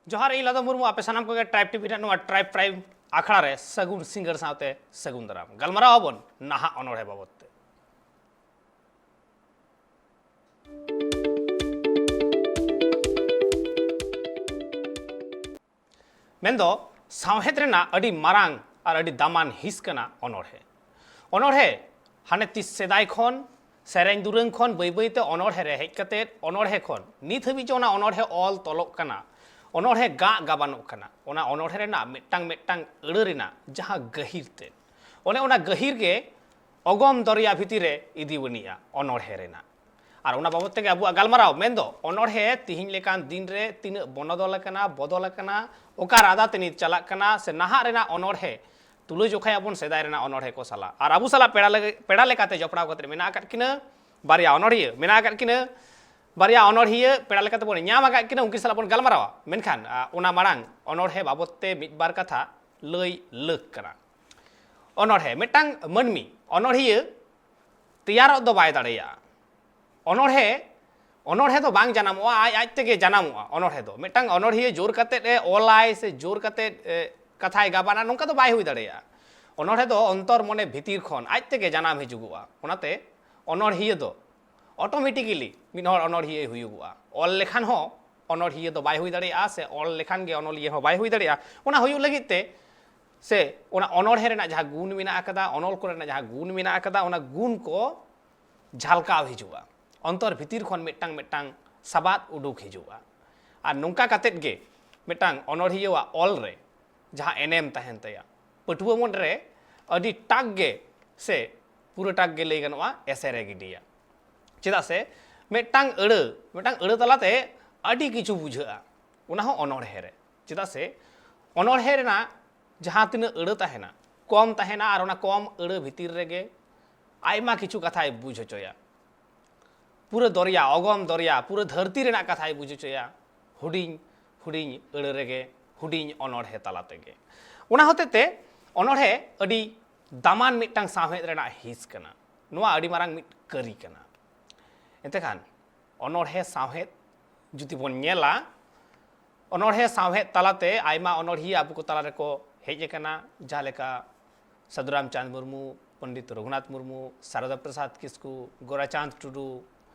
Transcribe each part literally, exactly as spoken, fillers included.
ᱡᱚᱦᱟᱨ, ᱤᱧ ᱞᱟᱫᱚ ᱢᱩᱨᱢᱩ᱾ ᱟᱯᱮ ᱥᱟᱱᱟᱢ ᱠᱚᱜᱮ ᱴᱨᱟᱭᱤᱵᱽ ᱴᱤᱵᱷᱤ ᱨᱮᱱᱟᱜ ᱱᱚᱣᱟ ᱴᱨᱟᱭᱤᱵᱽ ᱯᱨᱟᱭᱤᱢ ᱟᱠᱷᱲᱟ ᱨᱮ ᱥᱟᱹᱜᱩᱱ ᱥᱤᱸᱜᱟᱹᱲ ᱥᱟᱶᱛᱮ ᱥᱟᱹᱜᱩᱱ ᱫᱟᱨᱟᱢ᱾ ᱜᱟᱞᱢᱟᱨᱟᱣ ᱟᱵᱚᱱ ᱱᱟᱦᱟᱜ ᱚᱱᱚᱬᱦᱮ ᱵᱟᱵᱚᱛ ᱛᱮ᱾ ᱢᱮᱱᱫᱚ ᱥᱟᱶᱦᱮᱫ ᱨᱮᱱᱟᱜ ᱟᱹᱰᱤ ᱢᱟᱨᱟᱝ ᱟᱨ ᱟᱹᱰᱤ ᱫᱟᱢᱟᱱ ᱦᱤᱸᱥ ᱠᱟᱱᱟ ᱚᱱᱚᱬᱦᱮ᱾ ᱚᱱᱚᱬᱦᱮ ᱦᱟᱱᱮ ᱛᱤᱥ ᱥᱮᱫᱟᱭ ᱠᱷᱚᱱ, ᱥᱮᱨᱮᱧ ᱫᱩᱨᱟᱹᱝ ᱠᱷᱚᱱ ᱵᱟᱹᱭ ᱵᱟᱹᱭᱛᱮ ᱚᱱᱚᱬᱦᱮ ᱨᱮ ᱦᱮᱡ ᱠᱟᱛᱮ, ᱚᱱᱚᱬᱦᱮ ᱠᱷᱚᱱ ᱱᱤᱛ ᱦᱟᱹᱵᱤᱡ ᱡᱮ ᱚᱱᱟ ᱚᱱᱚᱬᱦᱮ ᱚᱞ ᱛᱚᱞᱚᱜ ᱠᱟᱱᱟ, ᱚᱱᱚᱬᱦᱮ ᱜᱟᱜ ᱜᱟᱵᱟᱱᱚᱜ ᱠᱟᱱᱟ, ᱚᱱᱟ ᱚᱱᱚᱬᱦᱮ ᱨᱮᱱᱟᱜ ᱢᱤᱫᱴᱟᱝ ᱢᱤᱫᱴᱟᱝ ᱟᱹᱲᱟᱹ ᱨᱮᱱᱟᱜ ᱡᱟᱦᱟᱸ ᱜᱟᱹᱦᱤᱨ ᱛᱮ, ᱚᱱᱮ ᱚᱱᱟ ᱜᱟᱹᱦᱤᱨ ᱜᱮ ᱚᱜᱚᱢ ᱫᱚᱨᱭᱟ ᱵᱷᱤᱛᱤᱨ ᱨᱮ ᱤᱫᱤ ᱵᱚᱱᱤᱡᱼᱟ ᱚᱱᱚᱬᱦᱮ ᱨᱮᱱᱟᱜ᱾ ᱟᱨ ᱚᱱᱟ ᱵᱟᱵᱚᱛ ᱛᱮᱜᱮ ᱟᱵᱚᱣᱟᱜ ᱜᱟᱞᱢᱟᱨᱟᱣ᱾ ᱢᱮᱱᱫᱚ ᱚᱱᱚᱬᱦᱮ ᱛᱤᱦᱤᱧ ᱞᱮᱠᱟᱱ ᱫᱤᱱ ᱨᱮ ᱛᱤᱱᱟᱹᱜ ᱵᱚᱱᱚᱫᱚᱞ ᱟᱠᱟᱱᱟ, ᱵᱚᱫᱚᱞ ᱟᱠᱟᱱᱟ, ᱚᱠᱟ ᱨᱟᱫᱟ ᱛᱮ ᱱᱤᱛ ᱪᱟᱞᱟᱜ ᱠᱟᱱᱟ, ᱥᱮ ᱱᱟᱦᱟᱜ ᱨᱮᱱᱟᱜ ᱚᱱᱚᱬᱦᱮ ᱛᱩᱞᱟᱹᱡᱚᱠᱷᱟᱭᱟᱵᱚᱱ ᱥᱮᱫᱟᱭ ᱨᱮᱱᱟᱜ ᱚᱱᱚᱬᱦᱮ ᱠᱚ ᱥᱟᱞᱟᱜ᱾ ᱟᱨ ᱟᱵᱚ ᱥᱟᱞᱟᱜ ᱯᱮᱲᱟ ᱞᱮ-, ᱯᱮᱲᱟ ᱞᱮᱠᱟᱛᱮ ᱡᱚᱯᱲᱟᱣ ᱠᱟᱛᱮ ᱢᱮᱱᱟᱜ ᱟᱠᱟᱫ ᱠᱤᱱᱟᱹ ᱵᱟᱨᱭᱟ ᱚᱱᱚᱬᱦᱤᱭᱟᱹ, ᱢᱮᱱᱟᱜ ᱟᱠᱟᱫ ᱠᱤᱱᱟᱹ ᱵᱟᱨᱭᱟ ᱚᱱᱚᱬᱦᱤᱭᱟᱹ ᱯᱮᱲᱟ ᱞᱮᱠᱟᱛᱮ ᱵᱚᱱ ᱧᱟᱢ ᱟᱠᱟᱫ ᱠᱤᱱᱟᱹ, ᱩᱱᱠᱤᱱ ᱥᱟᱞᱟᱜ ᱵᱚᱱ ᱜᱟᱞᱢᱟᱨᱟᱣᱟ᱾ ᱢᱮᱱᱠᱷᱟᱱ, ᱟ, ᱚᱱᱟ ᱢᱟᱲᱟᱝ ᱚᱱᱚᱬᱦᱮ ᱵᱟᱵᱚᱛ ᱛᱮ ᱢᱤᱫ ᱵᱟᱨ ᱠᱟᱛᱷᱟ ᱞᱟᱹᱭ ᱞᱟᱹᱠ ᱠᱟᱱᱟ᱾ ᱚᱱᱚᱬᱦᱮ, ᱢᱤᱫᱴᱟᱝ ᱢᱟᱹᱱᱢᱤ ᱚᱱᱚᱬᱦᱤᱭᱟᱹ ᱛᱮᱭᱟᱨᱚᱜ ᱫᱚ ᱵᱟᱭ ᱫᱟᱲᱮᱭᱟᱜᱼᱟ᱾ ᱚᱱᱚᱬᱦᱮ, ᱚᱱᱚᱬᱦᱮ ᱫᱚ ᱵᱟᱝ ᱡᱟᱱᱟᱢᱚᱜᱼᱟ, ᱟᱡ ᱟᱡ ᱛᱮᱜᱮ ᱡᱟᱱᱟᱢᱚᱜᱼᱟ᱾ ᱚᱱᱚᱬᱦᱮ ᱫᱚ ᱢᱤᱫᱴᱟᱝ ᱚᱱᱚᱬᱦᱤᱭᱟᱹ ᱡᱳᱨ ᱠᱟᱛᱮᱫ ᱮ ᱚᱞᱟᱭ ᱥᱮ ᱡᱳᱨ ᱠᱟᱛᱮᱫ, ᱮ, ᱠᱟᱛᱷᱟᱭ ᱜᱟᱵᱟᱱᱟ, ᱱᱚᱝᱠᱟ ᱫᱚ ᱵᱟᱭ ᱦᱩᱭ ᱫᱟᱲᱮᱭᱟᱜᱼᱟ᱾ ᱚᱱᱚᱬᱦᱮ ᱫᱚ ᱚᱱᱛᱚᱨ ᱢᱚᱱᱮ ᱵᱷᱤᱛᱤᱨ ᱠᱷᱚᱱ ᱟᱡ ᱛᱮᱜᱮ ᱡᱟᱱᱟᱢ ᱦᱤᱡᱩᱜᱚᱜᱼᱟ᱾ ᱚᱱᱟᱛᱮ ᱚᱱᱚᱬᱦᱤᱭᱟᱹ ᱫᱚ automatically ᱢᱤᱫ ᱦᱚᱲ ᱚᱱᱚᱬᱦᱤᱭᱟᱹᱭ ᱦᱩᱭᱩᱜᱚᱜᱼᱟ᱾ ᱚᱞ ᱞᱮᱠᱷᱟᱱ ᱦᱚᱸ ᱚᱱᱚᱬᱦᱤᱭᱟᱹ ᱫᱚ ᱵᱟᱭ ᱦᱩᱭ ᱫᱟᱲᱮᱭᱟᱜᱼᱟ, ᱥᱮ ᱚᱞ ᱞᱮᱠᱷᱟᱱ ᱜᱮ ᱚᱱᱚᱞᱤᱭᱟᱹ ᱦᱚᱸ ᱵᱟᱭ ᱦᱩᱭ ᱫᱟᱲᱮᱭᱟᱜᱼᱟ᱾ ᱚᱱᱟ ᱦᱩᱭᱩᱜ ᱞᱟᱹᱜᱤᱫ ᱛᱮ, ᱥᱮ ᱚᱱᱟ ᱚᱱᱚᱬᱦᱮ ᱨᱮᱱᱟᱜ ᱡᱟᱦᱟᱸ ᱜᱩᱱ ᱢᱮᱱᱟᱜ ᱟᱠᱟᱫᱟ, ᱚᱱᱚᱞ ᱠᱚᱨᱮᱱᱟᱜ ᱡᱟᱦᱟᱸ ᱜᱩᱱ ᱢᱮᱱᱟᱜ ᱟᱠᱟᱫᱟ, ᱚᱱᱟ ᱜᱩᱱ ᱠᱚ ᱡᱷᱟᱞᱠᱟᱣ ᱦᱤᱡᱩᱜᱼᱟ᱾ ᱚᱱᱛᱚᱨ ᱵᱷᱤᱛᱤᱨ ᱠᱷᱚᱱ ᱢᱤᱫᱴᱟᱝ ᱢᱤᱫᱴᱟᱝ ᱥᱟᱵᱟᱫ ᱩᱰᱩᱠ ᱦᱤᱡᱩᱜᱼᱟ᱾ ᱟᱨ ᱱᱚᱝᱠᱟ ᱠᱟᱛᱮᱫ ᱜᱮ ᱢᱤᱫᱴᱟᱝ ᱚᱱᱚᱬᱦᱤᱭᱟᱹᱣᱟᱜ ᱚᱞ ᱨᱮ ᱡᱟᱦᱟᱸ ᱮᱱᱮᱢ ᱛᱟᱦᱮᱱ ᱛᱟᱭᱟ, ᱯᱟᱹᱴᱷᱩᱣᱟᱹ ᱢᱚᱱ ᱨᱮ ᱟᱹᱰᱤ ᱴᱟᱠ ᱜᱮ, ᱥᱮ ᱯᱩᱨᱟᱹ ᱴᱟᱠ ᱜᱮ ᱞᱟᱹᱭ ᱜᱟᱱᱚᱜᱼᱟ, ᱮᱥᱮᱨᱮ ᱜᱤᱰᱤᱭᱟ᱾ ᱪᱮᱫᱟᱜ ᱥᱮ ᱢᱤᱫᱴᱟᱝ ᱟᱹᱲᱟᱹ, ᱢᱤᱫᱴᱟᱝ ᱟᱹᱲᱟᱹ ᱛᱟᱞᱟᱛᱮ ᱟᱹᱰᱤ ᱠᱤᱪᱷᱩ ᱵᱩᱡᱷᱟᱹᱜᱼᱟ, ᱚᱱᱟ ᱦᱚᱸ ᱚᱱᱚᱬᱦᱮ ᱨᱮ᱾ ᱪᱮᱫᱟᱜ ᱥᱮ ᱚᱱᱚᱬᱦᱮ ᱨᱮᱱᱟᱜ ᱡᱟᱦᱟᱸ ᱛᱤᱱᱟᱹᱜ ᱟᱹᱲᱟᱹ ᱛᱟᱦᱮᱱᱟ, ᱠᱚᱢ ᱛᱟᱦᱮᱱᱟ, ᱟᱨ ᱚᱱᱟ ᱠᱚᱢ ᱟᱹᱲᱟᱹ ᱵᱷᱤᱛᱤᱨ ᱨᱮᱜᱮ ᱟᱭᱢᱟ ᱠᱤᱪᱷᱩ ᱠᱟᱛᱷᱟᱭ ᱵᱩᱡᱽ ᱦᱚᱪᱚᱭᱟ᱾ ᱯᱩᱨᱟᱹ ᱫᱚᱨᱭᱟ, ᱚᱜᱚᱢ ᱫᱚᱨᱭᱟ, ᱯᱩᱨᱟᱹ ᱫᱷᱟᱹᱨᱛᱤ ᱨᱮᱱᱟᱜ ᱠᱟᱛᱷᱟᱭ ᱵᱩᱡᱽ ᱦᱚᱪᱚᱭᱟ ᱦᱩᱰᱤᱧ ᱦᱩᱰᱤᱧ ᱟᱹᱲᱟᱹ ᱨᱮᱜᱮ, ᱦᱩᱰᱤᱧ ᱚᱱᱚᱬᱦᱮ ᱛᱟᱞᱟ ᱛᱮᱜᱮ᱾ ᱚᱱᱟ ᱦᱚᱛᱮᱡ ᱛᱮ ᱚᱱᱚᱬᱦᱮ ᱟᱹᱰᱤ ᱫᱟᱢᱟᱱ ᱢᱤᱫᱴᱟᱝ ᱥᱟᱶᱦᱮᱫ ᱨᱮᱱᱟᱜ ᱦᱤᱸᱥ ᱠᱟᱱᱟ᱾ ᱱᱚᱣᱟ ᱟᱹᱰᱤ ᱢᱟᱨᱟᱝ ᱢᱤᱫ ᱠᱟᱹᱨᱤ ᱠᱟᱱᱟ᱾ ᱮᱱᱛᱮ ᱠᱷᱟᱱ ᱚᱱᱚᱬᱦᱮ ᱥᱟᱶᱦᱮᱫ ᱡᱩᱫᱤ ᱵᱚᱱ ᱧᱮᱞᱟ, ᱚᱱᱚᱬᱦᱮ ᱥᱟᱶᱦᱮᱫ ᱛᱟᱞᱟᱛᱮ ᱟᱭᱢᱟ ᱚᱱᱚᱬᱦᱤᱭᱟᱹ ᱟᱵᱚ ᱠᱚ ᱛᱟᱞᱟ ᱨᱮᱠᱚ ᱦᱮᱡ ᱟᱠᱟᱱᱟ, ᱡᱟᱦᱟᱸ ᱞᱮᱠᱟ ᱥᱟᱹᱫᱷᱩ ᱨᱟᱢᱪᱟᱸᱫᱽ ᱢᱩᱨᱢᱩ, ᱯᱚᱱᱰᱤᱛ ᱨᱚᱜᱷᱩᱱᱟᱛᱷ ᱢᱩᱨᱢᱩ, ᱥᱟᱨᱚᱫᱟ ᱯᱨᱚᱥᱟᱫᱽ ᱠᱤᱥᱠᱩ, ᱜᱳᱨᱟᱪᱟᱸᱫᱽ ᱴᱩᱰᱩ,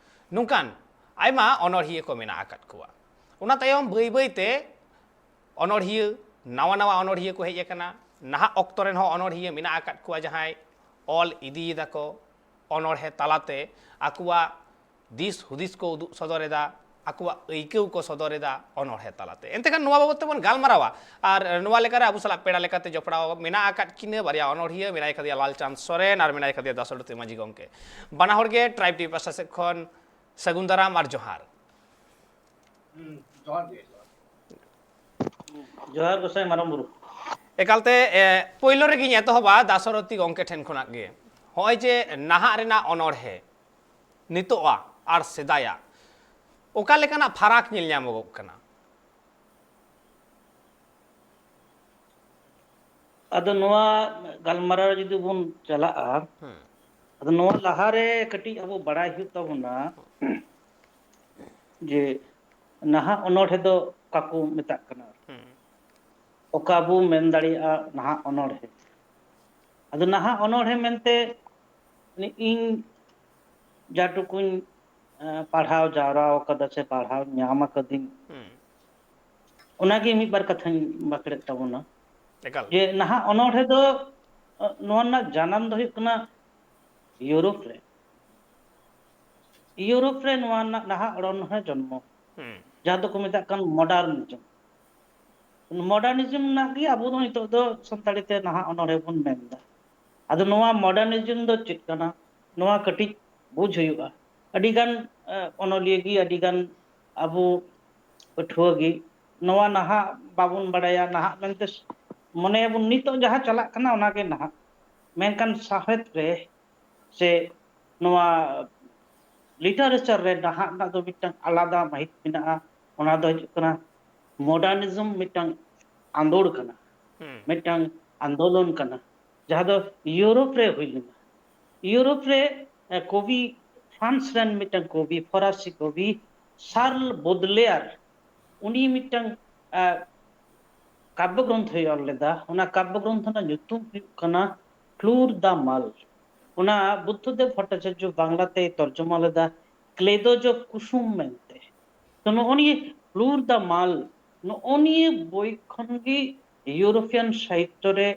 ᱱᱚᱝᱠᱟᱱ ᱟᱭᱢᱟ ᱚᱱᱚᱬᱦᱤᱭᱟᱹ ᱠᱚ ᱢᱮᱱᱟᱜ ᱟᱠᱟᱫ ᱠᱚᱣᱟ᱾ ᱚᱱᱟ ᱛᱟᱭᱚᱢ ᱵᱟᱹᱭ ᱵᱟᱹᱭ ᱛᱮ ᱚᱱᱚᱬᱦᱤᱭᱟᱹ, ᱱᱟᱣᱟ ᱱᱟᱣᱟ ᱚᱱᱚᱬᱦᱤᱭᱟᱹ ᱠᱚ ᱦᱮᱡ ᱟᱠᱟᱱᱟ᱾ ᱱᱟᱦᱟᱜ ᱚᱠᱛᱚ ᱨᱮᱱ ᱦᱚᱸ ᱚᱱᱚᱬᱦᱤᱭᱟᱹ ᱢᱮᱱᱟᱜ ᱟᱠᱟᱫ ᱠᱚᱣᱟ, ᱡᱟᱦᱟᱸᱭ ᱚᱞ ᱤᱫᱤᱭᱮᱫᱟ ᱠᱚ ᱚᱱᱚᱬᱦᱮ ᱛᱟᱞᱟᱛᱮ ᱟᱠᱚᱣᱟᱜ ᱫᱤᱥ ᱦᱩᱫᱤᱥ ᱠᱚ ᱩᱫᱩᱜ ᱥᱚᱫᱚᱨ ᱮᱫᱟ, ᱟᱠᱚᱣᱟᱜ ᱟᱹᱭᱠᱟᱹᱣ ᱠᱚ ᱥᱚᱫᱚᱨ ᱮᱫᱟ ᱚᱱᱚᱬᱦᱮ ᱛᱟᱞᱟᱛᱮ᱾ ᱮᱱᱛᱮ ᱠᱷᱟᱱ ᱱᱚᱣᱟ ᱵᱟᱵᱚᱫ ᱛᱮᱵᱚᱱ ᱜᱟᱞᱢᱟᱨᱟᱣᱟ᱾ ᱟᱨ ᱱᱚᱣᱟ ᱞᱮᱠᱟᱨᱮ ᱟᱵᱚ ᱥᱟᱞᱟᱜ ᱯᱮᱲᱟ ᱞᱮᱠᱟᱛᱮ ᱡᱚᱯᱲᱟᱣ ᱢᱮᱱᱟᱜ ᱟᱠᱟᱫ ᱠᱤᱱᱟᱹ ᱵᱟᱨᱭᱟ ᱚᱱᱚᱬᱦᱤᱭᱟᱹ, ᱢᱮᱱᱟᱭ ᱠᱟᱫᱮᱭᱟ ᱞᱟᱞᱪᱟᱸᱫᱽ ᱥᱚᱨᱮᱱ ᱟᱨ ᱢᱮᱱᱟᱭ ᱠᱟᱫᱮᱭᱟ ᱫᱟᱥᱨᱚᱛᱤ ᱢᱟᱹᱡᱷᱤ ᱜᱚᱢᱠᱮ᱾ ᱵᱟᱱᱟ ᱦᱚᱲ ᱜᱮ ᱴᱨᱟᱭᱤᱵᱽ ᱴᱤᱵᱷᱤ ᱯᱟᱥᱴᱟ ᱥᱮᱫ ᱠᱷᱚᱱ ᱥᱟᱹᱜᱩᱱ ᱫᱟᱨᱟᱢ ᱟᱨ ᱡᱚᱦᱟᱨ᱾ ᱦᱩᱸ, ᱡᱚᱦᱟᱨ ᱜᱮ, ᱡᱚᱦᱟᱨ᱾ ᱡᱚᱦᱟᱨ ᱜᱚᱸᱥᱟᱭ ᱢᱟᱨᱟᱝ ᱵᱩᱨᱩ᱾ ᱮᱠᱟᱞᱛᱮ, ᱮ, ᱯᱳᱭᱞᱳ ᱨᱮᱜᱮᱧ ᱮᱛᱚᱦᱚᱵᱟ ᱫᱟᱥᱚᱨᱚᱛᱷᱤ ᱜᱚᱢᱠᱮ ᱴᱷᱮᱱ ᱠᱷᱚᱱᱟᱜ ᱜᱮ᱾ ᱦᱚᱸᱜᱼᱚᱭ ᱡᱮ ᱱᱟᱦᱟᱜ ᱨᱮᱱᱟᱜ ᱚᱱᱚᱬᱦᱮ, ᱱᱤᱛᱚᱜᱼᱟ ᱟᱨ ᱥᱮᱫᱟᱭᱟᱜ, ᱚᱠᱟ ᱞᱮᱠᱟᱱᱟᱜ ᱯᱷᱟᱨᱟᱠ ᱧᱮᱞ ᱧᱟᱢᱚᱜᱚᱜ ᱠᱟᱱᱟ? ᱟᱫᱚ ᱱᱚᱣᱟ ᱜᱟᱞᱢᱟᱨᱟᱣ ᱡᱩᱫᱤ ᱵᱚᱱ ᱪᱟᱞᱟᱜᱼᱟ, ᱦᱩᱸ᱾ ᱟᱫᱚ ᱱᱚᱣᱟ ᱞᱟᱦᱟᱨᱮ ᱠᱟᱹᱴᱤᱡ ᱟᱵᱚ ᱵᱟᱲᱟᱭ ᱦᱩᱭᱩᱜ ᱛᱟᱵᱚᱱᱟ ᱡᱮ ᱱᱟᱦᱟᱜ ᱚᱱᱚᱬᱦᱮ ᱫᱚ ᱚᱠᱟ ᱠᱚ ᱢᱮᱛᱟᱜ ᱠᱟᱱᱟ᱾ ᱦᱩᱸ᱾ ᱚᱠᱟ ᱵᱚ ᱢᱮᱱ ᱫᱟᱲᱮᱭᱟᱜᱼᱟ ᱱᱟᱦᱟᱜ ᱚᱱᱚᱬᱦᱮ᱾ ᱟᱫᱚ ᱱᱟᱦᱟᱜ ᱚᱱᱚᱬᱦᱮ ᱢᱮᱱᱛᱮ ᱤᱧ ᱡᱟ ᱴᱩᱠᱩᱧ, ᱮᱸ, ᱯᱟᱲᱦᱟᱣ ᱡᱟᱣᱨᱟ ᱟᱠᱟᱫᱟ ᱥᱮ ᱯᱟᱲᱦᱟᱣ ᱧᱟᱢ ᱟᱠᱟᱫᱤᱧ, ᱦᱩᱸ᱾ ᱚᱱᱟᱜᱮ ᱢᱤᱫ ᱵᱟᱨ ᱠᱟᱛᱷᱟᱧ ᱵᱟᱠᱷᱮᱲᱮᱫ ᱛᱟᱵᱚᱱᱟ᱾ ᱮᱠᱟᱞ᱾ ᱡᱮ ᱱᱟᱦᱟᱜ ᱚᱱᱚᱬᱦᱮ ᱫᱚ, ᱱᱚᱣᱟ ᱨᱮᱱᱟᱜ ᱡᱟᱱᱟᱢ ᱫᱚ ᱦᱩᱭᱩᱜ ᱠᱟᱱᱟ ᱤᱭᱩᱨᱳᱯ ᱨᱮ᱾ ᱤᱭᱩᱨᱳᱯ ᱨᱮ ᱱᱚᱣᱟ ᱨᱮᱱᱟᱜ ᱱᱟᱦᱟᱜ ᱚᱱᱚᱬᱦᱮ ᱡᱚᱱᱢᱚ, ᱦᱩᱸ᱾ ᱡᱟᱦᱟᱸ ᱫᱚᱠᱚ ᱢᱮᱛᱟᱜ ᱠᱟᱱ ᱢᱚᱰᱟᱨᱱᱤᱡᱚᱢ᱾ ᱢᱚᱰᱟᱨᱱᱤᱡᱚᱢ ᱨᱮᱱᱟᱜ ᱜᱮ ᱟᱵᱚ ᱫᱚ ᱱᱤᱛᱚᱜ ᱫᱚ ᱥᱟᱱᱛᱟᱲᱤ ᱛᱮ ᱱᱟᱦᱟᱜ ᱚᱱᱚᱬᱦᱮ ᱵᱚᱱ ᱢᱮᱱ ᱮᱫᱟ᱾ ᱟᱫᱚ ᱱᱚᱣᱟ ᱢᱚᱰᱟᱨᱱᱤᱡᱚᱢ ᱫᱚ ᱪᱮᱫ ᱠᱟᱱᱟ? ᱱᱚᱣᱟ ᱠᱟᱹᱴᱤᱡ ᱵᱩᱡᱽ ᱦᱩᱭᱩᱜᱼᱟ᱾ ᱟᱹᱰᱤᱜᱟᱱ, ᱮ, ᱚᱱᱚᱞᱤᱭᱟᱹ ᱜᱮ, ᱟᱹᱰᱤᱜᱟᱱ ᱟᱵᱚ ᱯᱟᱹᱴᱷᱩᱣᱟᱹ ᱜᱮ ᱱᱚᱣᱟ ᱱᱟᱦᱟᱜ ᱵᱟᱵᱚᱱ ᱵᱟᱲᱟᱭᱟ, ᱱᱟᱦᱟᱜ ᱢᱮᱱᱛᱮ ᱢᱚᱱᱮᱭᱟᱵᱚᱱ ᱱᱤᱛᱚᱜ ᱡᱟᱦᱟᱸ ᱪᱟᱞᱟᱜ ᱠᱟᱱᱟ ᱚᱱᱟᱜᱮ ᱱᱟᱦᱟᱜ᱾ ᱢᱮᱱᱠᱷᱟᱱ ᱥᱟᱶᱦᱮᱫ ᱨᱮ ᱥᱮ ᱱᱚᱣᱟ ᱞᱤᱴᱟᱨᱮᱪᱟᱨ ᱨᱮ ᱱᱟᱦᱟᱜ ᱨᱮᱱᱟᱜ ᱫᱚ ᱢᱤᱫᱴᱟᱝ ᱟᱞᱟᱫᱟ ᱢᱟᱹᱦᱤᱛ ᱢᱮᱱᱟᱜᱼᱟ᱾ ᱚᱱᱟ ᱫᱚ ᱦᱩᱭᱩᱜ ᱠᱟᱱᱟ ᱢᱚᱰᱟᱨᱱᱤᱡᱚᱢ ᱢᱤᱫᱴᱟᱝ ᱟᱸᱫᱳᱲ ᱠᱟᱱᱟ, ᱦᱩᱸ᱾ ᱢᱤᱫᱴᱟᱝ ᱟᱱᱫᱳᱞᱚᱱ ᱠᱟᱱᱟ, ᱡᱟᱦᱟᱸ ᱫᱚ ᱤᱭᱩᱨᱳᱯ ᱨᱮ ᱦᱩᱭ ᱞᱮᱱᱟ᱾ ᱤᱭᱩᱨᱳᱯ ᱨᱮ, ᱮ, ᱠᱚᱵᱤ, ᱯᱷᱨᱟᱱᱥ ᱨᱮᱱ ᱢᱤᱫᱴᱟᱝ ᱠᱚᱵᱤ, ᱯᱷᱚᱨᱟᱥᱤ ᱠᱚᱵᱤ ᱥᱟᱨᱞ ᱵᱳᱫᱞᱮᱭᱟᱨ, ᱩᱱᱤ ᱢᱤᱫᱴᱟᱝ ᱠᱟᱵᱽᱵᱚ ᱜᱨᱚᱱᱛᱷᱚᱭ ᱚᱞ ᱞᱮᱫᱟ᱾ ᱚᱱᱟ ᱠᱟᱵᱽᱵᱚ ᱜᱨᱚᱱᱛᱷᱚ ᱨᱮᱱᱟᱜ ᱧᱩᱛᱩᱢ ᱦᱩᱭᱩᱜ ᱠᱟᱱᱟ ᱯᱷᱞᱩᱨ ᱫᱟ ᱢᱟᱞ᱾ ᱚᱱᱟ ᱵᱩᱫᱽᱫᱷᱚᱫᱮᱵ ᱵᱷᱚᱴᱴᱟᱪᱟᱨᱡᱚ ᱵᱟᱝᱞᱟᱛᱮᱭ ᱛᱚᱨᱡᱚᱢᱟ ᱞᱮᱫᱟ ᱠᱞᱮᱫᱚᱡᱚ ᱠᱩᱥᱩᱢ ᱢᱮᱱᱛᱮ᱾ ᱛᱚ, ᱱᱚᱜᱼᱚ ᱱᱤᱭᱟᱹ ᱯᱷᱞᱩᱨ ᱫᱟ ᱢᱟᱞ, ᱱᱚᱜᱼᱚ ᱱᱤᱭᱟᱹ ᱵᱳᱭ ᱠᱷᱚᱱ ᱜᱮ ᱤᱭᱩᱨᱳᱯᱤᱭᱟᱱ ᱥᱟᱦᱤᱛᱛᱚ ᱨᱮ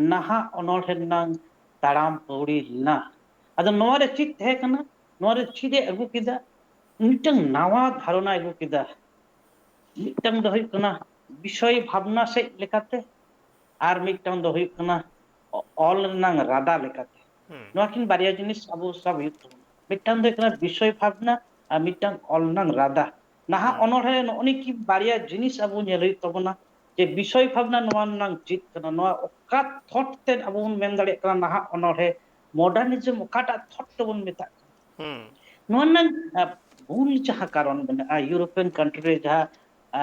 ᱱᱟᱦᱟᱜ ᱚᱱᱚᱬᱦᱮ ᱨᱮᱱᱟᱝ ᱛᱟᱲᱟᱢ ᱯᱟᱹᱣᱲᱤ ᱞᱮᱱᱟ᱾ ᱟᱫᱚ ᱱᱚᱣᱟ ᱨᱮ ᱪᱮᱫ ᱛᱟᱦᱮᱸ ᱠᱟᱱᱟ? ᱱᱚᱣᱟ ᱨᱮ ᱪᱮᱫ ᱮ ᱟᱹᱜᱩ ᱠᱮᱫᱟ? ᱢᱤᱫᱴᱟᱝ ᱱᱟᱣᱟ ᱫᱷᱟᱨᱚᱱᱟ ᱟᱹᱜᱩ ᱠᱮᱫᱟ᱾ ᱢᱤᱫᱴᱟᱝ ᱫᱚ ᱦᱩᱭᱩᱜ ᱠᱟᱱᱟ ᱵᱤᱥᱚᱭ ᱵᱷᱟᱵᱽᱱᱟ ᱥᱮᱫ ᱞᱮᱠᱟᱛᱮ, ᱟᱨ ᱢᱤᱫᱴᱟᱝ ᱫᱚ ᱦᱩᱭᱩᱜ ᱠᱟᱱᱟ ᱚ-, ᱚᱞ ᱨᱮᱱᱟᱝ ᱨᱟᱫᱟ ᱞᱮᱠᱟᱛᱮ᱾ ᱦᱩᱸ᱾ ᱱᱚᱣᱟ ᱠᱤᱱ ᱵᱟᱨᱭᱟ ᱡᱤᱱᱤᱥ ᱟᱵᱚ ᱥᱟᱵ ᱦᱩᱭᱩᱜ ᱛᱟᱵᱚᱱᱟ᱾ ᱢᱤᱫᱴᱟᱝ ᱫᱚ ᱦᱩᱭᱩᱜ ᱠᱟᱱᱟ ᱵᱤᱥᱚᱭ ᱵᱷᱟᱵᱽᱱᱟ ᱟᱨ ᱢᱤᱫᱴᱟᱝ ᱚᱞ ᱨᱮᱱᱟᱝ ᱨᱟᱫᱟ᱾ ᱱᱟᱦᱟᱜ ᱦᱩᱸ᱾ ᱚᱱᱚᱬᱦᱮ ᱨᱮ ᱱᱚᱜᱼᱚ ᱱᱤᱭᱟᱹ ᱠᱤᱱ ᱵᱟᱨᱭᱟ ᱡᱤᱱᱤᱥ ᱟᱵᱚ ᱧᱮᱞ ᱦᱩᱭᱩᱜ ᱛᱟᱵᱚᱱᱟ, ᱡᱮ ᱵᱤᱥᱚᱭ ᱵᱷᱟᱵᱽᱱᱟ ᱱᱚᱣᱟ ᱨᱮᱱᱟᱝ ᱪᱮᱫ ᱠᱟᱱᱟ, ᱱᱚᱣᱟ ᱚᱠᱟ ᱛᱷᱚᱴ ᱛᱮ ᱟᱵᱚ ᱵᱚᱱ ᱢᱮᱱ ᱫᱟᱲᱮᱭᱟᱜ ᱠᱟᱱᱟ ᱱᱟᱦᱟᱜ ᱚᱱᱚᱬᱦᱮ, ᱢᱚᱰᱟᱨᱱᱤᱡᱚᱢ ᱚᱠᱟᱴᱟᱜ ᱛᱷᱚᱴ ᱛᱮᱵᱚᱱ ᱢᱮᱛᱟᱜ ᱠᱟᱱᱟ᱾ ᱦᱩᱸ᱾ ᱱᱚᱣᱟ ᱨᱮᱱᱟᱝ, ᱟ, ᱢᱩᱞ ᱡᱟᱦᱟᱸ ᱠᱟᱨᱚᱱ ᱢᱮᱱᱟᱜᱼᱟ, ᱤᱭᱩᱨᱳᱯᱤᱭᱟᱱ ᱠᱟᱱᱴᱨᱤ ᱨᱮ ᱡᱟᱦᱟᱸ, ᱟ,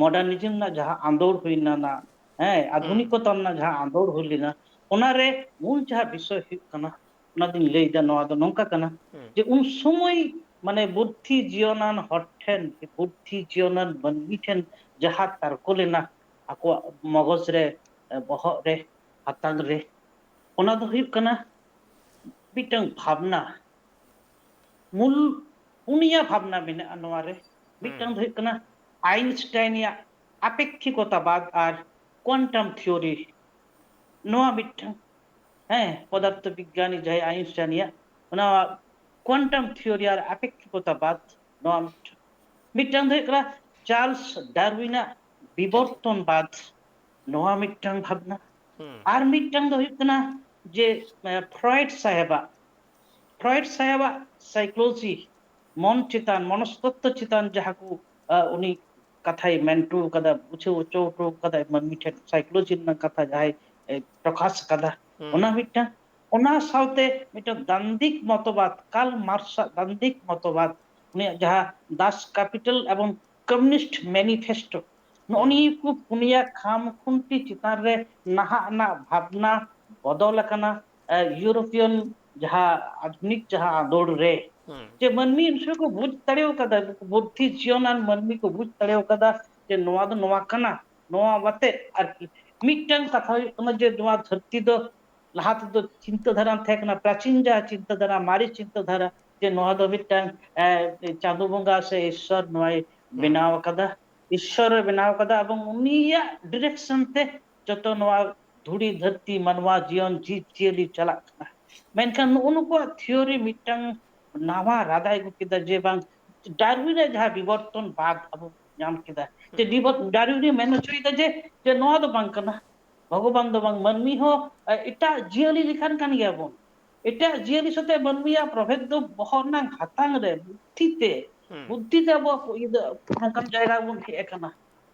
ᱢᱚᱰᱟᱨᱱᱤᱡᱚᱢ ᱨᱮᱱᱟᱜ ᱡᱟᱦᱟᱸ ᱟᱸᱫᱳᱲ ᱦᱩᱭ ᱞᱮᱱᱟ, ᱦᱮᱸ, ᱦᱩᱸ᱾ ᱟᱫᱷᱩᱱᱤᱠᱚᱛᱟ ᱨᱮᱱᱟᱜ ᱡᱟᱦᱟᱸ ᱟᱸᱫᱳᱲ ᱦᱩᱭ ᱞᱮᱱᱟ, ᱚᱱᱟᱨᱮ ᱢᱩᱞ ᱡᱟᱦᱟᱸ ᱵᱤᱥᱚᱭ ᱦᱩᱭᱩᱜ ᱠᱟᱱᱟ, ᱚᱱᱟ ᱫᱚᱧ ᱞᱟᱹᱭᱫᱟ, ᱱᱚᱣᱟ ᱫᱚ ᱱᱚᱝᱠᱟ ᱠᱟᱱᱟ ᱦᱩᱸ᱾ ᱡᱮ ᱩᱱ ᱥᱚᱢᱚᱭ, ᱢᱟᱱᱮ, ᱵᱩᱫᱽᱫᱷᱤ ᱡᱤᱭᱚᱱᱟᱱ ᱦᱚᱲ ᱴᱷᱮᱱ, ᱵᱩᱫᱽᱫᱷᱤ ᱡᱤᱭᱚᱱᱟᱱ ᱢᱟᱹᱱᱢᱤ ᱴᱷᱮᱱ ᱡᱟᱦᱟᱸ ᱛᱟᱨᱠᱚ ᱞᱮᱱᱟ ᱟᱠᱚᱣᱟᱜ ᱢᱚᱜᱚᱡᱽ ᱨᱮ, ᱵᱚᱦᱚᱜ ᱨᱮ, ᱦᱟᱛᱟᱝ ᱨᱮ, ᱚᱱᱟ ᱫᱚ ᱦᱩᱭᱩᱜ ᱠᱟᱱᱟ ᱢᱤᱫᱴᱟᱝ ᱵᱷᱟᱵᱽᱱᱟ᱾ ᱢᱩᱞ ᱯᱩᱱᱭᱟ ᱵᱷᱟᱵᱽᱱᱟ ᱢᱮᱱᱟᱜᱼᱟ ᱱᱚᱣᱟ ᱨᱮ᱾ ᱦᱩᱸ᱾ ᱢᱤᱫᱴᱟᱝ ᱫᱚ ᱦᱩᱭᱩᱜ ᱠᱟᱱᱟ ᱟᱭᱤᱱᱥᱴᱟᱭᱤᱱᱤᱭᱟᱜ ᱟᱯᱮᱠᱠᱷᱤᱠᱚᱛᱟᱵᱟᱫ ᱟᱨ quantum theory, ᱱᱚᱣᱟ ᱢᱤᱫᱴᱟᱝ, ᱦᱮᱸ, ᱦᱩᱸ᱾ ᱯᱚᱫᱟᱨᱛᱷᱚ ᱵᱤᱜᱽᱜᱟᱱᱤ ᱡᱟᱦᱟᱸᱭ ᱟᱭᱤᱱᱥᱴᱟᱭᱤᱱᱤᱭᱟᱜ, ᱚᱱᱟ quantum theory ᱟᱨ ᱟᱯᱮᱠᱠᱷᱤᱠᱚᱛᱟᱵᱟᱫ, ᱱᱚᱣᱟ ᱢᱤᱫᱴᱟᱝ᱾ ᱢᱤᱫᱴᱟᱝ ᱫᱚ ᱦᱩᱭᱩᱜ ᱠᱟᱱᱟ ᱪᱟᱨᱞᱥ ᱰᱟᱨᱣᱤᱱᱟᱜ ᱵᱤᱵᱚᱨᱛᱚᱱᱵᱟᱫ, ᱱᱚᱣᱟ ᱢᱤᱫᱴᱟᱝ ᱵᱷᱟᱵᱽᱱᱟ᱾ ᱦᱩᱸ᱾ ᱟᱨ ᱢᱤᱫᱴᱟᱝ ᱫᱚ ᱦᱩᱭᱩᱜ ᱠᱟᱱᱟ ᱡᱮ, ᱮ, ᱯᱷᱨᱚᱭᱰ ᱥᱟᱦᱮᱵᱟᱜ, ᱯᱷᱨᱚᱭᱰ ᱥᱟᱦᱮᱵᱟᱜ ᱥᱟᱭᱠᱳᱞᱚᱡᱤ, ᱢᱚᱱ ᱪᱮᱛᱟᱱ, ᱢᱚᱱᱚᱥᱛᱚᱛᱛᱚ ᱪᱮᱛᱟᱱ ᱡᱟᱦᱟᱸ ᱠᱚ, ᱟ, ᱩᱱᱤ ᱠᱟᱛᱷᱟᱭ ᱢᱮᱱ ᱦᱚᱴᱚ ᱠᱟᱫᱟ, ᱵᱩᱡᱷᱟᱹᱣ ᱦᱚᱪᱚ ᱦᱚᱴᱚ ᱠᱟᱫᱟᱭ ᱢᱟᱹᱱᱢᱤ ᱴᱷᱮᱱ, ᱥᱟᱭᱠᱳᱞᱚᱡᱤ ᱨᱮᱱᱟᱜ ᱠᱟᱛᱷᱟ ᱡᱟᱦᱟᱸᱭ, ᱮ, ᱯᱨᱚᱠᱟᱥ ᱠᱟᱫᱟ, ᱦᱩᱸ᱾ ᱚᱱᱟ ᱢᱤᱫᱴᱟᱝ᱾ ᱚᱱᱟ ᱥᱟᱶᱛᱮ ᱢᱤᱫᱴᱟᱝ ᱫᱟᱱᱫᱤᱠ ᱢᱚᱛᱚᱵᱟᱫ, ᱠᱟᱨᱞ ᱢᱟᱨᱠᱥᱟᱜ ᱫᱟᱱᱫᱤᱠ ᱢᱚᱛᱚᱵᱟᱫ, ᱩᱱᱤᱭᱟᱜ ᱡᱟᱦᱟᱸ Das Kapital ᱮᱵᱚᱝ Kommunist Manifesto, ᱱᱚᱜᱼᱚ ᱦᱩᱸ᱾ ᱱᱤᱭᱟᱹ ᱠᱚ ᱯᱩᱱᱭᱟ ᱠᱷᱟᱢ ᱠᱷᱩᱱᱴᱤ ᱪᱮᱛᱟᱱ ᱨᱮ ᱱᱟᱦᱟᱜ ᱨᱮᱱᱟᱜ ᱵᱷᱟᱵᱽᱱᱟ ᱵᱚᱫᱚᱞ ᱟᱠᱟᱱᱟ, ᱮ, ᱤᱭᱩᱨᱳᱯᱤᱭᱟᱱ ᱡᱟᱦᱟᱸ ᱟᱫᱷᱩᱱᱤᱠ ᱡᱟᱦᱟᱸ ᱟᱸᱫᱳᱲ ᱨᱮ, ᱦᱩᱸ᱾ ᱡᱮ ᱢᱟᱹᱱᱢᱤ ᱩᱱ ᱥᱚᱢᱚᱭ ᱠᱚ ᱵᱩᱡᱽ ᱫᱟᱲᱮ ᱟᱠᱟᱫᱟ, ᱵᱩᱫᱽᱫᱷᱤ ᱡᱤᱭᱚᱱᱟᱱ ᱢᱟᱹᱱᱢᱤ ᱠᱚ ᱵᱩᱡᱽ ᱫᱟᱲᱮ ᱟᱠᱟᱫᱟ ᱡᱮ ᱱᱚᱣᱟ ᱫᱚ ᱱᱚᱣᱟ ᱠᱟᱱᱟ, ᱱᱚᱣᱟ ᱟᱛᱮ ᱟᱨᱠᱤ᱾ ᱢᱤᱫᱴᱟᱝ ᱠᱟᱛᱷᱟ ᱦᱩᱭᱩᱜ ᱠᱟᱱᱟ ᱡᱮ ᱱᱚᱣᱟ ᱫᱷᱟᱹᱨᱛᱤ ᱫᱚ ᱞᱟᱦᱟ ᱛᱮᱫᱚ ᱪᱤᱱᱛᱟᱹ ᱫᱷᱟᱨᱟ ᱛᱟᱦᱮᱸ ᱠᱟᱱᱟ, ᱯᱨᱟᱪᱤᱱ ᱡᱟᱦᱟᱸ ᱪᱤᱱᱛᱟᱹ ᱫᱷᱟᱨᱟ, ᱢᱟᱨᱮ ᱪᱤᱱᱛᱟᱹ ᱫᱷᱟᱨᱟ, ᱡᱮ ᱱᱚᱣᱟ ᱫᱚ ᱢᱤᱫᱴᱟᱝ, ᱮ, ᱪᱟᱸᱫᱳ ᱵᱚᱸᱜᱟ ᱥᱮ ᱤᱥᱥᱚᱨ ᱱᱚᱣᱟᱭ ᱦᱩᱸ᱾ ᱵᱮᱱᱟᱣ ᱟᱠᱟᱫᱟ, ᱤᱥᱥᱚᱨᱮ ᱵᱮᱱᱟᱣ ᱟᱠᱟᱫᱟ, ᱮᱵᱚᱝ ᱩᱱᱤᱭᱟᱜ direction ᱛᱮ ᱡᱚᱛᱚ ᱱᱚᱣᱟ ᱫᱷᱩᱲᱤ ᱫᱷᱟᱹᱨᱛᱤ ᱢᱟᱱᱣᱟ ᱡᱤᱭᱚᱱ ᱡᱤᱵᱽ ᱡᱤᱭᱟᱹᱞᱤ ᱪᱟᱞᱟᱜ ᱠᱟᱱᱟ᱾ ᱢᱮᱱᱠᱷᱟᱱ ᱱᱩᱜᱼᱩ ᱱᱩᱠᱩᱣᱟᱜ theory ᱢᱤᱫᱴᱟᱝ ᱱᱟᱣᱟ ᱨᱟᱫᱟᱭ ᱟᱹᱜᱩ ᱠᱮᱫᱟ, ᱡᱮ ᱵᱟᱝ, ᱰᱟᱨᱣᱤᱱ ᱨᱮ ᱡᱟᱦᱟᱸ ᱵᱤᱵᱚᱨᱛᱚᱱ ᱵᱟᱫ ᱟᱵᱚ ᱧᱟᱢ ᱠᱮᱫᱟ, ᱡᱮ ᱦᱩᱸ᱾ ᱰᱤᱵᱚ-, ᱰᱟᱨᱣᱤᱱ ᱮ ᱢᱮᱱ ᱦᱚᱪᱚᱭᱮᱫᱟ ᱡᱮ, ᱡᱮ ᱱᱚᱣᱟ ᱫᱚ ᱵᱟᱝ ᱠᱟᱱᱟ, ᱵᱷᱚᱜᱚᱵᱟᱱ ᱫᱚ ᱵᱟᱝ, ᱢᱟᱹᱱᱢᱤ ᱦᱚᱸ, ᱮ, ᱮᱴᱟᱜ ᱡᱤᱭᱟᱹᱞᱤ ᱞᱮᱠᱟᱱ ᱠᱟᱱ ᱜᱮᱭᱟ ᱵᱚᱱ᱾ ᱮᱴᱟᱜ ᱡᱤᱭᱟᱹᱞᱤ ᱥᱟᱛᱮ ᱢᱟᱹᱱᱢᱤᱭᱟᱜ ᱯᱨᱚᱵᱷᱮᱫ ᱫᱚ ᱵᱚᱦᱚᱜ ᱨᱮᱱᱟᱜ ᱦᱟᱛᱟᱝ ᱨᱮ, ᱵᱩᱫᱽᱫᱷᱤ ᱛᱮ, ᱦᱩᱸ᱾ ᱵᱩᱫᱽᱫᱷᱤ ᱛᱮ ᱟᱵᱚ ᱤᱭᱟᱹ ᱫᱚ ᱱᱚᱝᱠᱟᱱ ᱡᱟᱭᱜᱟ ᱵᱚᱱ ᱦᱮᱡ ᱟᱠᱟᱱᱟ᱾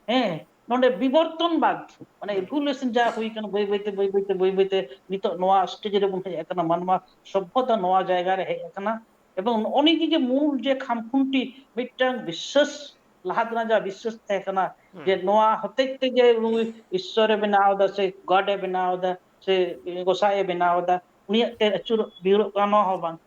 ᱦᱮᱸ, ᱱᱚᱰᱮ ᱵᱤᱵᱚᱨᱛᱚᱱ ᱵᱟᱫ, ᱢᱟᱱᱮ ᱦᱩᱸ᱾ evolution ᱡᱟ ᱦᱩᱭ ᱠᱟᱱᱟ, ᱵᱟᱹᱭ ᱵᱟᱹᱭ ᱛᱮ, ᱵᱟᱹᱭ ᱵᱟᱹᱭ ᱛᱮ, ᱵᱟᱹᱭ ᱵᱟᱹᱭ ᱛᱮ ᱱᱤᱛᱚᱜ ᱱᱚᱣᱟ stage ᱨᱮᱵᱚᱱ ᱦᱮᱡ ᱟᱠᱟᱱᱟ, ᱢᱟᱱᱣᱟ ᱥᱚᱵᱷᱚᱛᱟ ᱱᱚᱣᱟ ᱡᱟᱭᱜᱟ ᱨᱮ ᱦᱮᱡ ᱟᱠᱟᱱᱟ᱾ ᱮᱵᱚᱝ ᱱᱚᱜᱼᱚ ᱱᱤᱭᱟᱹ ᱡᱮ ᱢᱩᱞ ᱡᱮ ᱠᱷᱟᱢᱠᱷᱩᱱᱴᱤ, ᱢᱤᱫᱴᱟᱝ ᱵᱤᱥᱥᱟᱹᱥ, ᱞᱟᱦᱟ ᱛᱮᱱᱟᱜ ᱡᱟᱦᱟᱸ ᱵᱤᱥᱥᱟᱹᱥ ᱛᱟᱦᱮᱸ ᱠᱟᱱᱟ, ᱦᱩᱸ᱾ ᱡᱮ ᱱᱚᱣᱟ ᱦᱚᱛᱮᱡ ᱛᱮ ᱡᱮ ᱱᱩᱭ ᱤᱥᱥᱚᱨᱮ ᱵᱮᱱᱟᱣ ᱮᱫᱟ ᱥᱮ God ᱮ ᱵᱮᱱᱟᱣ ᱮᱫᱟ ᱥᱮ ᱜᱚᱸᱥᱟᱭ ᱮ ᱵᱮᱱᱟᱣ ᱮᱫᱟ, ᱩᱱᱤᱭᱟᱜ ᱛᱮ ᱟᱹᱪᱩᱨᱚᱜ ᱵᱤᱦᱩᱨᱚᱜ ᱠᱟᱱᱟ, ᱱᱚᱣᱟ ᱦᱚᱸ ᱵᱟᱝ᱾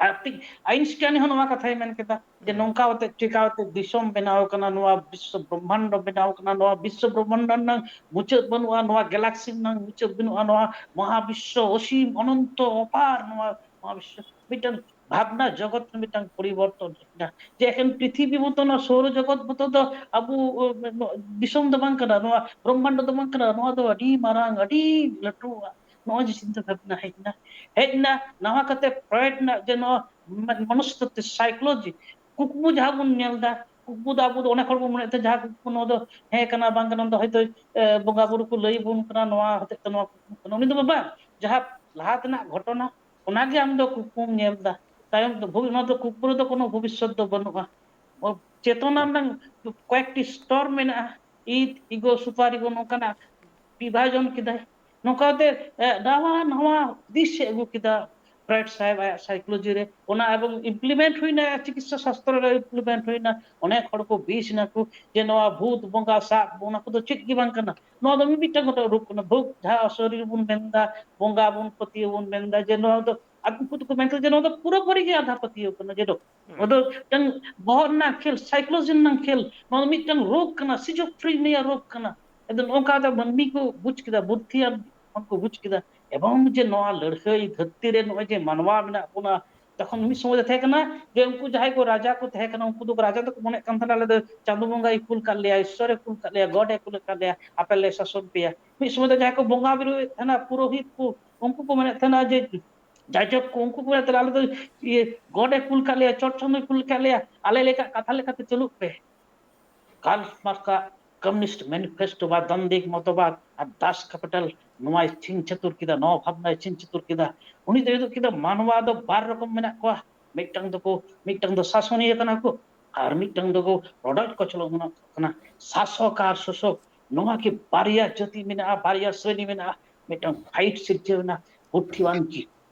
ᱟᱨ ᱴᱷᱤᱠ ᱟᱭᱤᱱᱥᱴᱟᱭᱤᱱ ᱦᱚᱸ ᱱᱚᱣᱟ ᱠᱟᱛᱷᱟᱭ ᱢᱮᱱ ᱠᱮᱫᱟ ᱡᱮ ᱦᱩᱸ᱾ ᱱᱚᱝᱠᱟ ᱠᱟᱛᱮ ᱪᱤᱠᱟᱹ ᱠᱟᱛᱮ ᱫᱤᱥᱚᱢ ᱵᱮᱱᱟᱣ ᱠᱟᱱᱟ, ᱱᱚᱣᱟ ᱵᱤᱥᱥᱚ ᱵᱨᱚᱦᱢᱟᱱᱰᱚ ᱵᱮᱱᱟᱣ ᱠᱟᱱᱟ, ᱱᱚᱣᱟ ᱵᱤᱥᱥᱚ ᱵᱨᱚᱦᱢᱟᱱᱰᱚ ᱨᱮᱱᱟᱜ ᱢᱩᱪᱟᱹᱫ ᱵᱟᱹᱱᱩᱜᱼᱟ, ᱱᱚᱣᱟ galaxy ᱨᱮᱱᱟᱜ ᱢᱩᱪᱟᱹᱫ ᱵᱟᱹᱱᱩᱜᱼᱟ, ᱱᱚᱣᱟ ᱢᱚᱦᱟ ᱵᱤᱥᱥᱚ ᱚᱥᱤᱢ ᱚᱱᱚᱱᱛᱚ ᱚᱯᱟᱨ, ᱱᱚᱣᱟ ᱢᱚᱦᱟ ᱵᱤᱥᱥᱚ ᱢᱤᱫᱴᱟᱝ ᱵᱷᱟᱵᱽᱱᱟ ᱡᱚᱜᱚᱛ ᱨᱮ ᱢᱤᱫᱴᱟᱝ ᱯᱚᱨᱤᱵᱚᱨᱛᱚᱱ ᱦᱮᱡ ᱮᱱᱟ᱾ ᱡᱮ ᱮᱠᱷᱮᱱ ᱯᱨᱤᱛᱷᱤᱵᱤ ᱢᱚᱛᱚ ᱱᱚᱣᱟ ᱥᱳᱨ ᱡᱚᱜᱚᱛ ᱢᱚᱛᱚ ᱫᱚ ᱟᱵᱚ, ᱚ, ᱫᱤᱥᱚᱢ ᱫᱚ ᱵᱟᱝ ᱠᱟᱱᱟ, ᱱᱚᱣᱟ ᱵᱨᱚᱦᱢᱟᱱᱰᱚ ᱫᱚ ᱵᱟᱝ ᱠᱟᱱᱟ, ᱱᱚᱣᱟ ᱫᱚ ᱟᱹᱰᱤ ᱢᱟᱨᱟᱝ, ᱟᱹᱰᱤ ᱞᱟᱹᱴᱩᱣᱟᱜ᱾ ᱱᱚᱜᱼᱚᱭ ᱡᱮ ᱪᱤᱱᱛᱟᱹ ᱵᱷᱟᱵᱽᱱᱟ ᱦᱮᱡ ᱮᱱᱟ, ᱦᱮᱡ ᱮᱱᱟ, ᱱᱟᱣᱟ ᱠᱟᱛᱮ ᱯᱷᱨᱚᱭᱰ ᱨᱮᱱᱟᱜ ᱡᱮ ᱱᱚᱣᱟ ᱢᱚᱱᱚᱥᱛᱚᱛᱛᱤ, psychology, ᱠᱩᱠᱢᱩ ᱡᱟᱦᱟᱸ ᱵᱚᱱ ᱧᱮᱞ ᱮᱫᱟ, ᱠᱩᱠᱢᱩ ᱫᱚ ᱟᱵᱚ ᱫᱚ ᱚᱱᱮᱠ ᱦᱚᱲ ᱵᱚᱱ ᱢᱚᱱᱮᱭᱮᱫ ᱛᱟᱦᱮᱸ ᱡᱟᱦᱟᱸ ᱠᱩᱠᱢᱩ ᱱᱚᱣᱟ ᱫᱚ ᱦᱮᱸ ᱠᱟᱱᱟ ᱵᱟᱝ ᱠᱟᱱᱟ, ᱚᱱᱟ ᱫᱚ ᱦᱚᱭᱛᱳ, ᱮ, ᱵᱚᱸᱜᱟ ᱵᱩᱨᱩ ᱠᱚ ᱞᱟᱹᱭ ᱟᱵᱚᱱ ᱠᱟᱱᱟ, ᱱᱚᱣᱟ ᱦᱚᱛᱮᱡ ᱛᱮ ᱱᱚᱣᱟ ᱠᱩᱠᱢᱩ ᱠᱟᱱᱟ᱾ ᱩᱱᱤ ᱫᱚ ᱵᱟᱵᱟ, ᱡᱟᱦᱟᱸ ᱞᱟᱦᱟ ᱛᱮᱱᱟᱜ ᱜᱷᱚᱴᱚᱱᱟ, ᱚᱱᱟᱜᱮ ᱟᱢ ᱫᱚ ᱠᱩᱠᱢᱩᱢ ᱧᱮᱞ ᱮᱫᱟ, ᱛᱟᱭᱚᱢ ᱫᱚ ᱵᱷᱚ-, ᱱᱚᱣᱟ ᱫᱚ ᱠᱩᱠᱢᱩ ᱨᱮᱫᱚ ᱠᱳᱱᱳ ᱵᱷᱚᱵᱤᱥᱥᱚᱛ ᱫᱚ ᱵᱟᱹᱱᱩᱜᱼᱟ᱾ ᱚ, ᱪᱮᱛᱚᱱᱟ ᱨᱮᱱᱟᱜ ᱠᱚᱭᱮᱠᱴᱤ ᱥᱛᱚᱨ ᱢᱮᱱᱟᱜᱼᱟ, ᱤᱫ, ᱤᱜᱳ, ᱥᱩᱯᱟᱨ ᱤᱜᱳ, ᱱᱚᱝᱠᱟᱱᱟᱜ ᱵᱤᱵᱷᱟᱡᱚᱱ ᱠᱮᱫᱟᱭ᱾ ᱱᱚᱝᱠᱟᱛᱮ, ᱮ, ᱱᱟᱣᱟ ᱱᱟᱣᱟ ᱦᱩᱫᱤᱥ ᱮ ᱟᱹᱜᱩ ᱠᱮᱫᱟ ᱯᱷᱨᱚᱭᱰ ᱥᱟᱦᱮᱵᱽ ᱟᱭᱟᱜ psychology ᱨᱮ᱾ ᱚᱱᱟ ᱮᱵᱚᱝ implement ᱦᱩᱭᱱᱟ, ᱪᱤᱠᱤᱛᱥᱟ ᱥᱟᱥᱛᱨᱚ ᱨᱮ implement ᱦᱩᱭᱱᱟ᱾ ᱚᱱᱮᱠ ᱦᱚᱲ ᱠᱚ ᱵᱤᱥ ᱮᱱᱟ ᱠᱚ ᱡᱮ ᱱᱚᱣᱟ ᱵᱷᱩᱛ, ᱵᱚᱸᱜᱟ, ᱥᱟᱯ, ᱚᱱᱟ ᱠᱚᱫᱚ ᱪᱮᱫ ᱜᱮ ᱵᱟᱝ ᱠᱟᱱᱟ, ᱱᱚᱣᱟ ᱫᱚ ᱢᱤᱢᱤᱫᱴᱟᱝ ᱜᱚᱴᱟᱝ ᱨᱳᱜᱽ ᱠᱟᱱᱟ᱾ ᱵᱷᱩᱛ ᱡᱟᱦᱟᱸ ᱚᱥᱚᱨᱤᱨ ᱵᱚᱱ ᱢᱮᱱᱫᱟ, ᱵᱚᱸᱜᱟ ᱵᱚᱱ ᱯᱟᱹᱛᱭᱟᱹᱣ ᱵᱚᱱ ᱢᱮᱱᱫᱟ, ᱡᱮ ᱱᱚᱣᱟ ᱫᱚ ᱟᱨ ᱩᱱᱠᱩ ᱫᱚᱠᱚ ᱢᱮᱱ ᱠᱮᱫᱟ ᱡᱮ ᱱᱚᱣᱟ ᱫᱚ ᱯᱩᱨᱟᱹᱯᱩᱨᱤ ᱜᱮ ᱟᱸᱫᱷᱟ ᱯᱟᱹᱛᱭᱟᱹᱣ ᱠᱟᱱᱟ, ᱡᱮ ᱱᱚᱣᱟ ᱫᱚ ᱢᱤᱫᱴᱟᱝ ᱵᱚᱦᱚᱜ ᱨᱮᱱᱟᱜ ᱠᱷᱮᱞ, psychology ᱨᱮᱱᱟᱜ ᱠᱷᱮᱞ, ᱱᱚᱣᱟ ᱫᱚ ᱢᱤᱫᱴᱟᱝ ᱨᱳᱜᱽ ᱠᱟᱱᱟ, schizophrenia ᱨᱳᱜᱽ ᱠᱟᱱᱟ᱾ ᱟᱫᱚ ᱱᱚᱝᱠᱟ ᱫᱚ ᱢᱟᱹᱱᱢᱤ ᱠᱚ ᱵᱩᱡᱽ ᱠᱮᱫᱟ, ᱵᱩᱫᱽᱫᱷᱤᱭᱟᱱ ᱦᱚᱲ ᱠᱚ ᱵᱩᱡᱽ ᱠᱮᱫᱟ᱾ ᱮᱵᱚᱝ ᱡᱮ ᱱᱚᱣᱟ ᱞᱟᱹᱲᱦᱟᱹᱭ ᱫᱷᱟᱹᱨᱛᱤ ᱨᱮ ᱱᱚᱜᱼᱚᱭ ᱡᱮ ᱢᱟᱱᱣᱟ ᱢᱮᱱᱟᱜ ᱵᱚᱱᱟ, ᱛᱚᱠᱷᱚᱱ ᱢᱤᱫ ᱥᱚᱢᱚᱭ ᱫᱚ ᱛᱟᱦᱮᱸ ᱠᱟᱱᱟ ᱡᱮ ᱩᱱᱠᱩ ᱡᱟᱦᱟᱸᱭ ᱠᱚ ᱨᱟᱡᱟ ᱠᱚ ᱛᱟᱦᱮᱸ ᱠᱟᱱᱟ, ᱩᱱᱠᱩ ᱫᱚ ᱨᱟᱡᱟ ᱫᱚᱠᱚ ᱢᱚᱱᱮᱜ ᱠᱟᱱ ᱛᱟᱦᱮᱱᱟ, ᱟᱞᱮ ᱫᱚ ᱪᱟᱸᱫᱳ ᱵᱚᱸᱜᱟᱭ ᱠᱩᱞ ᱠᱟᱫ ᱞᱮᱭᱟ, ᱤᱥᱥᱚᱨᱮ ᱠᱩᱞ ᱠᱟᱫ ᱞᱮᱭᱟ, ᱜᱚᱰ ᱮ ᱠᱩᱞ ᱠᱟᱫ ᱞᱮᱭᱟ, ᱟᱯᱮ ᱞᱮ ᱥᱟᱥᱚᱱ ᱯᱮᱭᱟ᱾ ᱢᱤᱫ ᱥᱚᱢᱚᱭ ᱫᱚ ᱡᱟᱦᱟᱸᱭ ᱠᱚ ᱵᱚᱸᱜᱟ ᱵᱩᱨᱩᱭᱮᱫ ᱛᱟᱦᱮᱱᱟ, ᱯᱩᱨᱳᱦᱤᱛ ᱠᱚ, ᱩᱱᱠᱩ ᱠᱚ ᱢᱮᱱᱮᱫ ᱛᱟᱦᱮᱱᱟ ᱡᱮ ᱡᱟᱭᱡᱚᱠ ᱠᱚ, ᱩᱱᱠᱩ ᱠᱚ ᱢᱮᱱᱮᱫ ᱛᱟᱦᱮᱱᱟ, ᱟᱞᱮ ᱫᱚ ᱤᱭᱟᱹ ᱜᱚᱰ ᱮ ᱠᱩᱞ ᱠᱟᱫ ᱞᱮᱭᱟ, ᱪᱚᱴ ᱪᱟᱸᱫᱳᱭ ᱠᱩᱞ ᱠᱟᱫ ᱞᱮᱭᱟ, ᱟᱞᱮ ᱞᱮᱠᱟ ᱠᱟᱛᱷᱟ ᱞᱮᱠᱟᱛᱮ ᱪᱟᱹᱞᱩᱜ ᱯᱮ᱾ ᱠᱟᱨᱞ ᱢᱟᱨᱠᱥ ᱟᱜ ᱠᱚᱢᱭᱩᱱᱤᱥᱴ ᱢᱮᱱᱤᱯᱷᱮᱥᱴᱳ ᱵᱟ ᱫᱟᱱᱫᱤᱠ ᱢᱚᱛᱚᱵᱟᱫ ᱟᱨ ᱫᱟᱥ ᱠᱮᱯᱤᱴᱟᱞ ᱱᱚᱣᱟᱭ ᱪᱷᱤᱝ ᱪᱷᱟᱹᱛᱩᱨ ᱠᱮᱫᱟ, ᱱᱚᱣᱟ ᱵᱷᱟᱵᱽᱱᱟᱭ ᱪᱷᱤᱝ ᱪᱷᱟᱹᱛᱩᱨ ᱠᱮᱫᱟ᱾ ᱩᱱᱤ ᱫᱚᱭ ᱩᱫᱩᱜ ᱠᱮᱫᱟ ᱢᱟᱱᱣᱟ ᱫᱚ ᱵᱟᱨ ᱨᱚᱠᱚᱢ ᱢᱮᱱᱟᱜ ᱠᱚᱣᱟ, ᱢᱤᱫᱴᱟᱝ ᱫᱚᱠᱚ, ᱢᱤᱫᱴᱟᱝ ᱫᱚ ᱥᱟᱥᱚᱱᱤᱭᱟᱹ ᱠᱟᱱᱟ ᱠᱚ, ᱟᱨ ᱢᱤᱫᱴᱟᱝ ᱫᱚᱠᱚ ᱨᱚᱰᱚᱡ ᱠᱚᱪᱞᱚᱱ ᱠᱟᱱᱟ᱾ ᱥᱟᱥᱚᱠ ᱟᱨ ᱥᱳᱥᱚᱠ, ᱱᱚᱣᱟ ᱠᱤ ᱵᱟᱨᱭᱟ ᱡᱟᱹᱛᱤ ᱢᱮᱱᱟᱜᱼᱟ, ᱵᱟᱨᱭᱟ ᱥᱨᱮᱱᱤ ᱢᱮᱱᱟᱜᱼᱟ? ᱢᱤᱫᱴᱟᱝ ᱯᱷᱟᱭᱤᱴ ᱥᱤᱨᱡᱟᱹᱣ ᱮᱱᱟ ᱵᱩᱫᱽᱫᱷᱤᱢᱟᱱ ᱠᱤ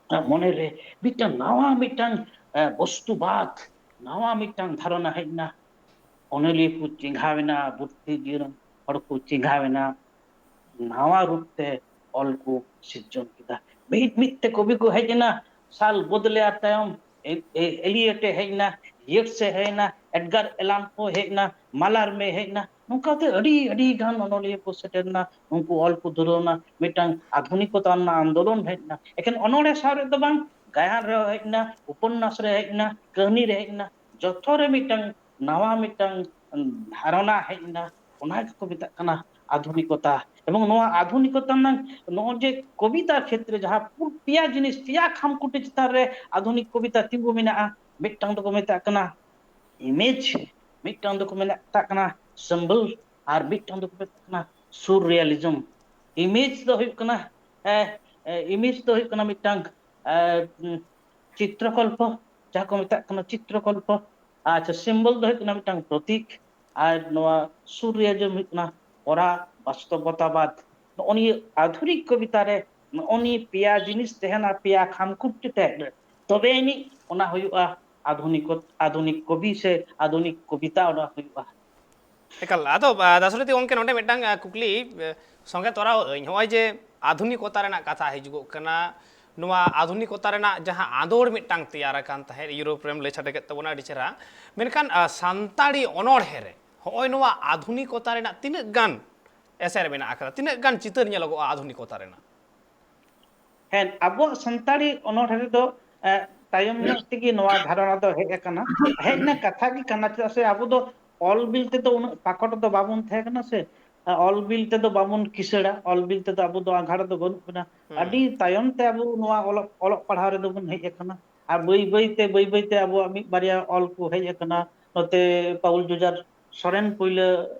ᱢᱚᱱᱮᱨᱮ ᱢᱤᱫᱴᱟᱝ ᱱᱟᱣᱟ ᱢᱤᱫᱴᱟᱝ, ᱮ, ᱵᱚᱥᱛᱩᱵᱟᱫ, ᱱᱟᱣᱟ ᱢᱤᱫᱴᱟᱝ ᱫᱷᱟᱨᱚᱱᱟ ᱦᱮᱡ ᱮᱱᱟ᱾ ᱚᱱᱚᱞᱤᱭᱟᱹ ᱠᱚ ᱪᱮᱸᱜᱷᱟᱣ ᱮᱱᱟ, ᱵᱩᱫᱽᱫᱷᱤᱡᱤᱵᱤ ᱦᱚᱲ ᱠᱚ ᱪᱮᱸᱜᱷᱟᱣ ᱮᱱᱟ, ᱱᱟᱣᱟ ᱨᱩᱯ ᱛᱮ ᱚᱞ ᱠᱚ ᱥᱤᱨᱡᱚᱱ ᱠᱮᱫᱟ᱾ ᱢᱤᱫ ᱢᱤᱫ ᱛᱮ ᱠᱚᱵᱤ ᱠᱚ ᱦᱮᱡ ᱮᱱᱟ, ᱥᱟᱞ ᱵᱚᱫᱞᱮᱭᱟᱨ ᱛᱟᱭᱚᱢ ᱮ-, ᱮ-, ᱮᱞᱤᱭᱮᱴ ᱮ ᱦᱮᱡ ᱮᱱᱟ, ᱭᱮᱴᱥ ᱮ ᱦᱮᱡ ᱮᱱᱟ, ᱮᱰᱜᱟᱨ ᱮᱞᱟᱱ ᱯᱳ ᱦᱮᱡ ᱮᱱᱟ, ᱢᱟᱞᱟᱨᱢᱮ ᱦᱮᱡ ᱮᱱᱟ᱾ ᱱᱚᱝᱠᱟᱛᱮ ᱟᱹᱰᱤ, ᱟᱹᱰᱤ ᱜᱟᱱ ᱚᱱᱚᱞᱤᱭᱟᱹ ᱠᱚ ᱥᱮᱴᱮᱨ ᱮᱱᱟ, ᱩᱱᱠᱩ ᱚᱞ ᱠᱚ ᱫᱷᱩᱨᱟᱹᱣ ᱮᱱᱟ, ᱢᱤᱫᱴᱟᱝ ᱟᱫᱷᱩᱱᱤᱠᱚᱛᱟ ᱨᱮᱱᱟᱜ ᱟᱱᱫᱳᱞᱚᱱ ᱦᱮᱡ ᱮᱱᱟ᱾ ᱮᱠᱷᱮᱱ ᱚᱱᱚᱬᱦᱮ ᱥᱟᱶ ᱨᱮᱫᱚ ᱵᱟᱝ, ᱜᱟᱭᱟᱱ ᱨᱮᱦᱚᱸ ᱦᱮᱡ ᱮᱱᱟ, ᱩᱯᱚᱱᱱᱟᱥ ᱨᱮ ᱦᱮᱡ ᱮᱱᱟ, ᱠᱟᱹᱦᱱᱤ ᱨᱮ ᱦᱮᱡ ᱮᱱᱟ, ᱡᱚᱛᱚ ᱨᱮ ᱢᱤᱫᱴᱟᱝ ᱱᱟᱣᱟ ᱢᱤᱫᱴᱟᱝ ᱫᱷᱟᱨᱚᱱᱟ ᱦᱮᱡ ᱮᱱᱟ᱾ ᱚᱱᱟ ᱜᱮᱠᱚ ᱢᱮᱛᱟᱜ ᱠᱟᱱᱟ ᱟᱫᱷᱩᱱᱤᱠᱚᱛᱟ᱾ ᱮᱵᱚᱝ ᱱᱚᱣᱟ ᱟᱫᱷᱩᱱᱤᱠᱚᱛᱟ ᱨᱮᱱᱟᱜ ᱱᱚᱜᱼᱚᱭ ᱡᱮ ᱠᱚᱵᱤᱛᱟ ᱠᱷᱮᱛᱨᱮ ᱡᱟᱦᱟᱸ ᱯᱩ-, ᱯᱮᱭᱟ ᱡᱤᱱᱤᱥ, ᱯᱮᱭᱟ ᱠᱷᱟᱢᱠᱩᱴᱤ ᱪᱮᱛᱟᱱ ᱨᱮ ᱟᱫᱷᱩᱱᱤᱠ ᱠᱚᱵᱤᱛᱟ ᱛᱤᱸᱜᱩ ᱢᱮᱱᱟᱜᱼᱟ, ᱢᱤᱫᱴᱟᱝ ᱫᱚᱠᱚ ᱢᱮᱛᱟᱜ ᱠᱟᱱᱟ ᱤᱢᱮᱡᱽ, ᱢᱤᱫᱴᱟᱝ ᱫᱚᱠᱚ ᱢᱮᱛᱟᱜ ᱠᱟᱱᱟ ᱥᱤᱢᱵᱚᱞ, ᱟᱨ ᱢᱤᱫᱴᱟᱝ ᱫᱚᱠᱚ ᱢᱮᱛᱟᱜ ᱠᱟᱱᱟ ᱥᱩᱨ ᱨᱤᱭᱟᱞᱤᱡᱚᱢ᱾ ᱤᱢᱮᱡᱽ ᱫᱚ ᱦᱩᱭᱩᱜ ᱠᱟᱱᱟ, ᱮ, ᱮ, ᱤᱢᱮᱡᱽ ᱫᱚ ᱦᱩᱭᱩᱜ ᱠᱟᱱᱟ ᱢᱤᱫᱴᱟᱝ, ᱮ, ᱩᱸ, ᱪᱤᱛᱨᱚᱠᱚᱞᱯᱚ, ᱡᱟᱦᱟᱸ ᱠᱚ ᱢᱮᱛᱟᱜ ᱠᱟᱱᱟ ᱪᱤᱛᱨᱚᱠᱚᱞᱯᱚ᱾ ᱟᱪᱪᱷᱟ, ᱥᱤᱢᱵᱚᱞ ᱫᱚ ᱦᱩᱭᱩᱜ ᱠᱟᱱᱟ ᱢᱤᱫᱴᱟᱝ ᱯᱨᱚᱛᱤᱠ, ᱟᱨ ᱱᱚᱣᱟ ᱥᱩᱨ ᱨᱤᱭᱟᱞᱤᱡᱚᱢ ᱦᱩᱭᱩᱜ ᱠᱟᱱᱟ ᱯᱚᱨᱟ ᱵᱟᱥᱛᱚᱵᱚᱛᱟᱵᱟᱫ᱾ ᱱᱚᱜᱼᱚ ᱱᱤᱭᱟᱹ ᱟᱫᱷᱩᱱᱤᱠ ᱠᱚᱵᱤᱛᱟ ᱨᱮ ᱱᱚᱜᱼᱚ ᱱᱤᱭᱟᱹ ᱯᱮᱭᱟ ᱡᱤᱱᱤᱥ ᱛᱟᱦᱮᱱᱟ, ᱯᱮᱭᱟ ᱠᱷᱟᱢᱠᱩᱴ ᱛᱮ, ᱛᱚᱵᱮ ᱟᱹᱱᱤᱡ ᱚᱱᱟ ᱦᱩᱭᱩᱜᱼᱟ ᱟᱫᱷᱩᱱᱤᱠ, ᱟᱫᱷᱩᱱᱤᱠ ᱠᱚᱵᱤ ᱥᱮ ᱟᱫᱷᱩᱱᱤᱠ ᱠᱚᱵᱤᱛᱟ ᱚᱱᱟ ᱦᱩᱭᱩᱜᱼᱟ᱾ ᱮᱠᱟᱞ᱾ ᱟᱫᱚ, ᱟ, ᱫᱟᱥᱨᱚᱛᱤ ᱜᱚᱢᱠᱮ, ᱱᱚᱰᱮ ᱢᱤᱫᱴᱟᱝ, ᱟ, ᱠᱩᱠᱞᱤ, ᱮ, ᱥᱚᱸᱜᱮ ᱛᱚᱨᱟᱣ ᱟᱹᱧ᱾ ᱱᱚᱜᱼᱚᱭ ᱡᱮ ᱟᱫᱷᱩᱱᱤᱠᱚᱛᱟ ᱨᱮᱱᱟᱜ ᱠᱟᱛᱷᱟ ᱦᱤᱡᱩᱜᱚᱜ ᱠᱟᱱᱟ, ᱱᱚᱣᱟ ᱟᱫᱷᱩᱱᱤᱠᱚᱛᱟ ᱨᱮᱱᱟᱜ ᱡᱟᱦᱟᱸ ᱟᱸᱫᱳᱲ ᱢᱤᱫᱴᱟᱝ ᱛᱮᱭᱟᱨ ᱟᱠᱟᱱ ᱛᱟᱦᱮᱸᱫ, ᱤᱭᱩᱨᱳᱯ ᱨᱮᱢ ᱞᱟᱹᱭ ᱥᱟᱰᱮ ᱠᱮᱫ ᱛᱟᱵᱚᱱᱟ ᱟᱹᱰᱤ ᱪᱮᱦᱨᱟ᱾ ᱢᱮᱱᱠᱷᱟᱱ ᱟᱸ, ᱥᱟᱱᱛᱟᱲᱤ ᱚᱱᱚᱬᱦᱮ ᱨᱮ ᱦᱚᱸᱜᱼᱚᱭ ᱱᱚᱣᱟ ᱟᱫᱷᱩᱱᱤᱠᱚᱛᱟ ᱨᱮᱱᱟᱜ ᱛᱤᱱᱟᱹᱜ ᱜᱟᱱ ᱮᱥᱮᱨ ᱢᱮᱱᱟᱜ ᱟᱠᱟᱫᱟ, ᱛᱤᱱᱟᱹᱜ ᱜᱟᱱ ᱪᱤᱛᱟᱹᱨ ᱧᱮᱞᱚᱜᱚᱜᱼᱟ ᱟᱫᱷᱩᱱᱤᱠᱚᱛᱟ ᱨᱮᱱᱟᱜ? ᱦᱮᱸ, ᱟᱵᱚᱣᱟᱜ ᱥᱟᱱᱛᱟᱲᱤ ᱚᱱᱚᱬᱦᱮ ᱨᱮᱫᱚ ᱮ, ᱛᱟᱭᱚᱢ ᱧᱚᱜ ᱛᱮᱜᱮ ᱱᱚᱣᱟ ᱫᱷᱟᱨᱚᱱᱟ ᱫᱚ ᱦᱮᱡ ᱟᱠᱟᱱᱟ᱾ ᱦᱮᱡ ᱨᱮᱱᱟᱜ ᱠᱟᱛᱷᱟ ᱜᱮ ᱠᱟᱱᱟ, ᱪᱮᱫᱟᱜ ᱥᱮ ᱟᱵᱚ ᱫᱚ ᱚᱞ ᱵᱤᱞ ᱛᱮᱫᱚ ᱩᱱᱟᱹᱜ ᱯᱟᱠᱚᱴ ᱫᱚ ᱵᱟᱵᱚᱱ ᱛᱟᱦᱮᱸ ᱠᱟᱱᱟ ᱥᱮ, ᱚᱞ ᱵᱤᱞ ᱛᱮᱫᱚ ᱵᱟᱵᱚᱱ ᱠᱤᱥᱟᱹᱲᱟ, ᱚᱞ ᱵᱤᱞ ᱛᱮᱫᱚ ᱟᱵᱚ ᱫᱚ ᱟᱸᱜᱷᱟᱲ ᱫᱚ ᱵᱟᱹᱱᱩᱜ ᱵᱚᱱᱟ᱾ ᱟᱹᱰᱤ ᱛᱟᱭᱚᱢ ᱛᱮ ᱟᱵᱚ ᱱᱚᱣᱟ ᱚᱞᱚᱜ ᱚᱞᱚᱜ ᱯᱟᱲᱦᱟᱣ ᱨᱮᱫᱚ ᱵᱚᱱ ᱦᱮᱡ ᱟᱠᱟᱱᱟ᱾ ᱟᱨ ᱵᱟᱹᱭ ᱵᱟᱹᱭ ᱛᱮ ᱵᱟᱹᱭ ᱵᱟᱹᱭ ᱛᱮ ᱟᱵᱚᱣᱟᱜ ᱢᱤᱫ ᱵᱟᱨᱭᱟ ᱚᱞ ᱠᱚ ᱦᱮᱡ ᱟᱠᱟᱱᱟ᱾ ᱱᱚᱛᱮ ᱯᱟᱹᱣᱩᱞ ᱡᱩᱡᱷᱟᱨ ᱥᱚᱨᱮᱱ ᱯᱩᱭᱞᱟᱹ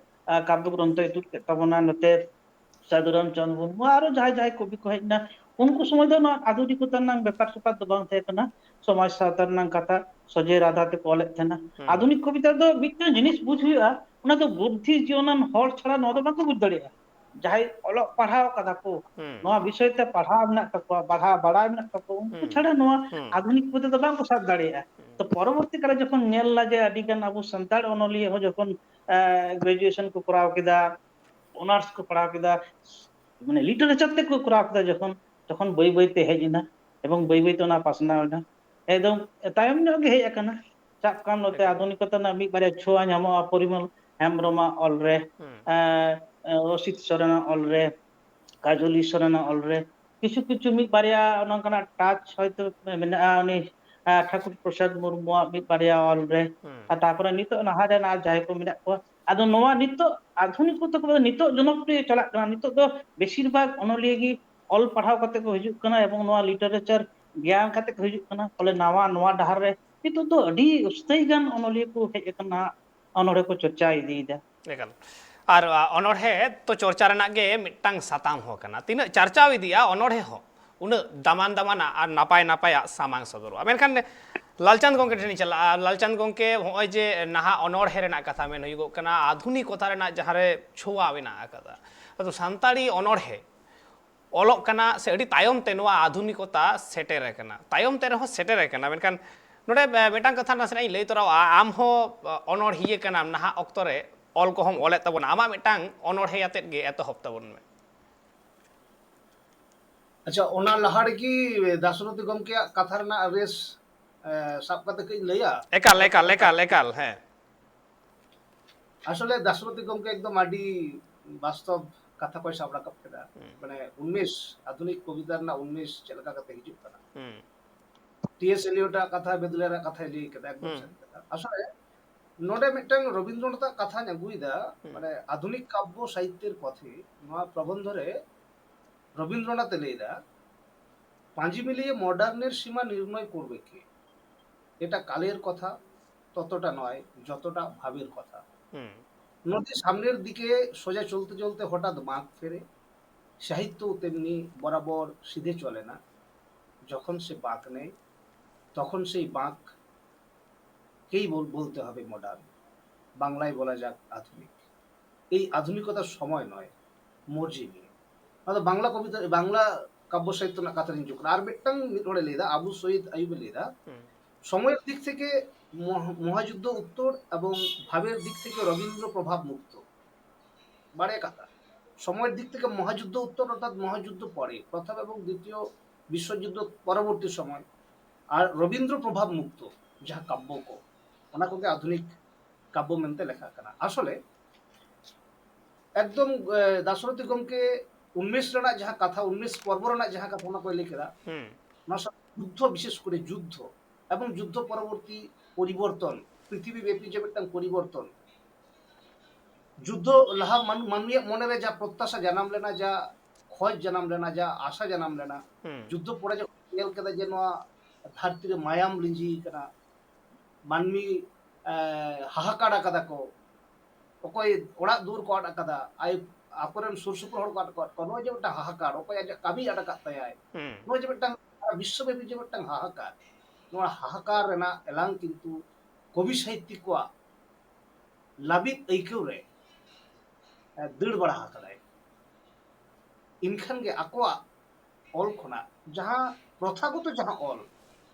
ᱟᱸ, ᱠᱟᱵᱽᱭᱚ ᱜᱨᱚᱱᱛᱷᱚᱭ ᱛᱩᱫ ᱠᱮᱫ ᱛᱟᱵᱚᱱᱟ᱾ ᱱᱚᱛᱮ ᱥᱟᱹᱫᱷᱩ ᱨᱟᱢᱪᱟᱸᱫᱽ ᱢᱩᱨᱢᱩ, ᱟᱨᱚ ᱡᱟᱦᱟᱸᱭ ᱡᱟᱦᱟᱸᱭ ᱠᱚᱵᱤ ᱠᱚ ᱦᱮᱡ ᱮᱱᱟ, ᱩᱱᱠᱩ ᱥᱚᱢᱚᱭ ᱫᱚ ᱱᱚᱣᱟ ᱟᱫᱷᱩᱱᱤᱠᱚᱛᱟ ᱨᱮᱱᱟᱜ ᱵᱮᱯᱟᱨ ᱥᱮᱯᱟᱨ ᱫᱚ ᱵᱟᱝ ᱛᱟᱦᱮᱸ ᱠᱟᱱᱟ᱾ ᱥᱚᱢᱟᱡᱽ ᱥᱟᱶᱛᱟ ᱨᱮᱱᱟᱜ ᱠᱟᱛᱷᱟ ᱥᱚᱡᱷᱮ ᱨᱟᱫᱷᱟ ᱛᱮᱠᱚ ᱚᱞᱮᱫ ᱛᱟᱦᱮᱱᱟ᱾ ᱦᱩᱸ᱾ ᱟᱫᱷᱩᱱᱤᱠ ᱠᱚᱵᱤᱛᱟ ᱫᱚ ᱢᱤᱫᱴᱟᱝ ᱡᱤᱱᱤᱥ ᱵᱩᱡᱽ ᱦᱩᱭᱩᱜᱼᱟ, ᱚᱱᱟ ᱫᱚ ᱵᱩᱫᱽᱫᱷᱤ ᱡᱤᱭᱚᱱᱟᱱ ᱦᱚᱲ ᱪᱷᱟᱲᱟ ᱱᱚᱣᱟ ᱫᱚ ᱵᱟᱠᱚ ᱵᱩᱡᱽ ᱫᱟᱲᱮᱭᱟᱜᱼᱟ᱾ ᱡᱟᱦᱟᱸᱭ ᱚᱞᱚᱜ ᱯᱟᱲᱦᱟᱣ ᱠᱟᱫᱟ ᱠᱚ, ᱦᱩᱸ᱾ ᱱᱚᱣᱟ ᱵᱤᱥᱚᱭ ᱛᱮ ᱯᱟᱲᱦᱟᱣ ᱢᱮᱱᱟᱜ ᱛᱟᱠᱚᱣᱟ, ᱯᱟᱲᱦᱟᱣ ᱵᱟᱲᱟᱭ ᱢᱮᱱᱟᱜ ᱛᱟᱠᱚᱣᱟ, ᱩᱱᱠᱩ ᱦᱩᱸ᱾ ᱪᱷᱟᱲᱟ ᱱᱚᱣᱟ ᱦᱩᱸ᱾ ᱟᱫᱷᱩᱱᱤᱠ ᱠᱚᱵᱤᱛᱟ ᱫᱚ ᱵᱟᱝ ᱠᱚ ᱥᱟᱵ ᱫᱟᱲᱮᱭᱟᱜᱼᱟ᱾ ᱦᱩᱸ᱾ ᱛᱚ ᱯᱚᱨᱚᱵᱚᱨᱛᱤ ᱠᱟᱞᱨᱮ ᱡᱚᱠᱷᱚᱱ ᱧᱮᱞ ᱮᱱᱟ ᱡᱮ ᱟᱹᱰᱤ ᱜᱟᱱ ᱟᱵᱚ ᱥᱟᱱᱛᱟᱲ ᱚᱱᱚᱞᱤᱭᱟᱹ ᱦᱚᱸ ᱡᱚᱠᱷᱚᱱ ᱮ, ᱜᱨᱮᱡᱩᱭᱮᱥᱚᱱ ᱠᱚ ᱠᱚᱨᱟᱣ ᱠᱮᱫᱟ, ᱚᱱᱟᱨᱥ ᱠᱚ ᱯᱟᱲᱦᱟᱣ ᱠᱮᱫᱟ, ᱢᱟᱱᱮ ᱞᱤᱴᱟᱨᱮᱪᱟᱨ ᱛᱮ ᱠᱚ ᱠᱚᱨᱟᱣ ᱠᱮᱫᱟ, ᱡᱚᱠᱷᱚᱱ ᱛᱚᱠᱷᱚᱱ ᱵᱟᱹᱭ ᱵᱟᱹᱭ ᱛᱮ ᱦᱮᱡ ᱮᱱᱟ ᱮᱵᱚᱝ ᱵᱟᱹᱭ ᱵᱟᱹᱭ ᱛᱮ ᱚᱱᱟ ᱯᱟᱥᱱᱟᱣ ᱮᱱᱟ᱾ ᱮᱠᱫᱚᱢ ᱛᱟᱭᱚᱢ ᱧᱚᱜ ᱜᱮ ᱦᱮᱡ ᱟᱠᱟᱱᱟ᱾ ᱥᱟᱵ ᱠᱟᱜ ᱢᱮ ᱱᱚᱛᱮ ᱮᱠᱫᱚᱢ᱾ ᱟᱫᱷᱩᱱᱤᱠᱚᱛᱟ ᱨᱮᱱᱟᱜ ᱢᱤᱫ ᱵᱟᱨᱭᱟ ᱪᱷᱳᱣᱟ ᱧᱟᱢᱚᱜᱼᱟ, ᱯᱚᱨᱤᱢᱚᱞ ᱦᱮᱢᱵᱨᱚᱢᱟᱜ ᱚᱞ ᱨᱮ, ᱦᱩᱸ᱾ ᱮ, ᱮ, ᱚᱥᱤᱛ ᱥᱚᱨᱮᱱᱟᱜ ᱚᱞ ᱨᱮ, ᱠᱟᱡᱚᱞᱤ ᱥᱚᱨᱮᱱᱟᱜ ᱚᱞ ᱨᱮ, ᱠᱤᱪᱷᱩ ᱠᱤᱪᱷᱩ ᱢᱤᱫ ᱵᱟᱨᱭᱟ ᱱᱚᱝᱠᱟᱱᱟᱜ ᱴᱟᱪ ᱦᱚᱭᱛᱳ ᱢᱮᱱᱟᱜᱼᱟ, ᱩᱱᱤ, ᱮ, ᱴᱷᱟᱠᱩᱨ ᱯᱨᱚᱥᱟᱫᱽ ᱢᱩᱨᱢᱩᱣᱟᱜ ᱢᱤᱫ ᱵᱟᱨᱭᱟ ᱚᱞ ᱨᱮ᱾ ᱦᱩᱸ᱾ ᱟᱨ ᱛᱟᱨᱯᱚᱨᱮ ᱱᱤᱛᱚᱜ ᱱᱟᱦᱟᱜ ᱨᱮᱱ ᱟᱨ ᱡᱟᱦᱟᱸᱭ ᱠᱚ ᱢᱮᱱᱟᱜ ᱠᱚᱣᱟ, ᱟᱫᱚ ᱱᱚᱣᱟ ᱱᱤᱛᱚᱜ ᱟᱫᱷᱩᱱᱤᱠᱚᱛᱟ ᱠᱚ, ᱱᱤᱛᱚᱜ ᱡᱚᱱᱚᱯᱨᱤᱭᱚ ᱪᱟᱞᱟᱜ ᱠᱟᱱᱟ, ᱱᱤᱛᱚᱜ ᱫᱚ ᱵᱮᱥᱤᱨ ᱵᱷᱟᱜᱽ ᱚᱱᱚᱞᱤᱭᱟᱹ ᱜᱮ ᱚᱞ ᱯᱟᱲᱦᱟᱣ ᱠᱟᱛᱮ ᱠᱚ ᱦᱤᱡᱩᱜ ᱠᱟᱱᱟ ᱮᱵᱚᱝ ᱱᱚᱣᱟ ᱞᱤᱴᱟᱨᱮᱪᱟᱨ ᱜᱮᱭᱟᱱ ᱠᱟᱛᱮ ᱠᱚ ᱦᱤᱡᱩᱜ ᱠᱟᱱᱟ᱾ ᱯᱷᱚᱞᱮ ᱱᱟᱣᱟ, ᱱᱚᱣᱟ ᱰᱟᱦᱟᱨ ᱨᱮ ᱱᱤᱛᱚᱜ ᱫᱚ ᱟᱹᱰᱤ ᱩᱥᱛᱟᱹᱭ ᱜᱟᱱ ᱚᱱᱚᱞᱤᱭᱟᱹ ᱠᱚ ᱦᱮᱡ ᱟᱠᱟᱱᱟ, ᱚᱱᱚᱲᱦᱮ ᱠᱚ ᱪᱚᱨᱪᱟ ᱤᱫᱤᱭᱮᱫᱟ᱾ ᱮᱠᱟᱞ᱾ ᱟᱨ, ᱟ, ᱚᱱᱚᱲᱦᱮ ᱛᱚ ᱪᱚᱨᱪᱟ ᱨᱮᱱᱟᱜ ᱜᱮ ᱢᱤᱫᱴᱟᱝ ᱥᱟᱛᱟᱢ ᱦᱚᱸ ᱠᱟᱱᱟ᱾ ᱛᱤᱱᱟᱹᱜ ᱪᱟᱨᱪᱟᱣ ᱤᱫᱤᱜᱼᱟ ᱚᱱᱚᱲᱦᱮ ᱦᱚᱸ, ᱩᱱᱟᱹᱜ ᱫᱟᱢᱟᱱ ᱫᱟᱢᱟᱱᱟᱜ ᱟᱨ ᱱᱟᱯᱟᱭ ᱱᱟᱯᱟᱭᱟᱜ ᱥᱟᱢᱟᱝ ᱥᱚᱫᱚᱨᱚᱜᱼᱟ᱾ ᱢᱮᱱᱠᱷᱟᱱ ᱞᱟᱞᱪᱟᱸᱫᱽ ᱜᱚᱢᱠᱮ ᱴᱷᱮᱱ ᱤᱧ ᱪᱟᱞᱟᱜᱼᱟ᱾ ᱞᱟᱞᱪᱟᱸᱫᱽ ᱜᱚᱢᱠᱮ, ᱦᱚᱸᱜᱼᱚᱭ ᱡᱮ ᱱᱟᱦᱟᱜ ᱚᱱᱚᱲᱦᱮ ᱨᱮᱱᱟᱜ ᱠᱟᱛᱷᱟ ᱢᱮᱱ ᱦᱩᱭᱩᱜᱚᱜ ᱠᱟᱱᱟ, ᱟᱫᱷᱩᱱᱤᱠᱚᱛᱟ ᱨᱮᱱᱟᱜ ᱡᱟᱦᱟᱸ ᱨᱮ ᱪᱷᱳᱣᱟ ᱢᱮᱱᱟᱜ ᱟᱠᱟᱫᱟ, ᱟᱫᱚ ᱥᱟᱱᱛᱟᱲᱤ ᱚᱱᱚᱲᱦᱮ ᱚᱞᱚᱜ ᱠᱟᱱᱟ ᱥᱮ ᱟᱹᱰᱤ ᱛᱟᱭᱚᱢ ᱛᱮ ᱱᱚᱣᱟ ᱟᱫᱷᱩᱱᱤᱠᱚᱛᱟ ᱥᱮᱴᱮᱨ ᱟᱠᱟᱱᱟ, ᱛᱟᱭᱚᱢ ᱛᱮ ᱨᱮᱦᱚᱸ ᱥᱮᱴᱮᱨ ᱟᱠᱟᱱᱟ᱾ ᱢᱮᱱᱠᱷᱟᱱ ᱱᱚᱰᱮ, ᱮ, ᱢᱤᱫᱴᱟᱝ ᱠᱟᱛᱷᱟ ᱱᱟᱥᱮᱱᱟᱜ ᱤᱧ ᱞᱟᱹᱭ ᱛᱚᱨᱟᱣᱟ, ᱟᱢ ᱦᱚᱸ, ᱮ, ᱚᱱᱚᱲᱦᱤᱭᱟᱹ ᱠᱟᱱᱟᱢ, ᱱᱟᱦᱟᱜ ᱚᱠᱛᱚ ᱨᱮ ᱚᱞ ᱠᱚᱦᱚᱸᱢ ᱚᱞᱮᱫ ᱛᱟᱵᱚᱱᱟ, ᱟᱢᱟᱜ ᱢᱤᱫᱴᱟᱝ ᱚᱱᱚᱲᱦᱮ ᱟᱛᱮᱫ ᱜᱮ ᱮᱛᱚᱦᱚᱵ ᱛᱟᱵᱚᱱ ᱢᱮ᱾ ᱟᱪᱪᱷᱟ, ᱚᱱᱟ ᱞᱟᱦᱟ ᱨᱮᱜᱮ ᱫᱟᱥᱨᱚᱛᱷᱤ ᱜᱚᱢᱠᱮᱭᱟᱜ ᱠᱟᱛᱷᱟ ᱨᱮᱱᱟᱜ ᱨᱮᱥ, ᱮ, ᱥᱟᱵ ᱠᱟᱛᱮ ᱠᱟᱹᱡ ᱞᱟᱹᱭᱟ᱾ ᱮᱠᱟᱞ ᱮᱠᱟᱞ ᱮᱠᱟᱞ ᱮᱠᱟᱞ ᱦᱮᱸ᱾ ᱟᱥᱚᱞᱮ ᱫᱟᱥᱨᱚᱛᱷᱤ ᱜᱚᱢᱠᱮ ᱮᱠᱫᱚᱢ ᱟᱹᱰᱤ ᱵᱟᱥᱛᱚᱵ ᱠᱟᱛᱷᱟ ᱠᱚᱭ ᱥᱟᱵ ᱨᱟᱠᱟᱵ ᱠᱮᱫᱟ᱾ ᱦᱩᱸ᱾ ᱢᱟᱱᱮ ᱩᱱᱢᱮᱥ, ᱟᱫᱷᱩᱱᱤᱠ ᱠᱚᱵᱤᱛᱟ ᱨᱮᱱᱟᱜ ᱩᱱᱢᱮᱥ ᱪᱮᱫ ᱞᱮᱠᱟ ᱠᱟᱛᱮ ᱦᱤᱡᱩᱜ ᱠᱟᱱᱟ᱾ ᱦᱩᱸ᱾ ᱴᱤ ᱮᱥ ᱮᱞᱤᱭᱚᱴᱟᱜ ᱠᱟᱛᱷᱟ, ᱵᱮᱫᱞᱮᱨᱟᱜ ᱠᱟᱛᱷᱟᱭ ᱞᱟᱹᱭ ᱠᱮᱫᱟ, ᱮᱠᱫᱚᱢ ᱦᱩᱸ᱾ ᱥᱟᱹᱨᱤ ᱠᱟᱛᱷᱟ᱾ ᱟᱥᱚᱞᱮ ᱱᱚᱰᱮ ᱢᱤᱫᱴᱟᱝ ᱨᱚᱵᱤᱱᱫᱨᱚᱱᱟᱛᱷᱟᱜ ᱠᱟᱛᱷᱟᱧ ᱟᱹᱜᱩᱭᱮᱫᱟ, ᱦᱩᱸ᱾ ᱢᱟᱱᱮ ᱟᱫᱷᱩᱱᱤᱠ ᱠᱟᱵᱽᱵᱚ ᱥᱟᱦᱤᱛᱛᱮᱨ ᱯᱚᱛᱷᱮ ᱱᱚᱣᱟ ᱯᱨᱚᱵᱚᱱᱫᱷᱚ ᱨᱮ ᱨᱚᱵᱤᱱᱫᱨᱚᱱᱟᱛᱷ ᱮ ᱞᱟᱹᱭ ᱮᱫᱟ, পাঁজি মিলিয়ে মডার্নের সীমা নির্ণয় করবে কে? এটা কালের কথা, ততটা নয়, যতটা ভাবের কথা। হুম। নদী সামনের দিকে সোজা চলতে চলতে হঠাৎ বাঁক ফেরে, সাহিত্যও তেমনি বরাবর সিধে চলে না। যখন সে বাঁক নেয়, তখন সেই বাঁককেই বল-, বলতে হবে মডার্ন, বাংলায় বলা যাক আধুনিক। এই আধুনিকতার সময় নয়, মর্জি নিয়ে। ᱟᱫᱚ ᱵᱟᱝᱞᱟ ᱠᱚᱵᱤᱛᱟ, ᱵᱟᱝᱞᱟ ᱠᱟᱵᱽᱵᱚ ᱥᱟᱦᱤᱛᱛᱚ ᱨᱮᱱᱟᱜ ᱠᱟᱛᱷᱟ ᱨᱤᱧ ᱦᱤᱡᱩᱜ ᱠᱟᱱᱟ᱾ ᱟᱨ ᱢᱤᱫᱴᱟᱝ ᱢᱤᱫ ᱦᱚᱲᱮ ᱞᱟᱹᱭᱫᱟ, ᱟᱵᱩ ᱥᱚᱭᱤᱫ ᱟᱭᱩᱵ ᱮ ᱞᱟᱹᱭᱫᱟ, ᱦᱩᱸ᱾ সময়র দিক থেকে মহ-, মহাযুদ্ধ উত্তর এবং ভাবের দিক থেকে রবীন্দ্র প্রভাব মুক্ত। ᱵᱟᱨᱭᱟ ᱠᱟᱛᱷᱟ, সময়র দিক থেকে মহাযুদ্ধ উত্তর অর্থাৎ মহাযুদ্ধ পরে, প্রথম এবং দ্বিতীয় বিশ্বযুদ্ধ পরবর্তী সময়, আর রবীন্দ্র প্রভাব মুক্ত ᱡᱟᱦᱟᱸ ᱠᱟব্য ᱠᱚ, ᱚᱱᱟ ᱠᱚᱜᱮ ᱟᱫᱷᱩᱱᱤᱠ ᱠᱟᱵᱽᱵᱚ ᱢᱮᱱᱛᱮ ᱞᱮᱠᱷᱟᱜ ᱠᱟᱱᱟ᱾ ᱟᱥᱚᱞᱮ ᱮᱠᱫᱚᱢ, ᱮ, ᱫᱟᱥᱨᱚᱛᱷᱤ ᱜᱚᱢᱠᱮ ᱩᱱᱢᱮᱥ ᱨᱮᱱᱟᱜ ᱡᱟᱦᱟᱸ ᱠᱟᱛᱷᱟ, ᱩᱱᱢᱮᱥ ᱯᱚᱨᱵᱚ ᱨᱮᱱᱟᱜ ᱡᱟᱦᱟᱸ ᱠᱟᱛᱷᱟ, ᱚᱱᱟ ᱠᱚᱭ ᱞᱟᱹᱭ ᱠᱮᱫᱟ, ᱦᱩᱸ᱾ ᱚᱱᱟ ᱥᱟᱶ ᱡᱩᱫᱽᱫᱷᱚ, ᱵᱤᱥᱮᱥ ᱠᱚᱨᱮ ᱡᱩᱫᱽᱫᱷᱚ ᱮᱵᱚᱝ ᱡᱩᱫᱽᱫᱷᱚ ᱯᱚᱨᱚᱵᱚᱨᱛᱤ ᱯᱚᱨᱤᱵᱚᱨᱛᱚᱱ, ᱯᱨᱤᱛᱷᱤᱵᱤ ᱵᱮᱯᱤ ᱡᱮ ᱢᱤᱫᱴᱟᱝ ᱯᱚᱨᱤᱵᱚᱨᱛᱚᱱ, ᱡᱩᱫᱽᱫᱷᱚ ᱞᱟᱦᱟ ᱢᱟᱱ-, ᱢᱟᱹᱱᱢᱤᱭᱟᱜ ᱢᱚᱱᱮᱨᱮ ᱡᱟ ᱯᱨᱚᱛᱛᱟᱥᱟ ᱡᱟᱱᱟᱢ ᱞᱮᱱᱟ, ᱡᱟ ᱠᱷᱚᱡ ᱡᱟᱱᱟᱢ ᱞᱮᱱᱟ, ᱡᱟ ᱟᱥᱟ ᱡᱟᱱᱟᱢ ᱞᱮᱱᱟ, ᱦᱩᱸ᱾ ᱡᱩᱫᱽᱫᱷᱚ ᱯᱚᱨᱮ ᱡᱚᱠᱷᱚᱱ ᱧᱮᱞ ᱠᱮᱫᱟ ᱡᱮ ᱱᱚᱣᱟ ᱫᱷᱟᱹᱨᱛᱤ ᱨᱮ ᱢᱟᱭᱟᱢ ᱞᱤᱸᱡᱤ ᱠᱟᱱᱟ, ᱢᱟᱹᱱᱢᱤ, ᱮ, ᱦᱟᱦᱟᱠᱟᱲ ᱟᱠᱟᱫᱟ ᱠᱚ, ᱚᱠᱚᱭ ᱚᱲᱟᱜ ᱫᱩᱣᱟᱹᱨ ᱠᱚ ᱟᱫ ᱟᱠᱟᱫᱟ, ᱟᱭ-, ᱟᱠᱚᱨᱮᱱ ᱥᱩᱨ ᱥᱩᱯᱩᱨ ᱦᱚᱲ ᱠᱚ ᱟᱫ ᱟᱠᱟᱫ ᱠᱚᱣᱟ, ᱱᱚᱜᱼᱚᱭ ᱡᱮ ᱢᱤᱫᱴᱟᱝ ᱦᱟᱦᱟᱠᱟᱲ, ᱚᱠᱚᱭ ᱟᱡᱟᱜ ᱠᱟᱹᱢᱤ ᱟᱫ ᱟᱠᱟᱫ ᱛᱟᱭᱟᱭ, ᱦᱩᱸ᱾ ᱱᱚᱜᱼᱚᱭ ᱡᱮ ᱢᱤᱫᱴᱟᱝ ᱥᱟᱨᱟ ᱵᱤᱥᱥᱚᱵᱮᱯᱤ ᱡᱮ ᱢᱤᱫᱴᱟᱝ ᱦᱟᱦᱟᱠᱟᱨ, ᱱᱚᱣᱟ ᱦᱟᱦᱟᱠᱟᱨ ᱨᱮᱱᱟᱜ ᱮᱞᱟᱝ ᱠᱤᱱᱛᱩ ᱠᱚᱵᱤ ᱥᱟᱦᱤᱛᱭᱤᱠ ᱠᱚᱣᱟᱜ ᱞᱟᱹᱵᱤᱫ ᱟᱹᱭᱠᱟᱹᱣ ᱨᱮ, ᱮ, ᱫᱟᱹᱲ ᱵᱟᱲᱟ ᱟᱠᱟᱫᱟᱭ᱾ ᱮᱱᱠᱷᱟᱱ ᱜᱮ ᱟᱠᱚᱣᱟᱜ ᱚᱞ ᱠᱷᱚᱱᱟᱜ ᱡᱟᱦᱟᱸ ᱯᱨᱚᱛᱷᱟᱜᱚᱛᱚ ᱡᱟᱦᱟᱸ ᱚᱞ,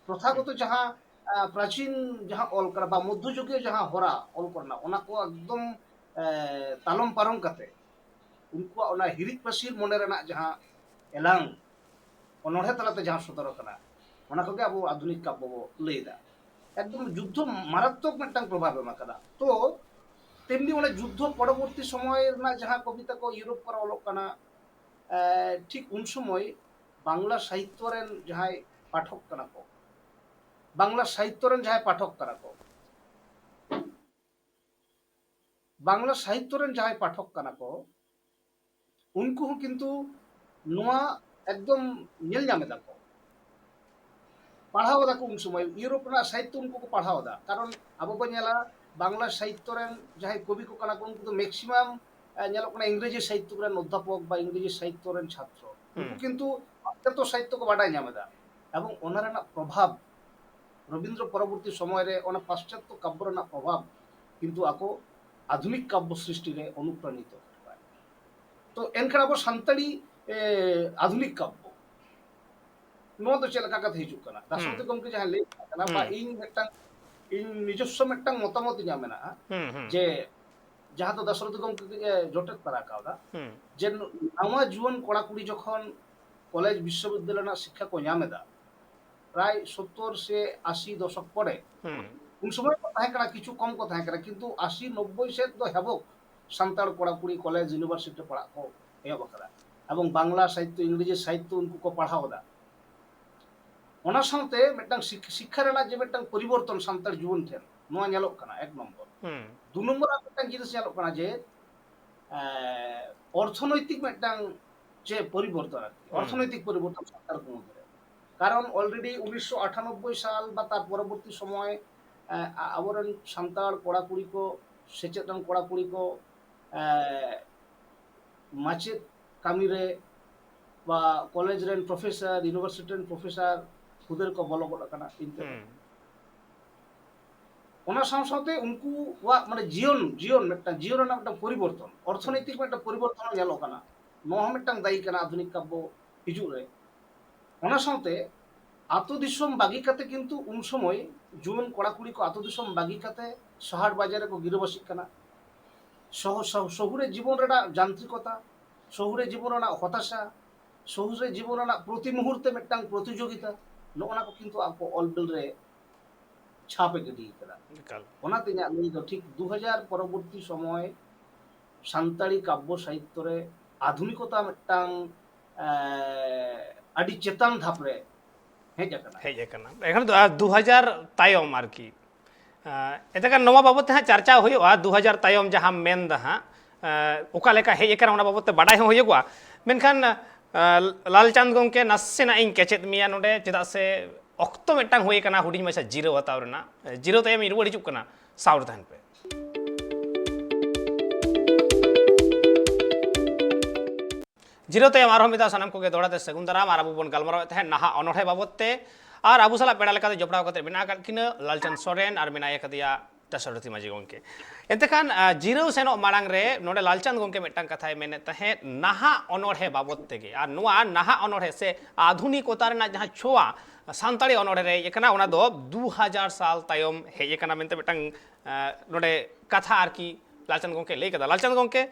ᱯᱨᱚᱛᱷᱟᱜᱚᱛᱚ ᱡᱟᱦᱟᱸ, ᱟ, ᱯᱨᱟᱪᱤᱱ ᱡᱟᱦᱟᱸ ᱚᱞ ᱠᱟᱱᱟ ᱵᱟ ᱢᱚᱫᱽᱫᱷᱚ ᱡᱩᱜᱤᱭᱚ ᱡᱟᱦᱟᱸ ᱦᱚᱨᱟ ᱚᱞ ᱠᱚᱨᱮᱱᱟᱜ, ᱚᱱᱟ ᱠᱚ ᱮᱠᱫᱚᱢ, ᱮ, ᱛᱟᱞᱚᱢ ᱯᱟᱨᱚᱢ ᱠᱟᱛᱮ ᱩᱱᱠᱩᱣᱟᱜ ᱚᱱᱟ ᱦᱤᱨᱤᱡ ᱯᱟᱹᱥᱤᱨ ᱢᱚᱱᱮ ᱨᱮᱱᱟᱜ ᱡᱟᱦᱟᱸ ᱮᱞᱟᱝ, ᱚᱱᱚᱬᱦᱮ ᱛᱟᱞᱟᱛᱮ ᱡᱟᱦᱟᱸ ᱥᱚᱫᱚᱨ ᱟᱠᱟᱱᱟ, ᱚᱱᱟ ᱠᱚᱜᱮ ᱟᱵᱚ ᱟᱫᱷᱩᱱᱤᱠ ᱠᱟᱵᱽᱵᱚ ᱵᱚ ᱞᱟᱹᱭ ᱮᱫᱟ᱾ ᱮᱠᱫᱚᱢ ᱡᱩᱫᱽᱫᱷᱚ ᱢᱟᱨᱟᱛᱢᱚᱠ ᱢᱤᱫᱴᱟᱝ ᱯᱨᱚᱵᱷᱟᱵᱽ ᱮᱢ ᱟᱠᱟᱫᱟ᱾ ᱛᱚ ᱛᱮᱢᱱᱤ ᱚᱱᱟ ᱡᱩᱫᱽᱫᱷᱚ ᱯᱚᱨᱚᱵᱚᱨᱛᱤ ᱥᱚᱢᱚᱭ ᱨᱮᱱᱟᱜ ᱡᱟᱦᱟᱸ ᱠᱚᱵᱤᱛᱟ ᱠᱚ ᱤᱭᱩᱨᱳᱯ ᱠᱚᱨᱮ ᱚᱞᱚᱜ ᱠᱟᱱᱟ, ᱮ, ᱴᱷᱤᱠ ᱩᱱ ᱥᱚᱢᱚᱭ ᱵᱟᱝᱞᱟ ᱥᱟᱦᱤᱛᱛᱚ ᱨᱮᱱ ᱡᱟᱦᱟᱸᱭ ᱯᱟᱴᱷᱚᱠ ᱠᱟᱱᱟ ᱠᱚ, ᱵᱟᱝᱞᱟ ᱥᱟᱦᱤᱛᱛᱚ ᱨᱮᱱ ᱡᱟᱦᱟᱸᱭ ᱯᱟᱴᱷᱚᱠ ᱠᱟᱱᱟ ᱠᱚ, ᱵᱟᱝᱞᱟ ᱥᱟᱦᱤᱛᱛᱚ ᱨᱮᱱ ᱡᱟᱦᱟᱸᱭ ᱯᱟᱴᱷᱚᱠ ᱠᱟᱱᱟ ᱠᱚ, ᱩᱱᱠᱩ ᱦᱚᱸ ᱠᱤᱱᱛᱩ ᱱᱚᱣᱟ ᱮᱠᱫᱚᱢ ᱧᱮᱞ ᱧᱟᱢ ᱮᱫᱟ ᱠᱚ, ᱯᱟᱲᱦᱟᱣ ᱮᱫᱟ ᱠᱚ᱾ ᱩᱱ ᱥᱚᱢᱚᱭ ᱤᱭᱩᱨᱳᱯ ᱨᱮᱱᱟᱜ ᱥᱟᱦᱤᱛᱛᱚ ᱩᱱᱠᱩ ᱠᱚ ᱯᱟᱲᱦᱟᱣ ᱮᱫᱟ᱾ ᱠᱟᱨᱚᱱ ᱟᱵᱚ ᱵᱚᱱ ᱧᱮᱞᱟ, ᱵᱟᱝᱞᱟ ᱥᱟᱦᱤᱛᱛᱚ ᱨᱮᱱ ᱡᱟᱦᱟᱸᱭ ᱠᱚᱵᱤ ᱠᱚ ᱠᱟᱱᱟ ᱠᱚ, ᱩᱱᱠᱩ ᱫᱚ ᱢᱮᱠᱥᱤᱢᱟᱢ ᱧᱮᱞᱚᱜ ᱠᱟᱱᱟ ᱤᱝᱨᱮᱡᱤ ᱥᱟᱦᱤᱛᱛᱚ ᱨᱮᱱ ᱚᱫᱽᱫᱷᱟᱯᱚᱠ ᱵᱟ ᱤᱝᱨᱮᱡᱤ ᱥᱟᱦᱤᱛᱛᱚ ᱨᱮᱱ ᱪᱷᱟᱛᱨᱚ᱾ ᱩᱱᱠᱩ ᱦᱩᱸ᱾ ᱠᱤᱱᱛᱩ ᱯᱟᱥᱪᱟᱛᱛᱚ ᱥᱟᱦᱤᱛᱛᱚ ᱠᱚ ᱵᱟᱰᱟᱭ ᱧᱟᱢ ᱮᱫᱟ, ᱮᱵᱚᱝ ᱚᱱᱟ ᱨᱮᱱᱟᱜ ᱯᱨᱚᱵᱷᱟᱵᱽ ᱨᱚᱵᱤᱱᱫᱨᱚ ᱯᱚᱨᱚᱵᱚᱨᱛᱤ ᱥᱚᱢᱚᱭ ᱨᱮ ᱚᱱᱟ ᱯᱟᱥᱪᱟᱛᱛᱚ ᱠᱟᱵᱽᱵᱚ ᱨᱮᱱᱟᱜ ᱯᱨᱚᱵᱷᱟᱵᱽ ᱠᱤᱱᱛᱩ ᱟᱠᱚ ᱟᱫᱷᱩᱱᱤᱠ ᱠᱟᱵᱽᱵᱚ ᱥᱨᱤᱥᱴᱤ ᱨᱮ ᱚᱱᱩᱯᱨᱟᱱᱤᱛᱚ ᱠᱟᱱᱟ᱾ ᱛᱚ ᱮᱱᱠᱷᱟᱱ ᱟᱵᱚ ᱥᱟᱱᱛᱟᱲᱤ, ᱮ, ᱟᱫᱷᱩᱱᱤᱠ ᱠᱟᱵᱽᱵᱚ, ᱱᱚᱣᱟ ᱫᱚ ᱪᱮᱫ ᱞᱮᱠᱟ ᱠᱟᱛᱮ ᱦᱤᱡᱩᱜ ᱠᱟᱱᱟ? ᱫᱟᱥᱨᱚᱛᱷᱤ ᱦᱩᱸ᱾ ᱜᱚᱢᱠᱮ ᱡᱟᱦᱟᱸ ᱞᱟᱹᱭ ᱠᱟᱱᱟ ᱵᱟ ᱦᱩᱸ᱾ ᱤᱧ ᱢᱤᱫᱴᱟᱝ, ᱤᱧ ᱱᱤᱡᱚᱥᱥᱚ ᱢᱤᱫᱴᱟᱝ ᱢᱚᱛᱟᱢᱚᱛ ᱤᱧᱟᱹᱜ ᱢᱮᱱᱟᱜᱼᱟ, ᱦᱩᱸ, ᱦᱩᱸ᱾ ᱡᱮ ᱡᱟᱦᱟᱸ ᱫᱚ ᱫᱟᱥᱨᱚᱛᱷᱤ ᱜᱚᱢᱠᱮ ᱜᱮ ᱡᱚᱴᱮᱫ ᱛᱟᱨᱟ ᱠᱟᱣᱫᱟ, ᱦᱩᱸ᱾ ᱡᱮ ᱱᱟᱣᱟ ᱡᱩᱣᱟᱹᱱ ᱠᱚᱲᱟ ᱠᱩᱲᱤ ᱡᱚᱠᱷᱚᱱ ᱠᱚᱞᱮᱡᱽ ᱵᱤᱥᱥᱚᱵᱤᱫᱽᱫᱟᱞᱚᱭ ᱨᱮᱱᱟᱜ ᱥᱤᱠᱠᱷᱟ ᱠᱚ ᱧᱟᱢ ᱮᱫᱟ, ᱯᱨᱟᱭ ᱥᱚᱛᱛᱚᱨ ᱥᱮ ᱟᱥᱤ ᱫᱚᱥᱚᱠ ᱯᱚᱨᱮ, ᱦᱩᱸ᱾ ᱩᱱ ᱥᱚᱢᱚᱭ ᱠᱚ ᱛᱟᱦᱮᱸ ᱠᱟᱱᱟ, ᱠᱤᱪᱷᱩ ᱠᱚᱢ ᱠᱚ ᱛᱟᱦᱮᱸ ᱠᱟᱱᱟ, ᱠᱤᱱᱛᱩ ᱟᱥᱤ ᱱᱚᱵᱵᱳᱭ ᱥᱮᱫ ᱫᱚ ᱦᱮᱵᱚᱠ ᱥᱟᱱᱛᱟᱲ ᱠᱚᱲᱟ ᱠᱩᱲᱤ ᱠᱚᱞᱮᱡᱽ ᱤᱭᱩᱱᱤᱵᱷᱟᱨᱥᱤᱴᱤ ᱨᱮ ᱯᱟᱲᱦᱟᱜ ᱠᱚ ᱮᱦᱚᱵ ᱟᱠᱟᱫᱟ, ᱮᱵᱚᱝ ᱵᱟᱝᱞᱟ ᱥᱟᱦᱤᱛᱛᱚ, ᱤᱝᱨᱮᱡᱤ ᱥᱟᱦᱤᱛᱛᱚ ᱩᱱᱠᱩ ᱠᱚ ᱯᱟᱲᱦᱟᱣ ᱮᱫᱟ᱾ ᱚᱱᱟ ᱥᱟᱶᱛᱮ ᱢᱤᱫᱴᱟᱝ ᱥᱤᱠ-, ᱥᱤᱠᱠᱷᱟ ᱨᱮᱱᱟᱜ ᱡᱮ ᱢᱤᱫᱴᱟᱝ ᱯᱚᱨᱤᱵᱚᱨᱛᱚᱱ ᱥᱟᱱᱛᱟᱲ ᱡᱩᱣᱟᱹᱱ ᱴᱷᱮᱱ, ᱱᱚᱣᱟ ᱧᱮᱞᱚᱜ ᱠᱟᱱᱟ ᱮᱠ ᱱᱚᱢᱵᱚᱨ᱾ ᱦᱩᱸ᱾ ᱫᱩ ᱱᱚᱢᱵᱚᱨ ᱟᱨ ᱢᱤᱫᱴᱟᱝ ᱡᱤᱱᱤᱥ ᱧᱮᱞᱚᱜ ᱠᱟᱱᱟ ᱡᱮ, ᱮ, ᱚᱨᱛᱷᱚᱱᱳᱭᱛᱤᱠ ᱢᱤᱫᱴᱟᱝ ᱡᱮ ᱯᱚᱨᱤᱵᱚᱨᱛᱚᱱ ᱟᱨᱠᱤ, ᱦᱩᱸ᱾ ᱚᱨᱛᱷᱚᱱᱳᱭᱛᱤᱠ ᱯᱚᱨᱤᱵᱚᱨᱛᱚᱱ ᱥᱟᱱᱛᱟᱲ ᱠᱚ ᱢᱚᱫᱽᱫᱷᱮ ᱨᱮ᱾ ᱠᱟᱨᱚᱱ already ᱩᱱᱤᱥᱥᱚ ᱟᱴᱷᱟᱱᱚᱵᱵᱳᱭ ᱥᱟᱞ ᱵᱟ ᱛᱟᱨ ᱯᱚᱨᱚᱵᱚᱨᱛᱤ ᱥᱚᱢᱚᱭ, ᱮ, ᱟ-, ᱟᱵᱚᱨᱮᱱ ᱥᱟᱱᱛᱟᱲ ᱠᱚᱲᱟ ᱠᱩᱲᱤ ᱠᱚ, ᱥᱮᱪᱮᱫ ᱨᱮᱱ ᱠᱚᱲᱟ ᱠᱩᱲᱤ ᱠᱚ, ᱮ, ᱢᱟᱪᱮᱫ ᱠᱟᱹᱢᱤ ᱨᱮ ᱵᱟ ᱠᱚᱞᱮᱡᱽ ᱨᱮᱱ ᱯᱨᱚᱯᱷᱮᱥᱚᱨ, ᱤᱭᱩᱱᱤᱵᱷᱟᱨᱥᱤᱴᱤ ᱨᱮᱱ ᱯᱨᱚᱯᱷᱮᱥᱚᱨ ᱦᱩᱫᱟᱹ ᱨᱮᱠᱚ ᱵᱚᱞᱚ ᱜᱚᱫ ᱟᱠᱟᱱᱟ ᱤᱱᱛᱮ᱾ ᱦᱩᱸ᱾ ᱚᱱᱟ ᱥᱟᱶ ᱥᱟᱶᱛᱮ ᱩᱱᱠᱩᱣᱟᱜ ᱢᱟᱱᱮ ᱡᱤᱭᱚᱱ, ᱡᱤᱭᱚᱱ ᱢᱤᱫᱴᱟᱝ ᱡᱤᱭᱚᱱ ᱨᱮᱱᱟᱜ ᱢᱤᱫᱴᱟᱝ ᱯᱚᱨᱤᱵᱚᱨᱛᱚᱱ, ᱚᱨᱛᱷᱚᱱᱳᱭᱛᱤᱠ ᱢᱤᱫᱴᱟᱝ ᱯᱚᱨᱤᱵᱚᱨᱛᱚᱱ ᱦᱚᱸ ᱧᱮᱞᱚᱜ ᱠᱟᱱᱟ᱾ ᱱᱚᱣᱟ ᱦᱚᱸ ᱢᱤᱫᱴᱟᱝ ᱫᱟᱭᱤ ᱠᱟᱱᱟ ᱟᱫᱷᱩᱱᱤᱠ ᱠᱟᱵᱽᱵᱚ ᱦᱤᱡᱩᱜ ᱨᱮ᱾ ᱚᱱᱟ ᱥᱟᱶᱛᱮ ᱟᱛᱳ ᱫᱤᱥᱚᱢ ᱵᱟᱹᱜᱤ ᱠᱟᱛᱮ ᱠᱤᱱᱛᱩ ᱩᱱ ᱥᱚᱢᱚᱭ ᱡᱩᱣᱟᱹᱱ ᱠᱚᱲᱟ ᱠᱩᱲᱤ ᱠᱚ ᱟᱛᱳ ᱫᱤᱥᱚᱢ ᱵᱟᱹᱜᱤ ᱠᱟᱛᱮ ᱥᱟᱦᱟᱨ ᱵᱟᱡᱟᱨ ᱨᱮᱠᱚ ᱜᱤᱨᱟᱹᱵᱟᱹᱥᱤᱜ ᱠᱟᱱᱟ᱾ ᱥᱚᱦ-, ᱥᱚᱦ-, ᱥᱚᱦᱩᱨᱮ ᱡᱤᱵᱚᱱ ᱨᱮᱱᱟᱜ ᱡᱟᱱᱛᱨᱤᱠᱚᱛᱟ, ᱥᱚᱦᱩᱨᱮ ᱡᱤᱵᱚᱱ ᱨᱮᱱᱟᱜ ᱦᱚᱛᱟᱥᱟ, ᱥᱚᱦᱩᱥᱨᱮ ᱡᱤᱵᱚᱱ ᱨᱮᱱᱟᱜ ᱯᱨᱚᱛᱤ ᱢᱩᱦᱩᱨᱛᱮ ᱢᱤᱫᱴᱟᱝ ᱯᱨᱚᱛᱤᱡᱳᱜᱤᱛᱟ, ᱱᱚᱜᱼᱚ ᱱᱟ ᱠᱚ ᱠᱤᱱᱛᱩ ᱟᱠᱚ ᱚᱞ ᱵᱤᱞ ᱨᱮ ᱪᱷᱟᱯ ᱮ ᱜᱤᱰᱤ ᱠᱟᱫᱟ᱾ ᱮᱠᱟᱞ᱾ ᱚᱱᱟᱛᱮ ᱤᱧᱟᱹᱜ ᱞᱟᱹᱭ ᱫᱚ ᱴᱷᱤᱠ ᱫᱩ ᱦᱟᱡᱟᱨ ᱯᱚᱨᱚᱵᱚᱨᱛᱤ ᱥᱚᱢᱚᱭ ᱥᱟᱱᱛᱟᱲᱤ ᱠᱟᱵᱽᱵᱚ ᱥᱟᱦᱤᱛᱛᱚ ᱨᱮ ᱟᱫᱷᱩᱱᱤᱠᱚᱛᱟ ᱢᱤᱫᱴᱟᱝ, ᱮ, ᱟᱹᱰᱤ ᱪᱮᱛᱟᱱ ᱫᱷᱟᱯ ᱨᱮ ᱦᱮᱡ ᱟᱠᱟᱱᱟ᱾ ᱦᱮᱡ ᱟᱠᱟᱱᱟ᱾ ᱮᱱᱠᱷᱟᱱ ᱫᱚ, ᱟᱨ ᱫᱩ ᱦᱟᱡᱟᱨ ᱛᱟᱭᱚᱢ ᱟᱨᱠᱤ, ᱮ, ᱮᱱᱛᱮ ᱠᱷᱟᱱ ᱱᱚᱣᱟ ᱵᱟᱵᱚᱫ ᱛᱮ ᱦᱟᱸᱜ ᱪᱟᱨᱪᱟ ᱦᱩᱭᱩᱜᱼᱟ, ᱫᱩ ᱦᱟᱡᱟᱨ ᱛᱟᱭᱚᱢ ᱡᱟᱦᱟᱸᱢ ᱢᱮᱱ ᱫᱟ ᱦᱟᱸᱜ, ᱮ, ᱚᱠᱟ ᱞᱮᱠᱟ ᱦᱮᱡ ᱟᱠᱟᱱᱟ ᱚᱱᱟ ᱵᱟᱵᱚᱫ ᱛᱮ ᱵᱟᱰᱟᱭ ᱦᱚᱸ ᱦᱩᱭᱩᱜᱚᱜᱼᱟ᱾ ᱢᱮᱱᱠᱷᱟᱱ, ᱮ, ᱞᱟᱞᱪᱟᱸᱫᱽ ᱜᱚᱢᱠᱮ, ᱱᱟᱥᱮᱱᱟᱜ ᱤᱧ ᱠᱮᱪᱮᱫ ᱢᱮᱭᱟ ᱱᱚᱰᱮ, ᱪᱮᱫᱟᱜ ᱥᱮ ᱚᱠᱛᱚ ᱢᱤᱫᱴᱟᱝ ᱦᱩᱭ ᱟᱠᱟᱱᱟ ᱦᱩᱰᱤᱧ ᱢᱟᱪᱷᱟ ᱡᱤᱨᱟᱹᱣ ᱦᱟᱛᱟᱣ ᱨᱮᱱᱟᱜ᱾ ᱮ, ᱡᱤᱨᱟᱹᱣ ᱛᱟᱭᱚᱢ ᱤᱧ ᱨᱩᱣᱟᱹᱲ ᱦᱤᱡᱩᱜ ᱠᱟᱱᱟ, ᱥᱟᱶ ᱨᱮ ᱛᱟᱦᱮᱱ ᱯᱮ᱾ ᱡᱤᱨᱟᱹᱣ ᱛᱟᱭᱚᱢ ᱟᱨᱦᱚᱸ ᱢᱤᱫ ᱫᱷᱟᱣ ᱥᱟᱱᱟᱢ ᱠᱚᱜᱮ ᱫᱚᱦᱲᱟ ᱛᱮ ᱥᱟᱹᱜᱩᱱ ᱫᱟᱨᱟᱢ᱾ ᱟᱨ ᱟᱵᱚ ᱵᱚᱱ ᱜᱟᱞᱢᱟᱨᱟᱣᱮᱫ ᱛᱟᱦᱮᱸᱫ ᱱᱟᱦᱟᱜ ᱚᱱᱚᱬᱦᱮ ᱵᱟᱵᱚᱫ ᱛᱮ, ᱟᱨ ᱟᱵᱚ ᱥᱟᱞᱟᱜ ᱯᱮᱲᱟ ᱞᱮᱠᱟᱛᱮ ᱡᱚᱯᱲᱟᱣ ᱠᱟᱛᱮ ᱢᱮᱱᱟᱜ ᱟᱠᱟᱫ ᱠᱤᱱᱟᱹ ᱞᱟᱞᱪᱟᱸᱫᱽ ᱥᱚᱨᱮᱱ ᱟᱨ ᱢᱮᱱᱟᱭ ᱟᱠᱟᱫᱮᱭᱟ ᱫᱟᱥᱚᱨᱚᱛᱷᱤ ᱢᱟᱹᱡᱷᱤ ᱜᱚᱢᱠᱮ᱾ ᱮᱱᱛᱮ ᱠᱷᱟᱱ, ᱟ, ᱡᱤᱨᱟᱹᱣ ᱥᱮᱱᱚᱜ ᱢᱟᱲᱟᱝ ᱨᱮ ᱱᱚᱰᱮ ᱞᱟᱞᱪᱟᱸᱫᱽ ᱜᱚᱢᱠᱮ ᱢᱤᱫᱴᱟᱝ ᱠᱟᱛᱷᱟᱭ ᱢᱮᱱᱮᱫ ᱛᱟᱦᱮᱸᱫ ᱱᱟᱦᱟᱜ ᱚᱱᱚᱬᱦᱮ ᱵᱟᱵᱚᱫ ᱛᱮᱜᱮ, ᱟᱨ ᱱᱚᱣᱟ ᱱᱟᱦᱟᱜ ᱚᱱᱚᱬᱦᱮ ᱥᱮ ᱟᱫᱷᱩᱱᱤᱠᱚᱛᱟ ᱨᱮᱱᱟᱜ ᱡᱟᱦᱟᱸ ᱪᱷᱳᱣᱟ ᱥᱟᱱᱛᱟᱲᱤ ᱚᱱᱚᱬᱦᱮ ᱨᱮ ᱦᱮᱡ ᱟᱠᱟᱱᱟ, ᱚᱱᱟ ᱫᱚ ᱫᱩ ᱦᱟᱡᱟᱨ ᱥᱟᱞ ᱛᱟᱭᱚᱢ ᱦᱮᱡ ᱟᱠᱟᱱᱟ ᱢᱮᱱᱛᱮ ᱢᱤᱫᱴᱟᱝ, ᱟ, ᱱᱚᱰᱮ ᱠᱟᱛᱷᱟ ᱟᱨᱠᱤ ᱞᱟᱞᱪᱟᱸᱫᱽ ᱜᱚᱢᱠᱮ ᱞᱟᱹᱭ ᱠᱟᱫᱟ᱾ ᱞᱟᱞᱪᱟᱸᱫᱽ ᱜᱚᱢᱠᱮ,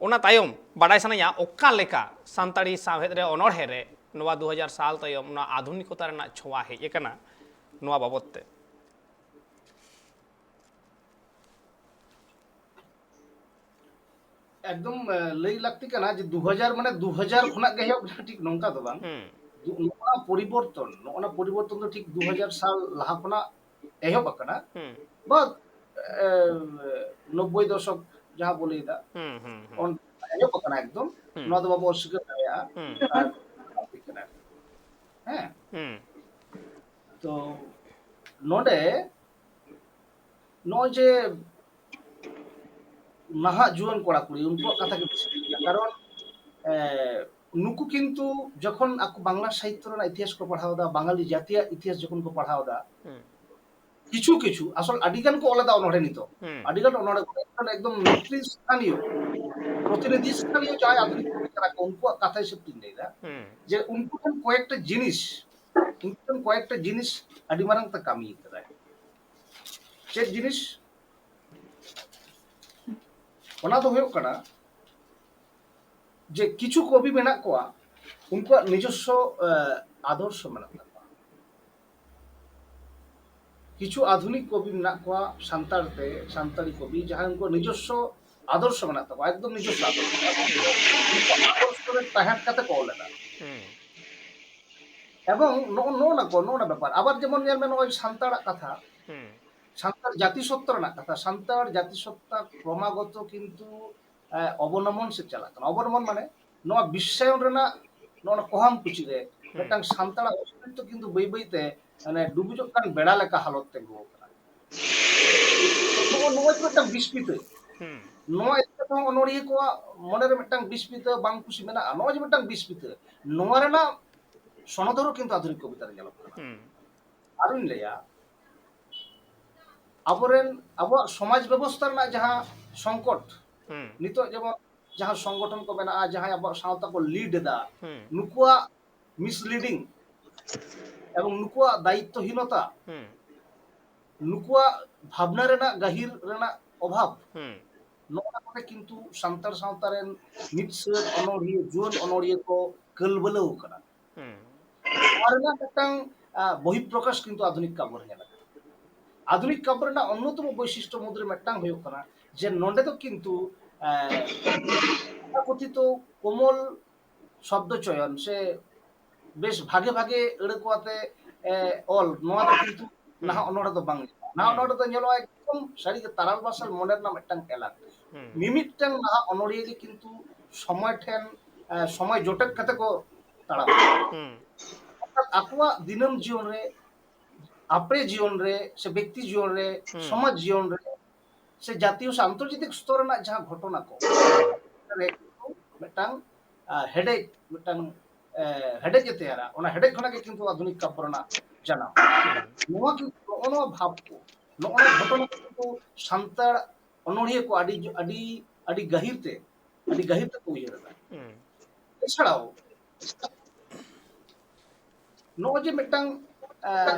ᱚᱱᱟ ᱛᱟᱭᱚᱢ ᱵᱟᱰᱟᱭ ᱥᱟᱱᱟᱧᱟ, ᱚᱠᱟ ᱞᱮᱠᱟ ᱥᱟᱱᱛᱟᱲᱤ ᱥᱟᱶᱦᱮᱫ ᱨᱮ, ᱚᱱᱚᱬᱦᱮ ᱨᱮ ᱱᱚᱣᱟ ᱫᱩ ᱦᱟᱡᱟᱨ ᱥᱟᱞ ᱛᱟᱭᱚᱢ ᱱᱚᱣᱟ ᱟᱫᱷᱩᱱᱤᱠᱚᱛᱟ ᱨᱮᱱᱟᱜ ᱪᱷᱳᱣᱟ ᱦᱮᱡ ᱟᱠᱟᱱᱟ, ᱱᱚᱣᱟ ᱵᱟᱵᱚᱫ ᱛᱮ? ᱮᱠᱫᱚᱢ, ᱮ, ᱞᱟᱹᱭ ᱞᱟᱹᱠᱛᱤ ᱠᱟᱱᱟ ᱡᱮ ᱫᱩ ᱦᱟᱡᱟᱨ ᱢᱟᱱᱮ ᱫᱩ ᱦᱟᱡᱟᱨ ᱠᱷᱚᱱᱟᱜ ᱜᱮ ᱮᱦᱚᱵ ᱠᱟᱱᱟ, ᱴᱷᱤᱠ ᱱᱚᱝᱠᱟ ᱫᱚ ᱵᱟᱝ᱾ ᱦᱩᱸ᱾ ᱫᱩ-, ᱱᱚᱜᱼᱚ ᱱᱟ ᱯᱚᱨᱤᱵᱚᱨᱛᱚᱱ, ᱱᱚᱜᱼᱚ ᱱᱟ ᱯᱚᱨᱤᱵᱚᱨᱛᱚᱱ ᱫᱚ ᱴᱷᱤᱠ ᱫᱩ ᱦᱟᱡᱟᱨ ᱥᱟᱞ ᱞᱟᱦᱟ ᱠᱷᱚᱱᱟᱜ ᱦᱩᱸ᱾ ᱮᱦᱚᱵ ᱟᱠᱟᱱᱟ᱾ ᱦᱩᱸ᱾ ᱵᱟ, ᱮ, ᱱᱚᱵᱵᱳᱭ ᱫᱚᱥᱚᱠ ᱡᱟᱦᱟᱸ ᱵᱚ ᱞᱟᱹᱭ ᱮᱫᱟ, ᱦᱩᱸ, ᱦᱩᱸ, ᱦᱩᱸ᱾ ᱚᱱ-, ᱮᱦᱚᱵ ᱟᱠᱟᱱᱟ ᱮᱠᱫᱚᱢ᱾ ᱦᱩᱸ᱾ ᱱᱚᱣᱟ ᱫᱚ ᱵᱟᱵᱚ ᱚᱥᱤᱠᱟᱹᱨ ᱫᱟᱲᱮᱭᱟᱜᱼᱟ᱾ ᱦᱩᱸ᱾ ᱟᱨ ᱞᱟᱹᱠᱛᱤ ᱠᱟᱱᱟ᱾ ᱦᱮᱸ? ᱦᱩᱸ᱾ ᱛᱚ, ᱱᱚᱰᱮ ᱱᱚᱜᱼᱚᱭ ᱡᱮ ᱱᱟᱦᱟᱜ ᱡᱩᱣᱟᱹᱱ ᱠᱚᱲᱟ ᱠᱩᱲᱤ, ᱩᱱᱠᱩᱣᱟᱜ ᱠᱟᱛᱷᱟ ᱜᱮ ᱵᱮᱥᱤ ᱠᱟᱱᱟ᱾ ᱠᱟᱨᱚᱱ, ᱮ, ᱱᱩᱠᱩ ᱠᱤᱱᱛᱩ ᱡᱚᱠᱷᱚᱱ ᱟᱠᱚ ᱵᱟᱝᱞᱟ ᱥᱟᱦᱤᱛᱛᱚ ᱨᱮᱱᱟᱜ ᱤᱛᱤᱦᱟᱥ ᱠᱚ ᱯᱟᱲᱦᱟᱣ ᱮᱫᱟ, ᱵᱟᱝᱟᱞᱤ ᱡᱟᱹᱛᱤᱭᱟᱜ ᱤᱛᱤᱦᱟᱥ ᱡᱚᱠᱷᱚᱱ ᱠᱚ ᱯᱟᱲᱦᱟᱣ ᱮᱫᱟ, ᱦᱩᱸ᱾ ᱠᱤᱪᱷᱩ ᱠᱤᱪᱷᱩ, ᱟᱥᱚᱞ ᱟᱹᱰᱤ ᱜᱟᱱ ᱠᱚ ᱚᱞ ᱮᱫᱟ ᱚᱱᱚᱬᱦᱮ ᱱᱤᱛᱚᱜ᱾ ᱦᱩᱸ᱾ ᱟᱹᱰᱤ ᱜᱟᱱ ᱚᱱᱚᱬᱦᱮ ᱠᱚ ᱮᱠᱫᱚᱢ ᱱᱮᱛᱨᱤ ᱥᱛᱷᱟᱱᱤᱭᱚ, ᱯᱨᱚᱛᱤᱱᱤᱫᱷᱤ ᱥᱛᱷᱟᱱᱤᱭᱚ ᱡᱟᱦᱟᱸᱭ ᱟᱫᱷᱩᱱᱤᱠ ᱠᱚᱵᱤ ᱠᱟᱱᱟ ᱠᱚ, ᱩᱱᱠᱩᱣᱟᱜ ᱠᱟᱛᱷᱟ ᱦᱤᱥᱟᱹᱵ ᱛᱤᱧ ᱞᱟᱹᱭ ᱮᱫᱟ, ᱦᱩᱸ᱾ ᱡᱮ ᱩᱱᱠᱩ ᱴᱷᱮᱱ ᱠᱚᱭᱮᱠᱴᱟ ᱡᱤᱱᱤᱥ, ᱩᱱᱠᱩ ᱴᱷᱮᱱ ᱠᱚᱭᱮᱠᱴᱟ ᱡᱤᱱᱤᱥ ᱟᱹᱰᱤ ᱢᱟᱨᱟᱝ ᱛᱮ ᱠᱟᱹᱢᱤ ᱠᱟᱫᱟᱭ᱾ ᱪᱮᱫ ᱡᱤᱱᱤᱥ? ᱚᱱᱟ ᱫᱚ ᱦᱩᱭᱩᱜ ᱠᱟᱱᱟ ᱡᱮ ᱠᱤᱪᱷᱩ ᱠᱚᱵᱤ ᱢᱮᱱᱟᱜ ᱠᱚᱣᱟ, ᱩᱱᱠᱩᱣᱟᱜ ᱱᱤᱡᱚᱥᱥᱚ ᱟᱫᱚᱨᱥᱚ ᱢᱮᱱᱟᱜ ᱛᱟᱠᱚᱣᱟ᱾ ᱠᱤᱪᱷᱩ ᱟᱫᱷᱩᱱᱤᱠ ᱠᱚᱵᱤ ᱢᱮᱱᱟᱜ ᱠᱚᱣᱟ ᱥᱟᱱᱛᱟᱲ ᱛᱮ, ᱥᱟᱱᱛᱟᱲᱤ ᱠᱚᱵᱤ, ᱡᱟᱦᱟᱸᱭ ᱩᱱᱠᱩᱣᱟᱜ ᱱᱤᱡᱚᱥᱥᱚ ᱟᱫᱚᱨᱥᱚ ᱢᱮᱱᱟᱜ ᱛᱟᱠᱚᱣᱟ, ᱮᱠᱫᱚᱢ ᱱᱤᱡᱚᱥᱥᱚ ᱟᱫᱚᱨᱥᱚ᱾ ᱟᱫᱚᱨᱥᱚ ᱨᱮ ᱛᱟᱦᱮᱸ ᱠᱟᱛᱮ ᱠᱚ ᱚᱞ ᱮᱫᱟ᱾ ᱮᱵᱚᱝ ᱱᱚᱜᱼᱚ ᱱᱚᱜᱼᱚ ᱱᱟ ᱠᱚ, ᱱᱚᱜᱼᱚ ᱱᱟ ᱵᱮᱯᱟᱨ᱾ ᱟᱵᱟᱨ ᱡᱮᱢᱚᱱ ᱧᱮᱞ ᱢᱮ, ᱱᱚᱜᱼᱚᱭ ᱥᱟᱱᱛᱟᱲᱟᱜ ᱠᱟᱛᱷᱟ, ᱥᱟᱱᱛᱟᱲ ᱡᱟᱹᱛᱤ ᱥᱚᱛᱛᱟ ᱨᱮᱱᱟᱜ ᱠᱟᱛᱷᱟ, ᱥᱟᱱᱛᱟᱲ ᱡᱟᱹᱛᱤ ᱥᱚᱛᱛᱟ ᱠᱨᱚᱢᱟᱜᱚᱛᱚ ᱠᱤᱱᱛᱩ ᱮ, ᱚᱵᱚᱱᱚᱢᱚᱱ ᱥᱮᱫ ᱪᱟᱞᱟᱜ ᱠᱟᱱᱟ᱾ ᱚᱵᱚᱱᱚᱢᱚᱱ ᱢᱟᱱᱮ ᱱᱚᱣᱟ ᱵᱤᱥᱥᱟᱭᱚᱱ ᱨᱮᱱᱟᱜ ᱱᱚᱜᱼᱚ ᱱᱚᱣᱟ ᱠᱚᱦᱟᱢ ᱠᱩᱪᱤ ᱨᱮ ᱢᱤᱫᱴᱟᱝ ᱥᱟᱱᱛᱟᱲᱟᱜ ᱚᱥᱛᱤᱛᱛᱚ ᱠᱤᱱᱛᱩ ᱵᱟᱹᱭ ᱵᱟᱹᱭ ᱛᱮ ᱢᱟᱱᱮ ᱰᱩᱵᱩᱡᱚᱜ ᱠᱟᱱ ᱵᱮᱲᱟ ᱞᱮᱠᱟ ᱦᱟᱞᱚᱛ ᱛᱤᱸᱜᱩ ᱟᱠᱟᱱᱟ᱾ ᱱᱚᱜᱼᱚ ᱱᱚᱜᱼᱚᱭ ᱡᱮ ᱢᱤᱫᱴᱟᱝ ᱵᱤᱥᱯᱤᱛᱟᱹ, ᱱᱚᱣᱟ ᱤᱫᱤ ᱠᱟᱛᱮ ᱦᱚᱸ ᱚᱱᱚᱲᱦᱤᱭᱟᱹ ᱠᱚᱣᱟᱜ ᱢᱚᱱᱮᱨᱮ ᱢᱤᱫᱴᱟᱝ ᱵᱤᱥᱯᱤᱛᱟᱹ, ᱵᱟᱝ ᱠᱩᱥᱤ ᱢᱮᱱᱟᱜᱼᱟ᱾ ᱱᱚᱜᱼᱚᱭ ᱡᱮ ᱢᱤᱫᱴᱟᱝ ᱵᱤᱥᱯᱤᱛᱟᱹ, ᱱᱚᱣᱟ ᱨᱮᱱᱟᱜ ᱥᱚᱱᱚᱫᱚᱨ ᱦᱚᱸ ᱠᱤᱱᱛᱩ ᱟᱫᱷᱩᱱᱤᱠ ᱠᱚᱵᱤᱛᱟ ᱨᱮ ᱧᱮᱞᱚᱜ ᱠᱟᱱᱟ᱾ ᱟᱨᱤᱧ ᱞᱟᱹᱭᱟ, ᱟᱵᱚᱨᱮᱱ, ᱟᱵᱚᱣᱟᱜ ᱥᱚᱢᱟᱡᱽ ᱵᱮᱵᱚᱥᱛᱷᱟ ᱨᱮᱱᱟᱜ ᱡᱟᱦᱟᱸ ᱥᱚᱝᱠᱚᱴ, ᱱᱤᱛᱚᱜ ᱡᱮᱢᱚᱱ ᱡᱟᱦᱟᱸ ᱥᱚᱝᱜᱚᱴᱷᱚᱱ ᱠᱚ ᱢᱮᱱᱟᱜᱼᱟ, ᱡᱟᱦᱟᱸᱭ ᱟᱵᱚᱣᱟᱜ ᱥᱟᱶᱛᱟ ᱠᱚ ᱞᱤᱰ ᱮᱫᱟ, ᱱᱩᱠᱩᱣᱟᱜ ᱢᱤᱥᱞᱤᱰᱤᱝ ᱮᱵᱚᱝ ᱱᱩᱠᱩᱣᱟᱜ ᱫᱟᱭᱤᱛᱛᱚᱦᱤᱱᱚᱛᱟ, ᱱᱩᱠᱩᱣᱟᱜ ᱵᱷᱟᱵᱽᱱᱟ ᱨᱮᱱᱟᱜ ᱜᱟᱹᱦᱤᱨ ᱨᱮᱱᱟᱜ ᱚᱵᱷᱟᱵᱽ, ᱱᱚᱜᱼᱚ ᱱᱟ ᱠᱚᱛᱮ ᱠᱤᱱᱛᱩ ᱥᱟᱱᱛᱟᱲ ᱥᱟᱶᱛᱟ ᱨᱮᱱ ᱢᱤᱫ ᱥᱟᱹᱛ ᱚᱱᱚᱲᱦᱤᱭᱟᱹ, ᱡᱩᱣᱟᱹᱱ ᱚᱱᱚᱲᱦᱤᱭᱟᱹ ᱠᱚ ᱠᱟᱹᱞᱵᱟᱹᱞᱟᱹᱣ ᱠᱟᱱᱟ᱾ ᱱᱚᱣᱟ ᱨᱮᱱᱟᱜ ᱢᱤᱫᱴᱟᱝ, ᱟ, ᱵᱚᱦᱤᱯᱨᱚᱠᱟᱥ ᱠᱤᱱᱛᱩ ᱟᱫᱷᱩᱱᱤᱠ ᱠᱟᱵᱽᱭᱚ ᱨᱮ ᱧᱮᱞ ᱟᱠᱟᱱᱟ᱾ ᱟᱫᱷᱩᱱᱤᱠ ᱠᱟᱵᱽᱭᱚ ᱨᱮᱱᱟᱜ ᱚᱱᱱᱚᱛᱚᱢᱚ ᱵᱳᱭᱥᱤᱥᱴᱚ ᱢᱩᱫᱽᱨᱮ ᱢᱤᱫᱴᱟᱝ ᱦᱩᱭᱩᱜ ᱠᱟᱱᱟ ᱡᱮ ᱱᱚᱸᱰᱮ ᱫᱚ ᱠᱤᱱᱛᱩ, ᱮ, ᱛᱚᱛᱷᱟᱠᱚᱛᱷᱤᱛᱚ ᱠᱳᱢᱚᱞ ᱥᱚᱵᱫᱚ ᱪᱚᱭᱚᱱ ᱥᱮ ᱵᱮᱥ ᱵᱷᱟᱜᱮ ᱵᱷᱟᱜᱮ ᱟᱹᱲᱟᱹ ᱠᱚ ᱟᱛᱮ, ᱮ, ᱚᱞ, ᱱᱚᱣᱟ ᱫᱚ ᱠᱤᱱᱛᱩ ᱱᱟᱦᱟᱜ ᱚᱱᱚᱬᱦᱮ ᱫᱚ ᱵᱟᱝ ᱧᱮᱞᱚᱜᱼᱟ᱾ ᱱᱟᱦᱟᱜ ᱚᱱᱚᱬᱦᱮ ᱫᱚ ᱧᱮᱞᱚᱜᱼᱟ ᱮᱠᱫᱚᱢ ᱥᱟᱹᱨᱤᱜᱮ ᱛᱟᱨᱟᱞ ᱵᱟᱥᱟᱞ ᱢᱚᱱᱮ ᱨᱮᱱᱟᱜ ᱢᱤᱫᱴᱟᱝ ᱮᱞᱟᱝ᱾ ᱢᱤᱢᱤᱫᱴᱟᱝ ᱱᱟᱦᱟᱜ ᱚᱱᱚᱬᱦᱤᱭᱟᱹ ᱜᱮ ᱠᱤᱱᱛᱩ ᱥᱚᱢᱚᱭ ᱴᱷᱮᱱ, ᱮ, ᱥᱚᱢᱚᱭ ᱡᱚᱴᱮᱫ ᱠᱟᱛᱮ ᱠᱚ ᱛᱟᱲᱟᱢᱟ᱾ ᱚᱨᱛᱷᱟᱛ ᱟᱠᱚᱣᱟᱜ ᱫᱤᱱᱟᱹᱢ ᱡᱤᱭᱚᱱ ᱨᱮ, ᱟᱯᱲᱮ ᱡᱤᱭᱚᱱ ᱨᱮ ᱥᱮ ᱵᱮᱠᱛᱤ ᱡᱤᱭᱚᱱ ᱨᱮ, ᱥᱚᱢᱟᱡᱽ ᱡᱤᱭᱚᱱ ᱨᱮ ᱥᱮ ᱡᱟᱛᱤᱭᱚ ᱥᱮ ᱟᱱᱛᱚᱨᱡᱟᱛᱤᱠ ᱥᱛᱚᱨ ᱨᱮᱱᱟᱜ ᱡᱟᱦᱟᱸ ᱜᱷᱚᱴᱚᱱᱟ ᱠᱚ, ᱨᱮ ᱠᱤᱱᱛᱩ ᱢᱤᱫᱴᱟᱝ, ᱟ, ᱦᱮᱰᱮᱡ, ᱢᱤᱫᱴᱟᱝ, ᱮ, ᱦᱮᱰᱮᱡ ᱮ ᱛᱮᱭᱟᱨᱟ᱾ ᱚᱱᱟ ᱦᱮᱰᱮᱡ ᱠᱷᱚᱱᱟᱜ ᱜᱮ ᱠᱤᱱᱛᱩ ᱟᱫᱷᱩᱱᱤᱠ ᱠᱟᱵᱽᱭᱚ ᱨᱮᱱᱟᱜ ᱡᱟᱱᱟᱢ᱾ ᱱᱚᱣᱟ ᱠᱤᱱᱛᱩ, ᱱᱚᱜᱼᱚ ᱱᱚᱣᱟ ᱵᱷᱟᱵᱽ ᱠᱚ, ᱱᱚᱜᱼᱚ ᱱᱚᱣᱟ ᱜᱷᱚᱴᱚᱱᱟ ᱠᱚ ᱠᱤᱱᱛᱩ ᱥᱟᱱᱛᱟᱲ ᱚᱱᱚᱬᱦᱤᱭᱟᱹ ᱠᱚ ᱟᱹᱰᱤ, ᱟᱹᱰᱤ, ᱟᱹᱰᱤ ᱜᱟᱹᱦᱤᱨ ᱛᱮ, ᱟᱹᱰᱤ ᱜᱟᱹᱦᱤᱨ ᱛᱮᱠᱚ ᱩᱭᱦᱟᱹᱨ ᱮᱫᱟ᱾ ᱮᱪᱷᱟᱲᱟᱣ ᱱᱚᱜᱼᱚᱭ ᱡᱮ ᱢᱤᱫᱴᱟᱝ, ᱮ,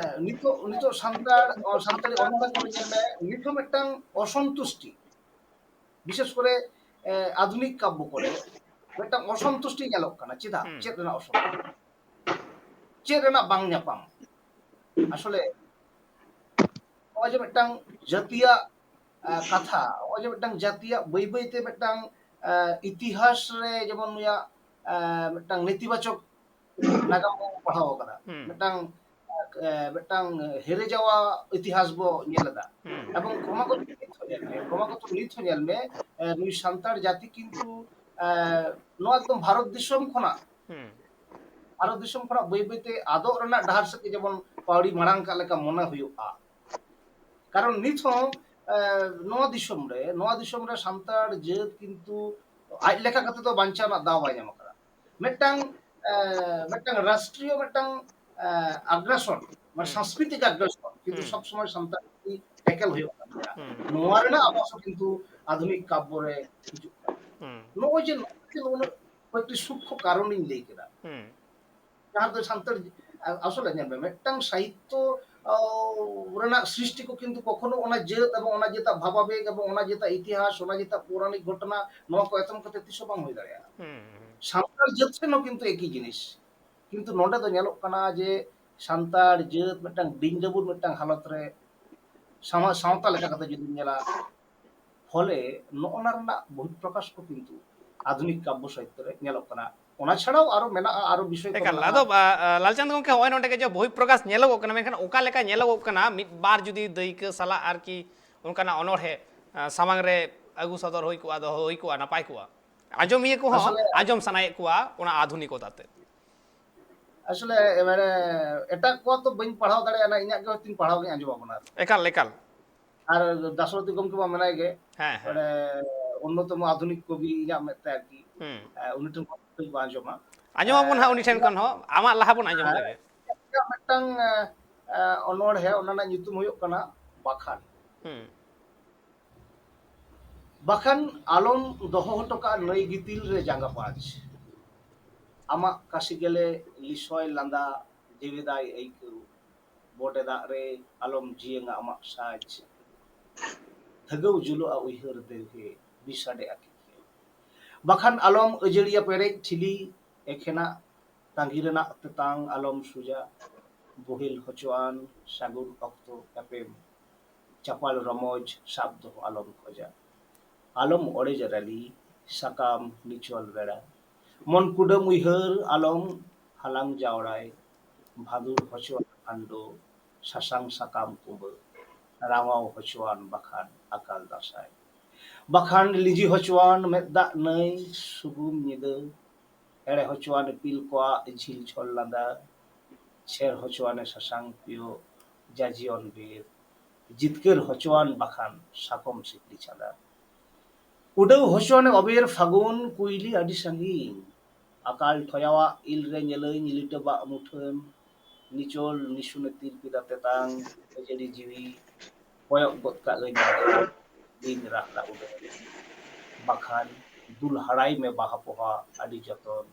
ᱱᱤᱛᱚᱜ, ᱱᱤᱛᱚᱜ ᱥᱟᱱᱛᱟᱲ, ᱚ, ᱥᱟᱱᱛᱟᱲᱤ ᱚᱱᱚᱬᱦᱮ ᱠᱚᱨᱮ ᱧᱮᱞ ᱢᱮ, ᱱᱤᱛ ᱦᱚᱸ ᱢᱤᱫᱴᱟᱝ ᱚᱥᱚᱱᱛᱩᱥᱴᱤ, ᱵᱤᱥᱮᱥ ᱠᱚᱨᱮ, ᱮ, ᱟᱫᱷᱩᱱᱤᱠ ᱠᱟᱵᱽᱭᱚ ᱠᱚᱨᱮ ᱢᱤᱫᱴᱟᱝ ᱚᱥᱚᱱᱛᱩᱥᱴᱤ ᱧᱮᱞᱚᱜ ᱠᱟᱱᱟ᱾ ᱪᱮᱫᱟᱜ? ᱦᱩᱸ᱾ ᱪᱮᱫ ᱨᱮᱱᱟᱜ ᱚᱥᱚᱱᱛᱩᱥᱴᱤ? ᱪᱮᱫ ᱨᱮᱱᱟᱜ ᱵᱟᱝ ᱧᱟᱯᱟᱢ? ᱟᱥᱚᱞᱮ ᱱᱚᱜᱼᱚᱭ ᱡᱮ ᱢᱤᱫᱴᱟᱝ ᱡᱟᱹᱛᱤᱭᱟᱜ, ᱟᱸ, ᱠᱟᱛᱷᱟ, ᱱᱚᱜᱼᱚᱭ ᱡᱮ ᱢᱤᱫᱴᱟᱝ ᱡᱟᱹᱛᱤᱭᱟᱜ ᱵᱟᱹᱭ ᱵᱟᱹᱭᱛᱮ ᱢᱤᱫᱴᱟᱝ, ᱟᱸ, ᱤᱛᱤᱦᱟᱥ ᱨᱮ ᱡᱮᱢᱚᱱ ᱱᱩᱭᱟᱜ, ᱟᱸ, ᱢᱤᱫᱴᱟᱝ ᱱᱮᱛᱤᱵᱟᱪᱚᱠ ᱱᱟᱜᱟᱢ ᱵᱚᱱ ᱯᱟᱲᱦᱟᱣ ᱟᱠᱟᱫᱟ, ᱦᱩᱸ᱾ ᱢᱤᱫᱴᱟᱝ, ᱟᱸ, ᱢᱤᱫᱴᱟᱝ ᱦᱮᱨᱮ ᱡᱟᱣᱟ ᱤᱛᱤᱦᱟᱥ ᱵᱚ ᱧᱮᱞ ᱮᱫᱟ᱾ ᱦᱩᱸ᱾ ᱮᱵᱚᱝ ᱠᱨᱚᱢᱟᱜᱚᱛᱚ ᱱᱤᱛ ᱦᱚᱸ ᱧᱮᱞ ᱢᱮ, ᱠᱨᱚᱢᱟᱜᱚᱛᱚ ᱱᱤᱛ ᱦᱚᱸ ᱧᱮᱞ ᱢᱮ, ᱟᱸ, ᱱᱩᱭ ᱥᱟᱱᱛᱟᱲ ᱡᱟᱹᱛᱤ ᱠᱤᱱᱛᱩ, ᱟᱸ, ᱱᱚᱣᱟ ᱮᱠᱫᱚᱢ ᱵᱷᱟᱨᱚᱛ ᱫᱤᱥᱚᱢ ᱠᱷᱚᱱᱟᱜ ᱦᱩᱸ᱾ ᱵᱷᱟᱨᱚᱛ ᱫᱤᱥᱚᱢ ᱠᱷᱚᱱᱟᱜ ᱵᱟᱹᱭ ᱵᱟᱹᱭᱛᱮ ᱟᱫᱚᱜ ᱨᱮᱱᱟᱜ ᱰᱟᱦᱟᱨ ᱥᱮᱫ ᱜᱮ ᱡᱮᱢᱚᱱ ᱯᱟᱣᱲᱤ ᱢᱟᱲᱟᱝ ᱠᱟᱜ ᱞᱮᱠᱟ ᱢᱚᱱᱮ ᱦᱩᱭᱩᱜᱼᱟ᱾ ᱠᱟᱨᱚᱱ ᱱᱤᱛ ᱦᱚᱸ, ᱮ, ᱱᱚᱣᱟ ᱫᱤᱥᱚᱢ ᱨᱮ, ᱱᱚᱣᱟ ᱫᱤᱥᱚᱢ ᱨᱮ ᱥᱟᱱᱛᱟᱲ ᱡᱟᱹᱛ ᱠᱤᱱᱛᱩ ᱟᱡ ᱞᱮᱠᱟ ᱠᱟᱛᱮ ᱫᱚ ᱵᱟᱧᱪᱟᱣ ᱨᱮᱱᱟᱜ ᱫᱟᱣ ᱵᱟᱭ ᱧᱟᱢ ᱟᱠᱟᱫᱟ᱾ ᱢᱤᱫᱴᱟᱝ, ᱮ, ᱢᱤᱫᱴᱟᱝ ᱨᱟᱥᱴᱨᱤᱭᱚ ᱢᱤᱫᱴᱟᱝ, ᱮ, ᱟᱜᱽᱨᱟᱥᱚᱱ, ᱢᱟᱱᱮ ᱦᱩᱸ᱾ ᱥᱟᱝᱥᱠᱨᱤᱛᱤᱠ ᱟᱜᱽᱨᱟᱥᱚᱱ, ᱠᱤᱱᱛᱩ ᱦᱩᱸ᱾ ᱥᱚᱵ ᱥᱚᱢᱚᱭ ᱥᱟᱱᱛᱟᱲ ᱴᱮᱠᱮᱞ ᱦᱩᱭᱩᱜ ᱠᱟᱱ ᱜᱮᱭᱟ᱾ ᱦᱩᱸ᱾ ᱱᱚᱣᱟ ᱨᱮᱱᱟᱜ ᱟᱵᱷᱟᱥ ᱦᱚᱸ ᱠᱤᱱᱛᱩ ᱟᱫᱷᱩᱱᱤᱠ ᱠᱟᱵᱽᱵᱚ ᱨᱮ ᱦᱤᱡᱩᱜ ᱠᱟᱱᱟ᱾ ᱦᱩᱸ᱾ ᱱᱚᱜᱼᱚᱭ ᱡᱮ, ᱱᱚᱜᱼᱚᱭ ᱡᱮ ᱱᱩᱱᱟᱹᱜ ᱠᱚᱭᱮᱠᱴᱤ ᱥᱩᱠᱷᱚ ᱠᱟᱨᱚᱱᱤᱧ ᱞᱟᱹᱭ ᱠᱮᱫᱟ᱾ ᱦᱩᱸ᱾ ᱡᱟᱦᱟᱸ ᱫᱚ ᱥᱟᱱᱛᱟᱲ, ᱟ-, ᱟᱥᱚᱞᱮ ᱧᱮᱞ ᱢᱮ, ᱢᱤᱫᱴᱟᱝ ᱥᱟᱦᱤᱛᱛᱚ, ᱚ, ᱨᱮᱱᱟᱜ ᱥᱨᱤᱥᱴᱤ ᱠᱚ ᱠᱤᱱᱛᱩ ᱠᱚᱠᱷᱚᱱᱳ ᱚᱱᱟ ᱡᱟᱹᱛ ᱮᱵᱚᱝ ᱚᱱᱟ ᱡᱟᱹᱛᱟᱜ ᱵᱷᱟᱵᱟᱵᱮᱜ ᱮᱵᱚᱝ ᱚᱱᱟ ᱡᱟᱹᱛᱟᱜ ᱤᱛᱤᱦᱟᱥ, ᱚᱱᱟ ᱡᱟᱹᱛᱟᱜ ᱯᱳᱣᱨᱟᱱᱤᱠ ᱜᱷᱚᱴᱚᱱᱟ, ᱱᱚᱣᱟ ᱠᱚ ᱮᱛᱚᱢ ᱠᱟᱛᱮ ᱛᱤᱥ ᱦᱚᱸ ᱵᱟᱝ ᱦᱩᱭ ᱫᱟᱲᱮᱭᱟᱜᱼᱟ᱾ ᱦᱩᱸ, ᱦᱩᱸ᱾ ᱥᱟᱱᱛᱟᱲ ᱡᱟᱹᱛ ᱴᱷᱮᱱ ᱦᱚᱸ ᱠᱤᱱᱛᱩ ᱮᱠᱤ ᱡᱤᱱᱤᱥ᱾ ᱠᱤᱱᱛᱩ ᱱᱚᱰᱮ ᱫᱚ ᱧᱮᱞᱚᱜ ᱠᱟᱱᱟ ᱡᱮ ᱥᱟᱱᱛᱟᱲ ᱡᱟᱹᱛ ᱢᱤᱫᱴᱟᱝ ᱰᱤᱧ ᱰᱟᱹᱵᱩᱨ ᱢᱤᱫᱴᱟᱝ ᱦᱟᱞᱚᱛ ᱨᱮ ᱥᱟᱶ-, ᱥᱟᱶᱛᱟ ᱞᱮᱠᱟ ᱠᱟᱛᱮ ᱡᱩᱫᱤᱢ ᱧᱮᱞᱟ, ᱯᱷᱚᱞᱮ ᱱᱚᱜᱼᱚ ᱱᱟ ᱨᱮᱱᱟᱜ ᱵᱚᱦᱤᱯᱨᱚᱠᱟᱥ ᱠᱚ ᱠᱤᱱᱛᱩ ᱟᱫᱷᱩᱱᱤᱠ ᱠᱟᱵᱽᱵᱚ ᱥᱟᱦᱤᱛᱛᱚ ᱨᱮ ᱧᱮᱞᱚᱜ ᱠᱟᱱᱟ᱾ ᱚᱱᱟ ᱪᱷᱟᱲᱟᱣ ᱟᱨᱚ ᱢᱮᱱᱟᱜᱼᱟ, ᱟᱨᱚ ᱵᱤᱥᱚᱭ ᱠᱚ ᱮᱠᱟᱞ, ᱢᱮᱱᱟᱜᱼᱟ᱾ ᱟᱫᱚ, ᱟ, ᱟ, ᱞᱟᱞᱪᱟᱸᱫᱽ ᱜᱚᱢᱠᱮ, ᱱᱚᱜᱼᱚᱭ ᱱᱚᱰᱮ ᱜᱮ ᱡᱮ ᱵᱚᱦᱤᱯᱨᱚᱠᱟᱥ ᱧᱮᱞᱚᱜᱚᱜ ᱠᱟᱱᱟ, ᱢᱮᱱᱠᱷᱟᱱ ᱚᱠᱟ ᱞᱮᱠᱟ ᱧᱮᱞᱚᱜᱚᱜ ᱠᱟᱱᱟ, ᱢᱤᱫ ᱵᱟᱨ ᱡᱩᱫᱤ ᱫᱟᱹᱭᱠᱟᱹ ᱥᱟᱞᱟᱜ ᱟᱨᱠᱤ ᱚᱱᱠᱟᱱᱟᱜ ᱚᱱᱚᱬᱦᱮ, ᱟ, ᱥᱟᱢᱟᱝ ᱨᱮ ᱟᱹᱜᱩ ᱥᱚᱫᱚᱨ ᱦᱩᱭ ᱠᱚᱜᱼᱟ, ᱫᱚᱦᱚ ᱦᱩᱭ ᱠᱚᱜᱼᱟ, ᱱᱟᱯᱟᱭ ᱠᱚᱜᱼᱟ᱾ ᱟᱸᱡᱚᱢᱤᱭᱟᱹ ᱠᱚᱦᱚᱸ ᱟᱥᱚᱞᱮ ᱟᱸᱡᱚᱢ ᱥᱟᱱᱟᱭᱮᱫ ᱠᱚᱣᱟ ᱚᱱᱟ ᱟᱫᱷᱩᱱᱤᱠᱚᱛᱟ ᱛᱮ᱾ ᱟᱥᱚᱞᱮ, ᱢᱟᱱᱮ, ᱮᱴᱟᱜ ᱠᱚᱣᱟᱜ ᱛᱚ ᱵᱟᱹᱧ ᱯᱟᱲᱦᱟᱣ ᱫᱟᱲᱮᱭᱟᱜᱼᱟ, ᱤᱧᱟᱹᱜ ᱜᱮ ᱦᱚᱭᱛᱳᱧ ᱯᱟᱲᱦᱟᱣ ᱜᱤᱧ ᱟᱸᱡᱚᱢ ᱟᱵᱚᱱᱟ᱾ ᱮᱠᱟᱞ, ᱮᱠᱟᱞ᱾ ᱟᱨ ᱫᱟᱥᱨᱚᱛᱷᱤ ᱜᱚᱢᱠᱮ ᱢᱟ ᱢᱮᱱᱟᱭ ᱜᱮ, ᱦᱮᱸ, ᱦᱮᱸ᱾ ᱢᱟᱱᱮ, ᱚᱱᱱᱚᱛᱚᱢᱚ ᱟᱫᱷᱩᱱᱤᱠ ᱠᱚᱵᱤ ᱤᱧᱟᱹᱜ ᱢᱮᱫ ᱛᱮ ᱟᱨᱠᱤ᱾ ᱦᱩᱸ᱾ ᱮ, ᱩᱱᱤ ᱴᱷᱮᱱ ᱠᱷᱚᱱ ᱠᱟᱹᱴᱤᱡ ᱵᱚᱱ ᱟᱸᱡᱚᱢᱟ᱾ ᱟᱸᱡᱚᱢ ᱟᱵᱚᱱ ᱦᱟᱸᱜ ᱩᱱᱤ ᱴᱷᱮᱱ ᱮ, ᱠᱷᱚᱱ ᱦᱚᱸ, ᱟᱢᱟᱜ ᱞᱟᱦᱟ ᱵᱚᱱ ᱟᱸᱡᱚᱢ ᱦᱮᱸ, ᱞᱮᱜᱮ᱾ ᱤᱧᱟᱹᱜ ᱢᱤᱫᱴᱟᱝ, ᱮ, ᱮ, ᱚᱱᱚᱬᱦᱮ, ᱚᱱᱟ ᱨᱮᱱᱟᱜ ᱧᱩᱛᱩᱢ ᱦᱩᱭᱩᱜ ᱠᱟᱱᱟ ᱵᱟᱠᱷᱟᱱ᱾ ᱦᱩᱸ᱾ ᱵᱟᱠᱷᱟᱱ ᱟᱞᱚᱢ ᱫᱚᱦᱚ ᱦᱚᱴᱚ ᱠᱟᱜᱼᱟ ᱱᱟᱹᱭ ᱜᱤᱛᱤᱞ ᱨᱮ ᱡᱟᱸᱜᱟ ᱯᱟᱸᱪ᱾ ᱟᱢᱟᱜ ᱠᱟᱥᱤ ᱜᱮᱞᱮ ᱞᱤᱥᱚᱭ ᱞᱟᱸᱫᱟ ᱡᱮᱣᱮᱫᱟᱭ ᱟᱹᱭᱠᱟᱹᱣ᱾ ᱵᱚᱰᱮ ᱫᱟᱜ ᱨᱮ ᱟᱞᱚᱢ ᱡᱤᱭᱟᱹᱝᱟ ᱟᱢᱟᱜ ᱥᱟᱡᱽ᱾ ᱫᱷᱟᱹᱜᱟᱹᱣ ᱡᱩᱞᱩᱜᱼᱟ ᱩᱭᱦᱟᱹᱨ ᱫᱟᱹᱣᱦᱮ, ᱵᱤᱥᱟᱰᱮ ᱟᱹᱠᱤᱞ᱾ ᱵᱟᱠᱷᱟᱱ ᱟᱞᱚᱢ ᱟᱹᱡᱟᱹᱲᱤᱭᱟ ᱯᱮᱨᱮᱡ ᱴᱷᱤᱞᱤ ᱮᱠᱷᱮᱱᱟᱜ, ᱛᱟᱺᱜᱤ ᱨᱮᱱᱟᱜ ᱛᱮᱛᱟᱝ ᱟᱞᱚᱢ ᱥᱩᱡᱟ᱾ ᱵᱚᱦᱮᱞ ᱦᱚᱪᱚᱣᱟᱱ ᱥᱟᱹᱜᱩᱱ ᱚᱠᱛᱚ ᱮᱯᱮᱢ, ᱪᱟᱯᱟᱞ ᱨᱚᱢᱚᱡᱽ ᱥᱟᱵ ᱫᱚᱦᱚ ᱟᱞᱚᱢ ᱠᱷᱚᱡᱟ᱾ ᱟᱞᱚᱢ ᱚᱲᱮᱡᱟ ᱨᱟᱹᱞᱤ ᱥᱟᱠᱟᱢ ᱱᱤᱪᱚᱞ ᱵᱮᱲᱟ᱾ ᱢᱚᱱ ᱠᱩᱰᱟᱹᱢ ᱩᱭᱦᱟᱹᱨ ᱟᱞᱚᱢ ᱦᱟᱞᱟᱝ ᱡᱟᱣᱨᱟᱭ᱾ ᱵᱷᱟᱫᱩᱨ ᱦᱚᱪᱚᱣᱟᱱ ᱠᱷᱟᱱᱰᱚ ᱥᱟᱥᱟᱝ ᱥᱟᱠᱟᱢ ᱠᱩᱸᱵᱟᱹ, ᱨᱟᱣᱟᱣ ᱦᱚᱪᱚᱣᱟᱱ ᱵᱟᱠᱷᱟᱱ ᱟᱠᱟᱞ ᱫᱟᱸᱥᱟᱭ᱾ ᱵᱟᱠᱷᱟᱱ ᱞᱤᱸᱡᱤ ᱦᱚᱪᱚᱣᱟᱱ ᱢᱮᱫ ᱫᱟᱜ ᱱᱟᱹᱭ ᱥᱩᱜᱩᱢ ᱧᱤᱫᱟᱹ, ᱮᱲᱮ ᱦᱚᱪᱚᱣᱟᱱ ᱤᱯᱤᱞ ᱠᱚᱣᱟᱜ ᱡᱷᱤᱞ ᱡᱷᱚᱞ ᱞᱟᱸᱫᱟ, ᱪᱷᱮᱨ ᱦᱚᱪᱚᱣᱟᱱᱮ ᱥᱟᱥᱟᱝ ᱯᱤᱭᱳ ᱡᱟᱡᱤᱭᱚᱱ ᱵᱤᱨ, ᱡᱤᱛᱠᱟᱹᱨ ᱦᱚᱪᱚᱣᱟᱱ ᱵᱟᱠᱷᱟᱱ ᱥᱟᱠᱚᱢ ᱥᱤᱠᱲᱤ ᱪᱷᱟᱸᱫᱟ᱾ ᱩᱰᱟᱹᱣ ᱦᱚᱪᱚᱣᱟᱱᱮ ᱚᱵᱮᱨ ᱯᱷᱟᱹᱜᱩᱱ ᱠᱩᱭᱞᱤ ᱟᱹᱰᱤ ᱥᱟᱺᱜᱤᱧ, ᱟᱠᱟᱞ ᱴᱷᱚᱭᱟᱣᱟᱜ ᱤᱞ ᱨᱮ ᱧᱮᱞᱟᱹᱧ ᱞᱤᱴᱟᱹᱵᱟᱜ ᱢᱩᱴᱷᱟᱹᱱ, ᱱᱤᱪᱚᱞ ᱱᱤᱥᱩᱱᱮ ᱛᱤᱨᱯᱤᱫᱟ ᱛᱮᱛᱟᱝ ᱠᱷᱟᱹᱡᱟᱹᱲᱤ ᱡᱤᱣᱤ, ᱠᱚᱭᱚᱜ ᱜᱚᱫ ᱠᱟᱜ ᱟᱹᱧ ᱫᱤᱱ ᱨᱟᱦᱞᱟ ᱩᱰᱟᱹᱣ᱾ ᱵᱟᱠᱷᱟᱱ ᱫᱩᱞ ᱦᱟᱲᱟᱭ ᱢᱮ ᱵᱟᱦᱟ ᱯᱚᱦᱟ ᱟᱹᱰᱤ ᱡᱚᱛᱚᱱ᱾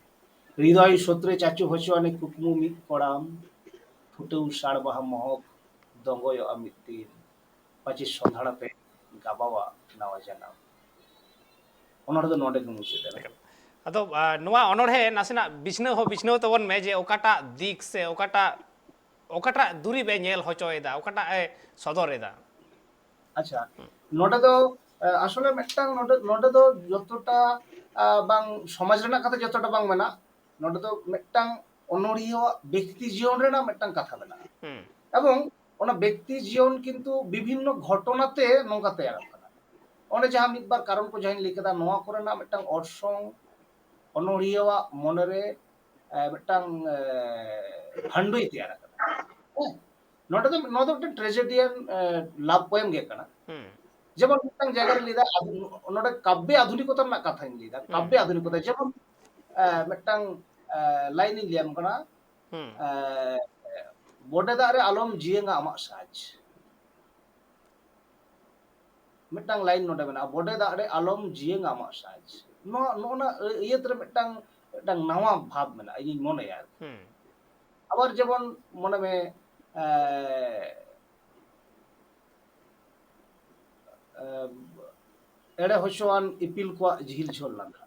ᱦᱨᱤᱫᱚᱭ ᱥᱳᱛᱨᱮ ᱪᱟᱪᱳ ᱦᱚᱪᱚᱣᱟᱱᱮ ᱠᱩᱠᱢᱩ ᱢᱤᱫ ᱠᱚᱲᱟᱢ᱾ ᱯᱷᱩᱴᱟᱹᱣ ᱥᱟᱲ ᱵᱟᱦᱟ ᱢᱚᱦᱚᱠ ᱫᱚᱸᱜᱚᱭᱚᱜᱼᱟ ᱢᱤᱫ ᱫᱤᱱ᱾ ᱯᱟᱪᱮ ᱥᱚᱸᱫᱷᱟᱲ ᱟᱛᱮ ᱜᱟᱵᱟᱣᱟ ᱱᱟᱣᱟ ᱡᱟᱱᱟᱢ᱾ ᱚᱱᱚᱬᱦᱮ ᱫᱚ ᱱᱚᱰᱮ ᱜᱮ ᱢᱩᱪᱟᱹᱫ ᱮᱱᱟ᱾ ᱟᱫᱚ, ᱟ, ᱱᱚᱣᱟ ᱚᱱᱚᱬᱦᱮ ᱱᱟᱥᱮᱱᱟᱜ ᱵᱤᱪᱷᱱᱟᱹᱣ ᱦᱚᱸ ᱵᱤᱪᱷᱱᱟᱹᱣ ᱛᱟᱵᱚᱱ ᱢᱮ ᱡᱮ ᱚᱠᱟᱴᱟᱜ ᱫᱤᱠ ᱥᱮ ᱚᱠᱟᱴᱟᱜ, ᱚᱠᱟᱴᱟᱜ ᱫᱩᱨᱤᱵ ᱮ ᱧᱮᱞ ᱦᱚᱪᱚᱭᱮᱫᱟ, ᱚᱠᱟᱴᱟᱜ ᱮ ᱥᱚᱫᱚᱨ ᱮᱫᱟ? ᱟᱪᱪᱷᱟ, ᱱᱚᱰᱮ ᱫᱚ, ᱟ, ᱟᱥᱚᱞᱮ ᱢᱤᱫᱴᱟᱝ ᱱᱚᱰᱮ, ᱱᱚᱰᱮ ᱫᱚ ᱡᱚᱛᱚᱴᱟ, ᱟ, ᱵᱟᱝ ᱥᱚᱢᱟᱡᱽ ᱨᱮᱱᱟᱜ ᱠᱟᱛᱷᱟ ᱡᱚᱛᱚᱴᱟ ᱵᱟᱝ ᱢᱮᱱᱟᱜ, ᱱᱚᱰᱮ ᱫᱚ ᱢᱤᱫᱴᱟᱝ ᱚᱱᱚᱬᱦᱤᱭᱟᱹᱣᱟᱜ ᱵᱮᱠᱛᱤ ᱡᱤᱭᱚᱱ ᱨᱮᱱᱟᱜ ᱢᱤᱫᱴᱟᱝ ᱠᱟᱛᱷᱟ ᱢᱮᱱᱟᱜᱼᱟ᱾ ᱦᱩᱸ᱾ ᱮᱵᱚᱝ ᱚᱱᱟ ᱵᱮᱠᱛᱤ ᱡᱤᱭᱚᱱ ᱠᱤᱱᱛᱩ ᱵᱤᱵᱷᱤᱱᱱᱚ ᱜᱷᱚᱴᱚᱱᱟ ᱛᱮ ᱱᱚᱝᱠᱟ ᱛᱮᱭᱟᱨᱚᱜ ᱠᱟᱱᱟ᱾ ᱚᱸᱰᱮ ᱡᱟᱦᱟᱸ ᱢᱤᱫ ᱵᱟᱨ ᱠᱟᱨᱚᱱ ᱠᱚ ᱡᱟᱦᱟᱸᱧ ᱞᱟᱹᱭ ᱠᱮᱫᱟ, ᱱᱚᱣᱟ ᱠᱚᱨᱮᱱᱟᱜ ᱢᱤᱫᱴᱟᱝ ᱚᱨᱥᱚᱝ ᱚᱱᱚᱬᱦᱤᱭᱟᱹᱣᱟᱜ ᱢᱚᱱᱮᱨᱮ, ᱮ, ᱢᱤᱫᱴᱟᱝ, ᱮ, ᱵᱷᱟᱱᱰᱳᱭ ᱛᱮᱭᱟᱨ ᱟᱠᱟᱫᱟ᱾ ᱦᱮᱸ? ᱱᱚᱰᱮ ᱫᱚ, ᱱᱚᱣᱟ ᱫᱚ ᱢᱤᱫᱴᱟᱝ tragedian, ᱮ, love poem ᱜᱮ ᱠᱟᱱᱟ᱾ ᱦᱩᱸ᱾ ᱡᱮᱢᱚᱱ ᱢᱤᱫᱴᱟᱝ ᱡᱟᱭᱜᱟ ᱨᱮ ᱞᱟᱹᱭᱫᱟ, ᱟᱫᱷᱩ-, ᱱᱚᱰᱮ ᱠᱟᱵᱽᱵᱮ ᱟᱫᱷᱩᱱᱤᱠᱚᱛᱟ ᱨᱮᱱᱟᱜ ᱠᱟᱛᱷᱟᱧ ᱞᱟᱹᱭᱫᱟ, ᱦᱩᱸ᱾ ᱠᱟᱵᱽᱵᱮ ᱟᱫᱷᱩᱱᱤᱠᱚᱛᱟ, ᱡᱮᱢᱚᱱ, ᱮ, ᱢᱤᱫᱴᱟᱝ, ᱮ, line ᱤᱧ ᱞᱟᱹᱭᱟᱢ ᱠᱟᱱᱟ, ᱦᱩᱸ᱾ ᱮ, ᱵᱚᱰᱮ ᱫᱟᱜ ᱨᱮ ᱟᱞᱚᱢ ᱡᱤᱭᱟᱹᱝᱟ ᱟᱢᱟᱜ ᱥᱟᱡᱽ᱾ ᱢᱤᱫᱴᱟᱝ line ᱱᱚᱰᱮ ᱢᱮᱱᱟᱜᱼᱟ, "ᱵᱚᱰᱮ ᱫᱟᱜ ᱨᱮ ᱟᱞᱚᱢ ᱡᱤᱭᱟᱹᱝᱟ ᱟᱢᱟᱜ ᱥᱟᱡᱽ᱾" ᱱᱚᱣᱟ, ᱱᱚᱜᱼᱚ ᱱᱟ ᱟᱹ-, ᱤᱭᱟᱹᱛ ᱨᱮ ᱢᱤᱫᱴᱟᱝ, ᱢᱤᱫᱴᱟᱝ ᱱᱟᱣᱟ ᱵᱷᱟᱵᱽ ᱢᱮᱱᱟᱜᱼᱟ, ᱤᱧᱤᱧ ᱢᱚᱱᱮᱭᱟ ᱟᱨᱠᱤ᱾ ᱦᱩᱸ᱾ ᱟᱵᱟᱨ ᱡᱮᱢᱚᱱ ᱢᱚᱱᱮ ᱢᱮ, ᱮ, ᱮ, ᱮᱲᱮ ᱦᱚᱪᱚᱣᱟᱱ ᱤᱯᱤᱞ ᱠᱚᱣᱟᱜ ᱡᱷᱤᱞ ᱡᱷᱚᱞ ᱞᱟᱸᱫᱟ᱾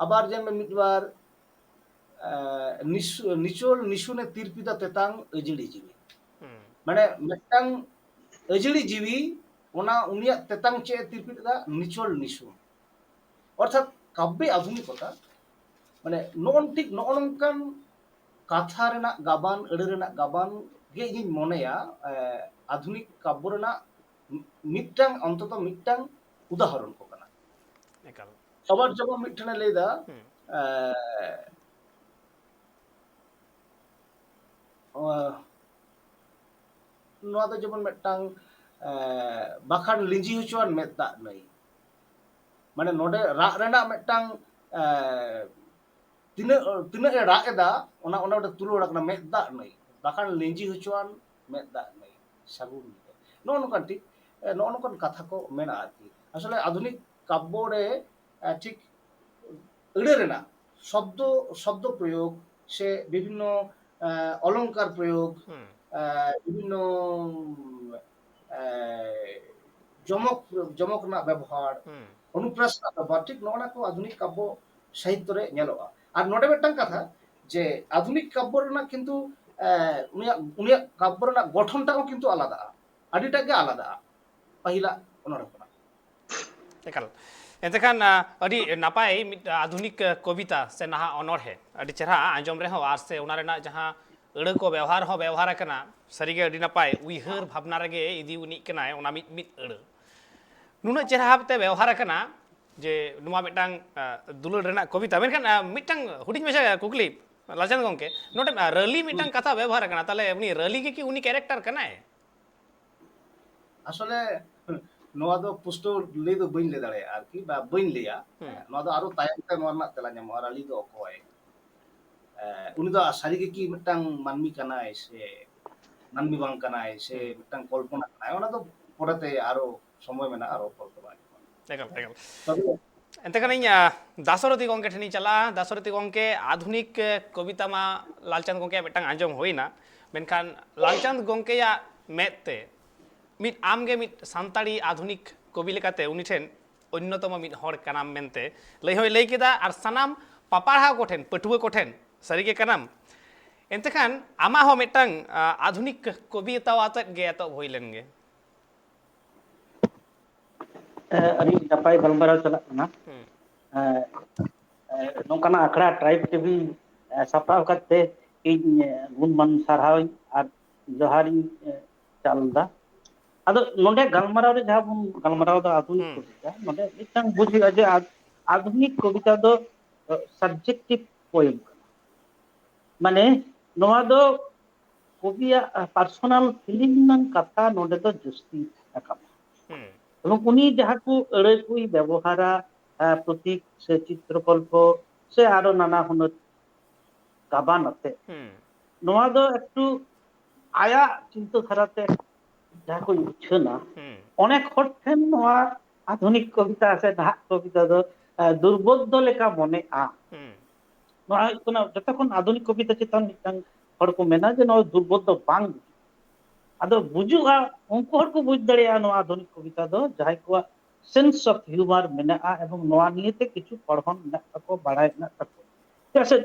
ᱟᱵᱟᱨ ᱡᱮ ᱢᱤᱫ ᱵᱟᱨ ᱮ, ᱱᱤᱥᱩ- ᱱᱤᱪᱚᱞ ᱱᱤᱥᱩᱱᱮ ᱛᱤᱨᱯᱤᱫᱟ ᱛᱮᱛᱟᱝ ᱟᱹᱡᱟᱹᱲᱤ ᱡᱤᱣᱤ᱾ ᱦᱩᱸ᱾ ᱢᱟᱱᱮ ᱢᱤᱫᱴᱟᱝ ᱟᱹᱡᱟᱹᱲᱤ ᱡᱤᱣᱤ, ᱚᱱᱟ ᱩᱱᱤᱭᱟᱜ ᱛᱮᱛᱟᱝ ᱪᱮᱫ ᱮ ᱛᱤᱨᱯᱤᱫ ᱮᱫᱟ? ᱱᱤᱪᱚᱞ ᱱᱤᱥᱩᱱ᱾ ᱚᱨᱛᱷᱟᱛ ᱠᱟᱵᱽᱵᱮ ᱟᱫᱷᱩᱱᱤᱠᱚᱛᱟ, ᱢᱟᱱᱮ ᱱᱚᱜᱼᱚ ᱴᱷᱤᱠ ᱱᱚᱜᱼᱚ ᱱᱚᱝᱠᱟᱱ ᱠᱟᱛᱷᱟ ᱨᱮᱱᱟᱜ ᱜᱟᱵᱟᱱ, ᱟᱹᱲᱟᱹ ᱨᱮᱱᱟᱜ ᱜᱟᱵᱟᱱ ᱜᱮ ᱤᱧᱤᱧ ᱢᱚᱱᱮᱭᱟ, ᱮ, ᱟᱫᱷᱩᱱᱤᱠ ᱠᱟᱵᱽᱵᱚ ᱨᱮᱱᱟᱜ ᱢᱤᱫᱴᱟᱝ, ᱚᱱᱛᱚᱛᱚ ᱢᱤᱫᱴᱟᱝ ᱩᱫᱟᱦᱚᱨᱚᱱ ᱠᱚ ᱠᱟᱱᱟ᱾ ᱮᱠᱟᱞ᱾ ᱟᱵᱟᱨ ᱡᱮᱢᱚᱱ ᱢᱤᱫᱴᱮᱱᱮ ᱞᱟᱹᱭᱫᱟ, ᱦᱩᱸ᱾ ᱮ, ᱚ, ᱱᱚᱣᱟ ᱫᱚ ᱡᱮᱢᱚᱱ ᱢᱤᱫᱴᱟᱝ, ᱮ, ᱵᱟᱠᱷᱟᱱ ᱞᱤᱸᱡᱤ ᱦᱚᱪᱚᱣᱟᱱ ᱢᱮᱫ ᱫᱟᱜ ᱱᱟᱹᱭ᱾ ᱢᱟᱱᱮ ᱱᱚᱰᱮ ᱨᱟᱜ ᱨᱮᱱᱟᱜ ᱢᱤᱫᱴᱟᱝ, ᱮ, ᱛᱤᱱᱟᱹᱜ, ᱛᱤᱱᱟᱹᱜ ᱮ ᱨᱟᱜ ᱮᱫᱟ, ᱚᱱᱟ, ᱚᱱᱟ ᱢᱤᱫᱴᱟᱝ ᱛᱩᱞᱟᱹᱣ ᱨᱟᱜ ᱠᱟᱱᱟ, ᱢᱮᱫ ᱫᱟᱜ ᱱᱟᱹᱭ, ᱵᱟᱠᱷᱟᱱ ᱞᱤᱸᱡᱤ ᱦᱚᱪᱚᱣᱟᱱ ᱢᱮᱫ ᱫᱟᱜ ᱱᱟᱹᱭ, ᱥᱟᱹᱜᱩᱱ ᱧᱤᱫᱟᱹ᱾ ᱱᱚᱜᱼᱚ ᱱᱚᱝᱠᱟᱱ ᱴᱷᱤᱠ, ᱮ, ᱱᱚᱜᱼᱚ ᱱᱚᱝᱠᱟᱱ ᱠᱟᱛᱷᱟ ᱠᱚ ᱢᱮᱱᱟᱜᱼᱟ ᱟᱨᱠᱤ᱾ ᱟᱥᱚᱞᱮ ᱟᱫᱷᱩᱱᱤᱠ ᱠᱟᱵᱽᱵᱚ ᱨᱮ, ᱮ, ᱴᱷᱤᱠ ᱟᱹᱲᱟᱹ ᱨᱮᱱᱟᱜ ᱥᱚᱵᱫᱚ, ᱥᱚᱵᱫᱚ ᱯᱨᱚᱭᱳᱜᱽ ᱥᱮ ᱵᱤᱵᱷᱤᱱᱱᱚ, ᱮ, ᱚᱞᱚᱝᱠᱟᱨ ᱯᱨᱚᱭᱳᱜᱽ, ᱦᱩᱸ᱾ ᱮ, ᱵᱤᱵᱷᱤᱱᱱᱚ, ᱮ, ᱡᱚᱢᱚᱠ, ᱡᱚᱢᱚᱠ ᱨᱮᱱᱟᱜ ᱵᱮᱵᱚᱦᱟᱨ, ᱦᱩᱸ᱾ ᱚᱱᱩᱯᱨᱟᱥ ᱨᱮᱱᱟᱜ ᱵᱮᱵᱚᱦᱟᱨ, ᱴᱷᱤᱠ ᱱᱚᱜᱼᱚ ᱱᱟ ᱠᱚ ᱟᱫᱷᱩᱱᱤᱠ ᱠᱟᱵᱽᱵᱚ ᱥᱟᱦᱤᱛᱛᱚ ᱨᱮ ᱧᱮᱞᱚᱜᱼᱟ᱾ ᱟᱨ ᱱᱚᱰᱮ ᱢᱤᱫᱴᱟᱝ ᱠᱟᱛᱷᱟ, ᱡᱮ ᱟᱫᱷᱩᱱᱤᱠ ᱠᱟᱵᱽᱵᱚ ᱨᱮᱱᱟᱜ ᱠᱤᱱᱛᱩ, ᱮ, ᱩᱱᱤᱭᱟᱜ, ᱩᱱᱤᱭᱟᱜ ᱠᱟᱵᱽᱵᱚ ᱨᱮᱱᱟᱜ ᱜᱚᱴᱷᱚᱱ ᱴᱟᱜ ᱦᱚᱸ ᱠᱤᱱᱛᱩ ᱟᱞᱟᱫᱟᱜᱼᱟ, ᱟᱹᱰᱤᱴᱟᱜ ᱜᱮ ᱟᱞᱟᱫᱟᱜᱼᱟ ᱯᱟᱹᱦᱤᱞᱟᱜ ᱚᱱᱚᱬᱦᱮ ᱠᱷᱚᱱᱟᱜ᱾ ᱮᱠᱟᱞ᱾ ᱮᱱᱛᱮ ᱠᱷᱟᱱ, ᱟ, ᱟᱹᱰᱤ ᱱᱟᱯᱟᱭ ᱢᱤᱫ ᱟᱫᱷᱩᱱᱤᱠ ᱠᱚᱵᱤᱛᱟ ᱥᱮ ᱱᱟᱦᱟᱜ ᱚᱱᱚᱬᱦᱮ, ᱟᱹᱰᱤ ᱪᱮᱦᱨᱟ ᱟᱸᱡᱚᱢ ᱨᱮᱦᱚᱸ, ᱟᱨ ᱥᱮ ᱚᱱᱟ ᱨᱮᱱᱟᱜ ᱡᱟᱦᱟᱸ ᱟᱹᱲᱟᱹ ᱠᱚ ᱵᱮᱣᱦᱟᱨ ᱦᱚᱸ ᱵᱮᱣᱦᱟᱨ ᱟᱠᱟᱱᱟ, ᱥᱟᱹᱨᱤᱜᱮ ᱟᱹᱰᱤ ᱱᱟᱯᱟᱭ᱾ ᱩᱭᱦᱟᱹᱨ ᱵᱷᱟᱵᱽᱱᱟ ᱨᱮᱜᱮ ᱤᱫᱤ ᱩᱱᱤᱜ ᱠᱟᱱᱟᱭ ᱚᱱᱟ ᱢᱤᱫ ᱢᱤᱫ ᱟᱹᱲᱟᱹ᱾ ᱱᱩᱱᱟᱹᱜ ᱪᱮᱦᱨᱟ ᱵᱷᱟᱵᱽᱛᱮ ᱵᱮᱣᱦᱟᱨ ᱟᱠᱟᱱᱟ ᱡᱮ ᱱᱚᱣᱟ ᱢᱤᱫᱴᱟᱝ, ᱟ, ᱫᱩᱞᱟᱹᱲ ᱨᱮᱱᱟᱜ ᱠᱚᱵᱤᱛᱟ᱾ ᱢᱮᱱᱠᱷᱟᱱ, ᱟ, ᱢᱤᱫᱴᱟᱝ ᱦᱩᱰᱤᱧ ᱢᱟᱪᱷᱟ ᱠᱩᱠᱞᱤ, ᱞᱟᱞᱪᱟᱸᱫᱽ ᱜᱚᱢᱠᱮ, ᱱᱚᱰᱮ, ᱟ, ᱨᱟᱹᱞᱤ ᱢᱤᱫᱴᱟᱝ ᱠᱟᱛᱷᱟ ᱵᱮᱣᱦᱟᱨ ᱟᱠᱟᱱᱟ, ᱛᱟᱦᱞᱮ ᱩᱱᱤ ᱨᱟᱹᱞᱤ ᱜᱮ ᱠᱤ ᱩᱱᱤ ᱠᱮᱨᱮᱠᱴᱟᱨ ᱠᱟᱱᱟᱭ? ᱟᱥᱚᱞᱮ ᱱᱚᱣᱟ ᱫᱚ ᱯᱩᱥᱴᱟᱹᱣ ᱞᱟᱹᱭ ᱫᱚ ᱵᱟᱹᱧ ᱞᱟᱹᱭ ᱫᱟᱲᱮᱭᱟᱜᱼᱟ ᱟᱨᱠᱤ, ᱵᱟ ᱵᱟᱹᱧ ᱞᱟᱹᱭᱟ᱾ ᱦᱩᱸ᱾ ᱱᱚᱣᱟ ᱫᱚ ᱟᱨᱚ ᱛᱟᱭᱚᱢ ᱛᱮ ᱱᱚᱣᱟ ᱨᱮᱱᱟᱜ ᱛᱮᱞᱟ ᱧᱟᱢᱚᱜᱼᱟ, ᱨᱟᱹᱞᱤ ᱫᱚ ᱚᱠᱚᱭ? ᱮ, ᱩᱱᱤ ᱫᱚ ᱥᱟᱹᱨᱤ ᱜᱮ ᱠᱤ ᱢᱤᱫᱴᱟᱝ ᱢᱟᱹᱱᱢᱤ ᱠᱟᱱᱟᱭ ᱥᱮ ᱢᱟᱹᱱᱢᱤ ᱵᱟᱝ ᱠᱟᱱᱟᱭ ᱥᱮ ᱦᱩᱸ᱾ ᱢᱤᱫᱴᱟᱝ ᱠᱚᱞᱯᱚᱱᱟ ᱠᱟᱱᱟᱭ, ᱚᱱᱟ ᱫᱚ ᱯᱚᱨᱮᱛᱮ ᱟᱨᱚ ᱥᱚᱢᱚᱭ ᱢᱮᱱᱟᱜᱼᱟ, ᱟᱨᱚ ᱠᱚᱞᱯᱚᱱᱟ ᱦᱩᱭᱩᱜᱼᱟ᱾ ᱮᱠᱟᱞ, ᱮᱠᱟᱞ᱾ ᱛᱚᱵᱮ ᱮᱱᱛᱮ ᱠᱷᱟᱱᱤᱧ, ᱟ, ᱫᱟᱥᱚᱨᱚᱛᱷᱤ ᱜᱚᱢᱠᱮ ᱴᱷᱮᱱᱤᱧ ᱪᱟᱞᱟᱜᱼᱟ᱾ ᱫᱟᱥᱚᱨᱚᱛᱷᱤ ᱜᱚᱢᱠᱮ, ᱟᱫᱷᱩᱱᱤᱠ, ᱮ, ᱠᱚᱵᱤᱛᱟ ᱢᱟ ᱞᱟᱞᱪᱟᱸᱫᱽ ᱜᱚᱢᱠᱮᱭᱟᱜ ᱢᱤᱫᱴᱟᱝ ᱟᱸᱡᱚᱢ ᱦᱩᱭᱱᱟ, ᱢᱮᱱᱠᱷᱟᱱ ᱞᱟᱞᱪᱟᱸᱫᱽ ᱜᱚᱢᱠᱮᱭᱟᱜ ᱢᱮᱫ ᱛᱮ ᱢᱤᱫ, ᱟᱢᱜᱮ ᱢᱤᱫ ᱥᱟᱱᱛᱟᱲᱤ ᱟᱫᱷᱩᱱᱤᱠ ᱠᱚᱵᱤ ᱞᱮᱠᱟᱛᱮ ᱩᱱᱤ ᱴᱷᱮᱱ ᱚᱱᱱᱚᱛᱚᱢᱚ ᱢᱤᱫ ᱦᱚᱲ ᱠᱟᱱᱟᱢ ᱢᱮᱱᱛᱮ ᱞᱟᱹᱭ ᱦᱚᱸᱭ ᱞᱟᱹᱭ ᱠᱮᱫᱟ, ᱟᱨ ᱥᱟᱱᱟᱢ ᱯᱟᱯᱟᱲᱦᱟᱣ ᱠᱚᱴᱷᱮᱱ, ᱯᱟᱹᱴᱷᱩᱣᱟᱹ ᱠᱚᱴᱷᱮᱱ ᱥᱟᱹᱨᱤᱜᱮ ᱠᱟᱱᱟᱢ᱾ ᱮᱱᱛᱮ ᱠᱷᱟᱱ ᱟᱢᱟᱜ ᱦᱚᱸ ᱢᱤᱫᱴᱟᱝ, ᱟ, ᱟᱫᱷᱩᱱᱤᱠ ᱠᱚᱵᱤᱛᱟ ᱟᱛᱮᱫ ᱜᱮ ᱮᱛᱚᱦᱚᱵ ᱦᱩᱭ ᱞᱮᱱ ᱜᱮ᱾ ᱮ, ᱟᱹᱰᱤ ᱱᱟᱯᱟᱭ ᱜᱟᱞᱢᱟᱨᱟᱣ ᱪᱟᱞᱟᱜ ᱠᱟᱱᱟ᱾ ᱦᱩᱸ᱾ ᱮ, ᱮ, ᱱᱚᱝᱠᱟᱱᱟᱜ ᱟᱠᱷᱲᱟ ᱴᱨᱟᱭᱤᱵᱽ ᱴᱤᱵᱷᱤ, ᱮ, ᱥᱟᱯᱲᱟᱣ ᱟᱠᱟᱫ ᱛᱮ ᱤᱧ, ᱮ, ᱜᱩᱱᱢᱟᱱ ᱥᱟᱨᱦᱟᱣᱤᱧ ᱟᱨ ᱡᱚᱦᱟᱨᱤᱧ, ᱮ, ᱪᱟᱞ ᱮᱫᱟ᱾ ᱟᱫᱚ ᱱᱚᱰᱮ ᱜᱟᱞᱢᱟᱨᱟᱣ ᱨᱮ ᱡᱟᱦᱟᱸ ᱵᱚᱱ ᱜᱟᱞᱢᱟᱨᱟᱣ ᱮᱫᱟ ᱟᱫᱷᱩᱱᱤᱠ ᱦᱩᱸ᱾ ᱠᱚᱵᱤᱛᱟ, ᱱᱚᱰᱮ ᱢᱤᱫᱴᱟᱝ ᱵᱩᱡᱽ ᱦᱩᱭᱩᱜᱼᱟ ᱡᱮ ᱟᱫ-, ᱟᱫᱷᱩᱱᱤᱠ ᱠᱚᱵᱤᱛᱟ ᱫᱚ, ᱮ, ᱥᱟᱵᱡᱮᱠᱴᱤᱵᱷ ᱯᱳᱭᱮᱢ ᱠᱟᱱᱟ᱾ ᱢᱟᱱᱮ ᱱᱚᱣᱟ ᱫᱚ ᱠᱚᱵᱤᱭᱟᱜ, ᱟ, ᱯᱟᱨᱥᱚᱱᱟᱞ ᱯᱷᱤᱞᱤᱝ ᱨᱮᱱᱟᱜ ᱠᱟᱛᱷᱟ ᱱᱚᱰᱮ ᱫᱚ ᱡᱟᱹᱥᱛᱤ ᱨᱟᱠᱟᱵᱼᱟ᱾ ᱦᱩᱸ᱾ ᱮᱵᱚᱝ ᱩᱱᱤ ᱡᱟᱦᱟᱸ ᱠᱚ ᱟᱹᱲᱟᱹ ᱠᱚᱭ ᱵᱮᱵᱚᱦᱟᱨᱟ, ᱟ, ᱯᱨᱚᱛᱤᱠ ᱥᱮ ᱪᱤᱛᱨᱚᱠᱚᱞᱯᱚ ᱥᱮ ᱟᱨᱚ ᱱᱟᱱᱟ ᱦᱩᱱᱟᱹᱨ ᱜᱟᱵᱟᱱ ᱟᱛᱮ, ᱦᱩᱸ᱾ ᱱᱚᱣᱟ ᱫᱚ ᱮᱠᱴᱩ ᱟᱭᱟᱜ ᱪᱤᱱᱛᱟᱹ ᱫᱷᱟᱨᱟᱛᱮ ᱡᱟᱦᱟᱸ ᱠᱚ ᱩᱪᱷᱟᱹᱱᱟ, ᱦᱩᱸ᱾ ᱚᱱᱮᱠ ᱦᱚᱲ ᱴᱷᱮᱱ ᱱᱚᱣᱟ ᱟᱫᱷᱩᱱᱤᱠ ᱠᱚᱵᱤᱛᱟ ᱥᱮ ᱱᱟᱦᱟᱜ ᱠᱚᱵᱤᱛᱟ ᱫᱚ, ᱟ, ᱫᱩᱨᱵᱳᱫᱷᱚ ᱞᱮᱠᱟ ᱢᱚᱱᱮᱜᱼᱟ᱾ ᱦᱩᱸ᱾ ᱱᱚᱣᱟ ᱦᱩᱭᱩᱜ ᱠᱟᱱᱟ ᱡᱚᱛᱚ ᱠᱷᱚᱱ ᱟᱫᱷᱩᱱᱤᱠ ᱠᱚᱵᱤᱛᱟ ᱪᱮᱛᱟᱱ ᱢᱤᱫᱴᱟᱝ ᱦᱚᱲ ᱠᱚ ᱢᱮᱱᱟ ᱡᱮ ᱱᱚᱣᱟ ᱫᱩᱨᱵᱳᱫᱷᱚ ᱵᱟᱝ ᱵᱩᱡᱷᱟᱹᱜᱼᱟ᱾ ᱟᱫᱚ ᱵᱩᱡᱩᱜᱼᱟ, ᱩᱱᱠᱩ ᱦᱚᱲ ᱠᱚ ᱵᱩᱡᱽ ᱫᱟᱲᱮᱭᱟᱜᱼᱟ ᱱᱚᱣᱟ ᱟᱫᱷᱩᱱᱤᱠ ᱠᱚᱵᱤᱛᱟ ᱫᱚ, ᱡᱟᱦᱟᱸᱭ ᱠᱚᱣᱟᱜ ᱥᱮᱱᱥ ᱚᱯᱷ ᱦᱤᱭᱩᱢᱟᱨ ᱢᱮᱱᱟᱜᱼᱟ ᱮᱵᱚᱝ ᱱᱚᱣᱟ ᱱᱤᱭᱮᱛᱮ ᱠᱤᱪᱷᱩ ᱯᱚᱲᱦᱚᱱ ᱢᱮᱱᱟᱜ ᱛᱟᱠᱚᱣᱟ, ᱵᱟᱲᱟᱭ ᱢᱮᱱᱟᱜ ᱛᱟᱠᱚᱣᱟ᱾ ᱪᱮᱫᱟᱜ ᱥᱮ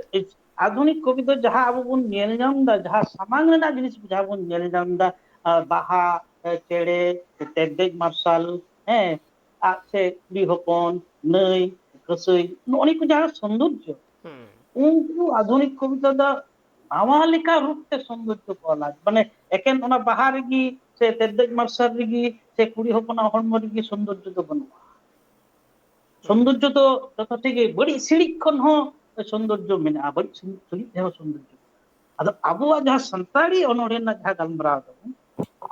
ᱟᱫᱷᱩᱱᱤᱠ ᱠᱚᱵᱤ ᱫᱚ ᱡᱟᱦᱟᱸ ᱟᱵᱚ ᱵᱚᱱ ᱧᱮᱞ ᱧᱟᱢ ᱮᱫᱟ, ᱡᱟᱦᱟᱸ ᱥᱟᱢᱟᱝ ᱨᱮᱱᱟᱜ ᱡᱤᱱᱤᱥ ᱡᱟᱦᱟᱸ ᱵᱚᱱ ᱧᱮᱞ ᱧᱟᱢ ᱮᱫᱟ, ᱟᱨ ᱵᱟᱦᱟ, ᱮ, ᱪᱮᱬᱮ, ᱛᱮᱨᱫᱮᱡ ᱢᱟᱨᱥᱟᱞ, ᱦᱮᱸ, ᱟᱨ ᱥᱮ ᱠᱩᱲᱤ ᱦᱚᱯᱚᱱ, ᱱᱟᱹᱭ, ᱠᱟᱹᱥᱟᱹᱭ, ᱱᱚᱜᱼᱚ ᱱᱤᱭᱟᱹ ᱠᱚ ᱡᱟᱦᱟᱸ ᱥᱚᱱᱫᱚᱨᱡᱚ, ᱦᱩᱸ᱾ ᱩᱱᱠᱩ ᱟᱫᱷᱩᱱᱤᱠ ᱠᱚᱵᱤᱛᱟ ᱫᱚ ᱱᱟᱣᱟ ᱞᱮᱠᱟ ᱨᱩᱯ ᱛᱮ ᱥᱚᱱᱫᱚᱨᱡᱚ ᱠᱚ ᱚᱞᱟ᱾ ᱢᱟᱱᱮ ᱮᱠᱮᱱ ᱚᱱᱟ ᱵᱟᱦᱟ ᱨᱮᱜᱮ ᱥᱮ ᱛᱮᱨᱫᱮᱡ ᱢᱟᱨᱥᱟᱞ ᱨᱮᱜᱮ ᱥᱮ ᱠᱩᱲᱤ ᱦᱚᱯᱚᱱᱟᱜ ᱦᱚᱲᱢᱚ ᱨᱮᱜᱮ ᱥᱚᱱᱫᱚᱨᱡᱚ ᱫᱚ ᱵᱟᱹᱱᱩᱜᱼᱟ᱾ ᱥᱚᱱᱫᱚᱨᱡᱚ ᱫᱚ ᱡᱚᱛᱚ ᱴᱷᱤᱠ ᱜᱮ, ᱵᱟᱹᱲᱤᱡ ᱥᱤᱬᱤᱡ ᱠᱷᱚᱱ ᱦᱚᱸ ᱥᱚᱱᱫᱚᱨᱡᱚ ᱢᱮᱱᱟᱜᱼᱟ, ᱵᱟᱹᱲᱤᱡ ᱥᱤᱬᱤᱡ ᱨᱮᱦᱚᱸ ᱥᱚᱱᱫᱚᱨᱡᱚ ᱢᱮᱱᱟᱜᱼᱟ᱾ ᱟᱫᱚ ᱟᱵᱚᱣᱟᱜ ᱡᱟᱦᱟᱸ ᱥᱟᱱᱛᱟᱲᱤ ᱚᱱᱚᱬᱦᱮ ᱨᱮᱱᱟᱜ ᱡᱟᱦᱟᱸ ᱜᱟᱞᱢᱟᱨᱟᱣ ᱫᱚ,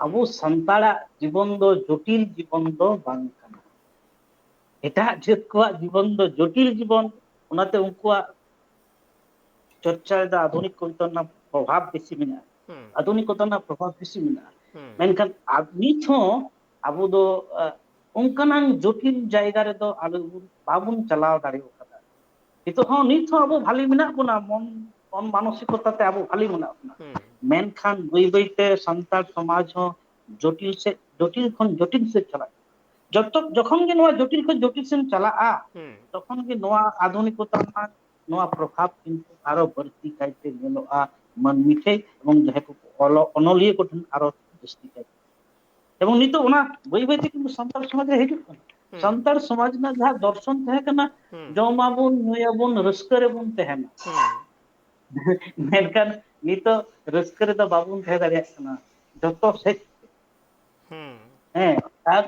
ᱟᱵᱚ ᱥᱟᱱᱛᱟᱲᱟᱜ ᱡᱤᱵᱚᱱ ᱫᱚ ᱡᱚᱴᱤᱞ ᱡᱤᱵᱚᱱ ᱫᱚ ᱵᱟᱝ ᱠᱟᱱᱟ᱾ ᱮᱴᱟᱜ ᱡᱟᱹᱛ ᱠᱚᱣᱟᱜ ᱡᱤᱵᱚᱱ ᱫᱚ ᱡᱚᱴᱤᱞ ᱡᱤᱵᱚᱱ, ᱚᱱᱟᱛᱮ ᱩᱱᱠᱩᱣᱟᱜ ᱪᱚᱨᱪᱟ ᱨᱮᱫᱚ ᱟᱫᱷᱩᱱᱤᱠ ᱠᱚᱵᱤᱛᱟ ᱨᱮᱱᱟᱜ ᱯᱨᱚᱵᱷᱟᱵᱽ ᱵᱮᱥᱤ ᱢᱮᱱᱟᱜᱼᱟ᱾ ᱦᱩᱸ᱾ ᱟᱫᱷᱩᱱᱤᱠᱚᱛᱟ ᱨᱮᱱᱟᱜ ᱯᱨᱚᱵᱷᱟᱵᱽ ᱵᱮᱥᱤ ᱢᱮᱱᱟᱜᱼᱟ᱾ ᱦᱩᱸ᱾ ᱢᱮᱱᱠᱷᱟᱱ ᱟᱵ-, ᱱᱤᱛ ᱦᱚᱸ ᱟᱵᱚ ᱫᱚ, ᱟ, ᱚᱱᱠᱟᱱᱟᱝ ᱡᱚᱴᱤᱞ ᱡᱟᱭᱜᱟ ᱨᱮᱫᱚ ᱟᱞᱚ ᱵᱚᱱ, ᱵᱟᱵᱚᱱ ᱪᱟᱞᱟᱣ ᱫᱟᱲᱮ ᱟᱠᱟᱫᱟ᱾ ᱱᱤᱛᱚᱜ ᱦᱚᱸ, ᱱᱤᱛ ᱦᱚᱸ ᱟᱵᱚ ᱵᱷᱟᱞᱮ ᱢᱮᱱᱟᱜ ᱵᱚᱱᱟ, ᱢᱚᱱ, ᱢᱚᱱ ᱢᱟᱱᱚᱥᱤᱠᱚᱛᱟ ᱛᱮ ᱟᱵᱚ ᱵᱷᱟᱞᱮ ᱢᱮᱱᱟᱜ ᱵᱚᱱᱟ᱾ ᱦᱩᱸ᱾ ᱢᱮᱱᱠᱷᱟᱱ ᱵᱟᱹᱭ ᱵᱟᱹᱭ ᱛᱮ ᱥᱟᱱᱛᱟᱲ ᱥᱚᱢᱟᱡᱽ ᱦᱚᱸ ᱡᱚᱴᱤᱞ ᱥᱮᱫ, ᱡᱚᱴᱤᱞ ᱠᱷᱚᱱ ᱡᱚᱴᱤᱞ ᱥᱮᱫ ᱪᱟᱞᱟᱜ ᱠᱟᱱᱟ᱾ ᱡᱚᱛᱚ, ᱡᱚᱠᱷᱚᱱ ᱜᱮ ᱱᱚᱣᱟ ᱡᱚᱴᱤᱞ ᱠᱷᱚᱱ ᱡᱚᱴᱤᱞ ᱥᱮᱫ ᱪᱟᱞᱟᱜᱼᱟ, ᱦᱩᱸ ᱛᱚᱠᱷᱚᱱ ᱜᱮ ᱱᱚᱣᱟ ᱟᱫᱷᱩᱱᱤᱠᱚᱛᱟ ᱨᱮᱱᱟᱜ ᱱᱚᱣᱟ ᱯᱨᱚᱵᱷᱟᱵᱽ ᱠᱤᱱᱛᱩ ᱟᱨᱚ ᱵᱟᱹᱲᱛᱤ ᱠᱟᱭᱛᱮ ᱧᱮᱞᱚᱜᱼᱟ ᱢᱟᱹᱱᱢᱤ ᱴᱷᱮᱱ ᱮᱵᱚᱝ ᱡᱟᱦᱟᱸᱭ ᱠᱚ ᱚᱞᱚᱜ ᱚᱱᱚᱞᱤᱭᱟᱹ ᱠᱚᱴᱷᱮᱱ ᱟᱨᱚ ᱡᱟᱹᱥᱛᱤ ᱠᱟᱭᱛᱮ᱾ ᱮᱵᱚᱝ ᱱᱤᱛᱚᱜ ᱚᱱᱟ ᱵᱟᱹᱭ ᱵᱟᱹᱭ ᱛᱮ ᱠᱤᱱᱛᱩ ᱥᱟᱱᱛᱟᱲ ᱥᱚᱢᱟᱡᱽ ᱨᱮ ᱦᱤᱡᱩᱜ ᱠᱟᱱᱟ᱾ ᱦᱩᱸ ᱥᱟᱱᱛᱟᱲ ᱥᱚᱢᱟᱡᱽ ᱨᱮᱱᱟᱜ ᱡᱟᱦᱟᱸ ᱫᱚᱨᱥᱚᱱ ᱛᱟᱦᱮᱸ ᱠᱟᱱᱟ, ᱦᱩᱸ ᱡᱚᱢᱟᱵᱚᱱ, ᱧᱩᱭᱟᱵᱚᱱ, ᱨᱟᱹᱥᱠᱟᱹ ᱨᱮᱵᱚᱱ ᱛᱟᱦᱮᱱᱟ᱾ ᱦᱩᱸ ᱢᱮᱱᱠᱷᱟᱱ ᱱᱤᱛᱚᱜ ᱨᱟᱹᱥᱠᱟᱹ ᱨᱮᱫᱚ ᱵᱟᱵᱚᱱ ᱛᱟᱦᱮᱸ ᱫᱟᱲᱮᱭᱟᱜ ᱠᱟᱱᱟ ᱡᱚᱛᱚ ᱥᱮᱫ᱾ ᱦᱩᱸ ᱦᱮᱸ, ᱟᱨ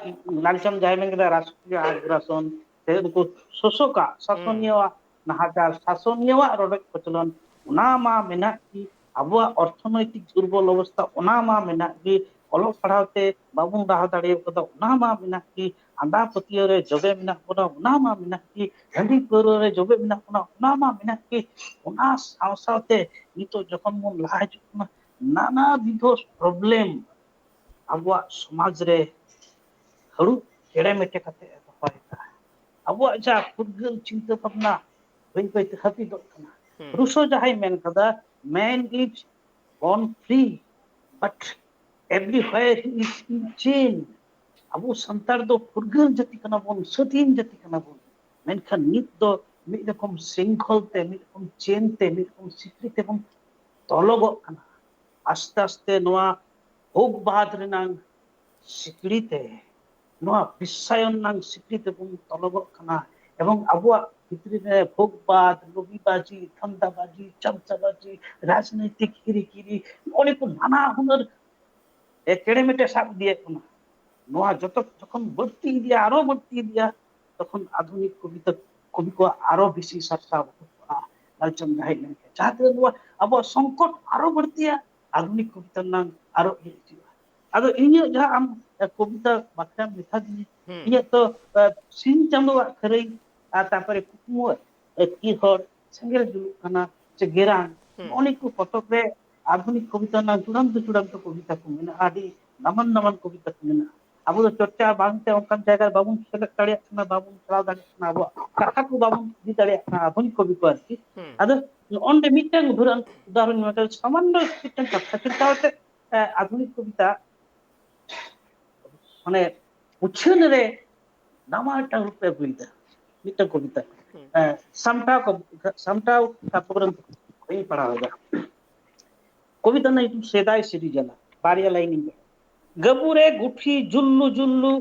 ᱞᱟᱞᱪᱟᱸᱫᱽ ᱡᱟᱦᱟᱸᱭ ᱢᱮᱱ ᱠᱮᱫᱟ ᱨᱟᱥᱴᱨᱤᱭᱚ ᱟᱜᱽᱨᱟᱥᱚᱱ ᱥᱮ ᱩᱱᱠᱩ ᱥᱳᱥᱳᱠᱟᱜ, ᱦᱩᱸ ᱥᱟᱥᱚᱱᱤᱭᱟᱹᱣᱟᱜ ᱱᱟᱦᱟᱪᱟᱨ, ᱥᱟᱥᱚᱱᱤᱭᱟᱹᱣᱟᱜ ᱨᱚᱰᱚᱡ ᱠᱚᱪᱞᱚᱱ, ᱚᱱᱟ ᱢᱟ ᱢᱮᱱᱟᱜ ᱜᱮ᱾ ᱟᱵᱚᱣᱟᱜ ᱚᱨᱛᱷᱚᱱᱳᱭᱛᱤᱠ ᱫᱩᱨᱵᱚᱞ ᱚᱵᱚᱥᱛᱷᱟ, ᱚᱱᱟ ᱢᱟ ᱢᱮᱱᱟᱜ ᱜᱮ᱾ ᱚᱞᱚᱜ ᱯᱟᱲᱦᱟᱣ ᱛᱮ ᱵᱟᱵᱚᱱ ᱞᱟᱦᱟ ᱫᱟᱲᱮ ᱠᱟᱫᱟ, ᱚᱱᱟ ᱢᱟ ᱢᱮᱱᱟᱜ ᱜᱮ᱾ ᱟᱸᱫᱷᱟ ᱯᱟᱹᱛᱭᱟᱹᱣ ᱨᱮ ᱡᱚᱵᱮ ᱢᱮᱱᱟᱜ ᱵᱚᱱᱟ, ᱚᱱᱟ ᱢᱟ ᱢᱮᱱᱟᱜ ᱜᱮ᱾ ᱦᱟᱺᱰᱤ ᱯᱟᱹᱣᱨᱟᱹ ᱨᱮ ᱡᱚᱵᱮ ᱢᱮᱱᱟᱜ ᱵᱚᱱᱟ, ᱚᱱᱟ ᱢᱟ ᱢᱮᱱᱟᱜ ᱜᱮ᱾ ᱚᱱᱟ ᱥᱟᱶ ᱥᱟᱶᱛᱮ ᱱᱤᱛᱚᱜ ᱡᱚᱠᱷᱚᱱ ᱵᱚᱱ ᱞᱟᱦᱟ ᱦᱤᱡᱩᱜ ᱠᱟᱱᱟ, ᱱᱟᱱᱟ ᱵᱤᱫᱷᱚ ᱯᱨᱚᱵᱞᱮᱢ ᱟᱵᱚᱣᱟᱜ ᱥᱚᱢᱟᱡᱽ ᱨᱮ ᱦᱟᱹᱲᱩᱵ ᱠᱮᱲᱮ ᱢᱮᱴᱮ ᱠᱟᱛᱮ ᱮ ᱫᱚᱦᱚᱭᱮᱫᱟ᱾ ᱟᱵᱚᱣᱟᱜ ᱡᱟᱦᱟᱸ ᱯᱷᱩᱨᱜᱟᱹᱞ ᱪᱤᱱᱛᱟᱹ ᱵᱷᱟᱵᱽᱱᱟ ᱵᱟᱹᱭ ᱵᱟᱹᱭᱛᱮ ᱦᱟᱹᱯᱤᱫᱚᱜ ᱠᱟᱱᱟ᱾ ᱦᱩᱸ ᱨᱩᱥᱳ ᱡᱟᱦᱟᱸᱭ ᱢᱮᱱ ᱠᱟᱫᱟ, "Man is born free, but everywhere he is in chain." ᱟᱵᱚ ᱥᱟᱱᱛᱟᱲ ᱫᱚ ᱯᱷᱩᱨᱜᱟᱹᱞ ᱡᱟᱹᱛᱤ ᱠᱟᱱᱟ ᱵᱚᱱ, ᱥᱟᱹᱫᱷᱤᱱ ᱡᱟᱹᱛᱤ ᱠᱟᱱᱟ ᱵᱚᱱ, ᱢᱮᱱᱠᱷᱟᱱ ᱱᱤᱛ ᱫᱚ ᱢᱤᱫ ᱨᱚᱠᱚᱢ ᱥᱨᱤᱝᱠᱷᱚᱞ ᱛᱮ, ᱢᱤᱫ ᱨᱚᱠᱚᱢ ᱪᱮᱱ ᱛᱮ, ᱢᱤᱫ ᱨᱚᱠᱚᱢ ᱥᱤᱠᱲᱤ ᱛᱮᱵᱚᱱ ᱛᱚᱞᱚᱜᱚᱜ ᱠᱟᱱᱟ᱾ ᱟᱥᱛᱮ ᱟᱥᱛᱮ ᱱᱚᱣᱟ ᱵᱷᱳᱜᱽᱵᱟᱫ ᱨᱮᱱᱟᱝ ᱥᱤᱠᱲᱤ ᱛᱮ, ᱱᱚᱣᱟ ᱵᱤᱥᱥᱟᱭᱚᱱ ᱨᱮᱱᱟᱝ ᱥᱤᱠᱲᱤ ᱛᱮᱵᱚᱱ ᱛᱚᱞᱚᱜᱚᱜ ᱠᱟᱱᱟ᱾ ᱮᱵᱚᱝ ᱟᱵᱚᱣᱟᱜ ᱵᱷᱤᱛᱨᱤ ᱨᱮ ᱵᱷᱳᱜᱽᱵᱟᱫ, ᱞᱚᱵᱤᱵᱟᱡᱤ, ᱫᱷᱟᱱᱫᱟᱵᱟᱡᱤ, ᱪᱟᱢᱪᱟᱵᱟᱡᱤ, ᱨᱟᱡᱽᱱᱳᱭᱛᱤᱠ ᱦᱤᱨᱤᱠᱤᱨᱤ, ᱱᱚᱜᱼᱚ ᱱᱤᱭᱟᱹ ᱠᱚ ᱱᱟᱱᱟ ᱦᱩᱱᱟᱹᱨ ᱮ ᱠᱮᱲᱮ ᱢᱮᱴᱮ ᱥᱟᱵ ᱤᱫᱤᱭᱮᱫ ᱵᱚᱱᱟ᱾ ᱱᱚᱣᱟ ᱡᱚᱛᱚ ᱡᱚᱠᱷᱚᱱ ᱵᱟᱹᱲᱛᱤ ᱤᱫᱤᱭᱟ, ᱟᱨᱚ ᱵᱟᱹᱲᱛᱤ ᱤᱫᱤᱭᱟ, ᱛᱚᱠᱷᱚᱱ ᱟᱫᱷᱩᱱᱤᱠ ᱠᱚᱵᱤᱛᱟ, ᱠᱚᱵᱤ ᱠᱚᱣᱟᱜ ᱟᱨᱚ ᱵᱮᱥᱤ ᱥᱟᱨᱥᱟᱣ ᱩᱰᱩᱠᱚᱜᱼᱟ᱾ ᱞᱟᱞᱪᱟᱸᱫᱽ ᱡᱟᱦᱟᱸᱭ ᱢᱮᱱ ᱠᱮᱫ, ᱡᱟᱦᱟᱸ ᱛᱤᱱᱟᱹᱜ ᱱᱚᱣᱟ ᱟᱵᱚᱣᱟᱜ ᱥᱚᱝᱠᱚᱴ ᱟᱨᱚ ᱵᱟᱹᱲᱛᱤᱭᱟ, ᱟᱫᱷᱩᱱᱤᱠ ᱠᱚᱵᱤᱛᱟ ᱨᱮᱱᱟᱝ ᱟᱨᱚ ᱤᱭᱟᱹ ᱦᱤᱡᱩᱜᱼᱟ᱾ ᱟᱫᱚ ᱤᱧᱟᱹᱜ ᱡᱟᱦᱟᱸ ᱟᱢ ᱠᱚᱵᱤᱛᱟ ᱵᱟᱠᱷᱨᱟᱢ ᱢᱮᱛᱟ ᱫᱤᱧᱟ, ᱦᱩᱸ ᱤᱧᱟᱹᱜ ᱛᱚ ᱟᱸ, ᱥᱤᱧ ᱪᱟᱸᱫᱳᱣᱟᱜ ᱠᱷᱟᱹᱨᱟᱹᱭ ᱟᱨ ᱛᱟᱨᱯᱚᱨᱮ ᱠᱩᱠᱢᱩ ᱟᱹᱛᱠᱤᱨ ᱦᱚᱲ, ᱥᱮᱸᱜᱮᱞ ᱡᱩᱞᱩᱜ ᱠᱟᱱᱟ ᱥᱮ ᱜᱮᱨᱟᱝ, ᱦᱩᱸ ᱱᱚᱜᱼᱚ ᱱᱤᱭᱟᱹ ᱠᱚ ᱯᱚᱛᱚᱵ ᱨᱮ ᱟᱫᱷᱩᱱᱤᱠ ᱠᱚᱵᱤᱛᱟ ᱨᱮᱱᱟᱜ ᱪᱩᱲᱟᱱᱛᱚ ᱪᱩᱲᱟᱱᱛᱚ ᱠᱚᱵᱤᱛᱟ ᱠᱚ ᱢᱮᱱᱟᱜᱼᱟ, ᱟᱹᱰᱤ ᱫᱟᱢᱟᱱ ᱫᱟᱢᱟᱱ ᱠᱚᱵᱤᱛᱟ ᱠᱚ ᱢᱮᱱᱟᱜᱼᱟ᱾ ᱟᱵᱚ ᱫᱚ ᱪᱚᱨᱪᱟ ᱵᱟᱝᱛᱮ ᱚᱱᱠᱟᱱ ᱡᱟᱭᱜᱟ ᱨᱮ ᱵᱟᱵᱚᱱ ᱥᱮᱞᱮᱫ ᱫᱟᱲᱮᱭᱟᱜ ᱠᱟᱱᱟ, ᱵᱟᱵᱚᱱ ᱪᱟᱞᱟᱣ ᱫᱟᱲᱮᱭᱟᱜ ᱠᱟᱱᱟ, ᱟᱵᱚᱣᱟᱜ ᱠᱟᱛᱷᱟ ᱠᱚ ᱵᱟᱵᱚᱱ ᱤᱫᱤ ᱫᱟᱲᱮᱭᱟᱜ ᱠᱟᱱᱟ ᱟᱫᱷᱩᱱᱤᱠ ᱠᱚᱵᱤ ᱠᱚ ᱟᱨᱠᱤ᱾ ᱦᱩᱸ ᱟᱫᱚ ᱱᱚᱜᱼᱚ ᱱᱚᱰᱮ ᱢᱤᱫᱴᱟᱝ ᱩᱫᱟᱦᱚᱨᱚᱱ, ᱩᱫᱟᱦᱚᱨᱚᱱ ᱢᱮᱱ ᱠᱟᱛᱮ ᱥᱟᱢᱟᱱᱱᱚ ᱢᱤᱫᱴᱟᱝ ᱠᱟᱛᱷᱟ ᱪᱤᱱᱛᱟᱹ ᱠᱟᱛᱮ, ᱮ, ᱟᱫᱷᱩᱱᱤᱠ ᱠᱚᱵᱤᱛᱟ ᱢᱟᱱᱮ ᱩᱪᱷᱟᱹᱱ ᱨᱮ ᱱᱟᱣᱟ ᱢᱤᱫᱴᱟᱝ ᱨᱩᱯ ᱮ ᱟᱹᱜᱩᱭᱮᱫᱟ᱾ ᱢᱤᱫᱴᱟᱝ ᱠᱚᱵᱤᱛᱟ᱾ ᱦᱩᱸ᱾ ᱮᱸ, ᱥᱟᱢᱴᱟᱣ ᱠᱚ-, ᱥᱟᱢᱴᱟᱣ ᱠᱟᱛᱷᱟ ᱠᱚᱨᱮ ᱤᱧ ᱯᱟᱲᱦᱟᱣ ᱮᱫᱟ᱾ ᱠᱚᱵᱤᱛᱟ ᱨᱮᱱᱟᱜ ᱧᱩᱛᱩᱢ ᱥᱮᱫᱟᱭ ᱥᱤᱨᱡᱚᱱᱟ᱾ ᱵᱟᱨᱭᱟ ᱞᱟᱭᱤᱱ ᱤᱧ ᱯᱟᱲᱦᱟᱣᱟ᱾ ᱜᱟᱹᱵᱩ ᱨᱮ ᱜᱩᱴᱷᱤ ᱡᱩᱞᱞᱩ ᱡᱩᱞᱞᱩ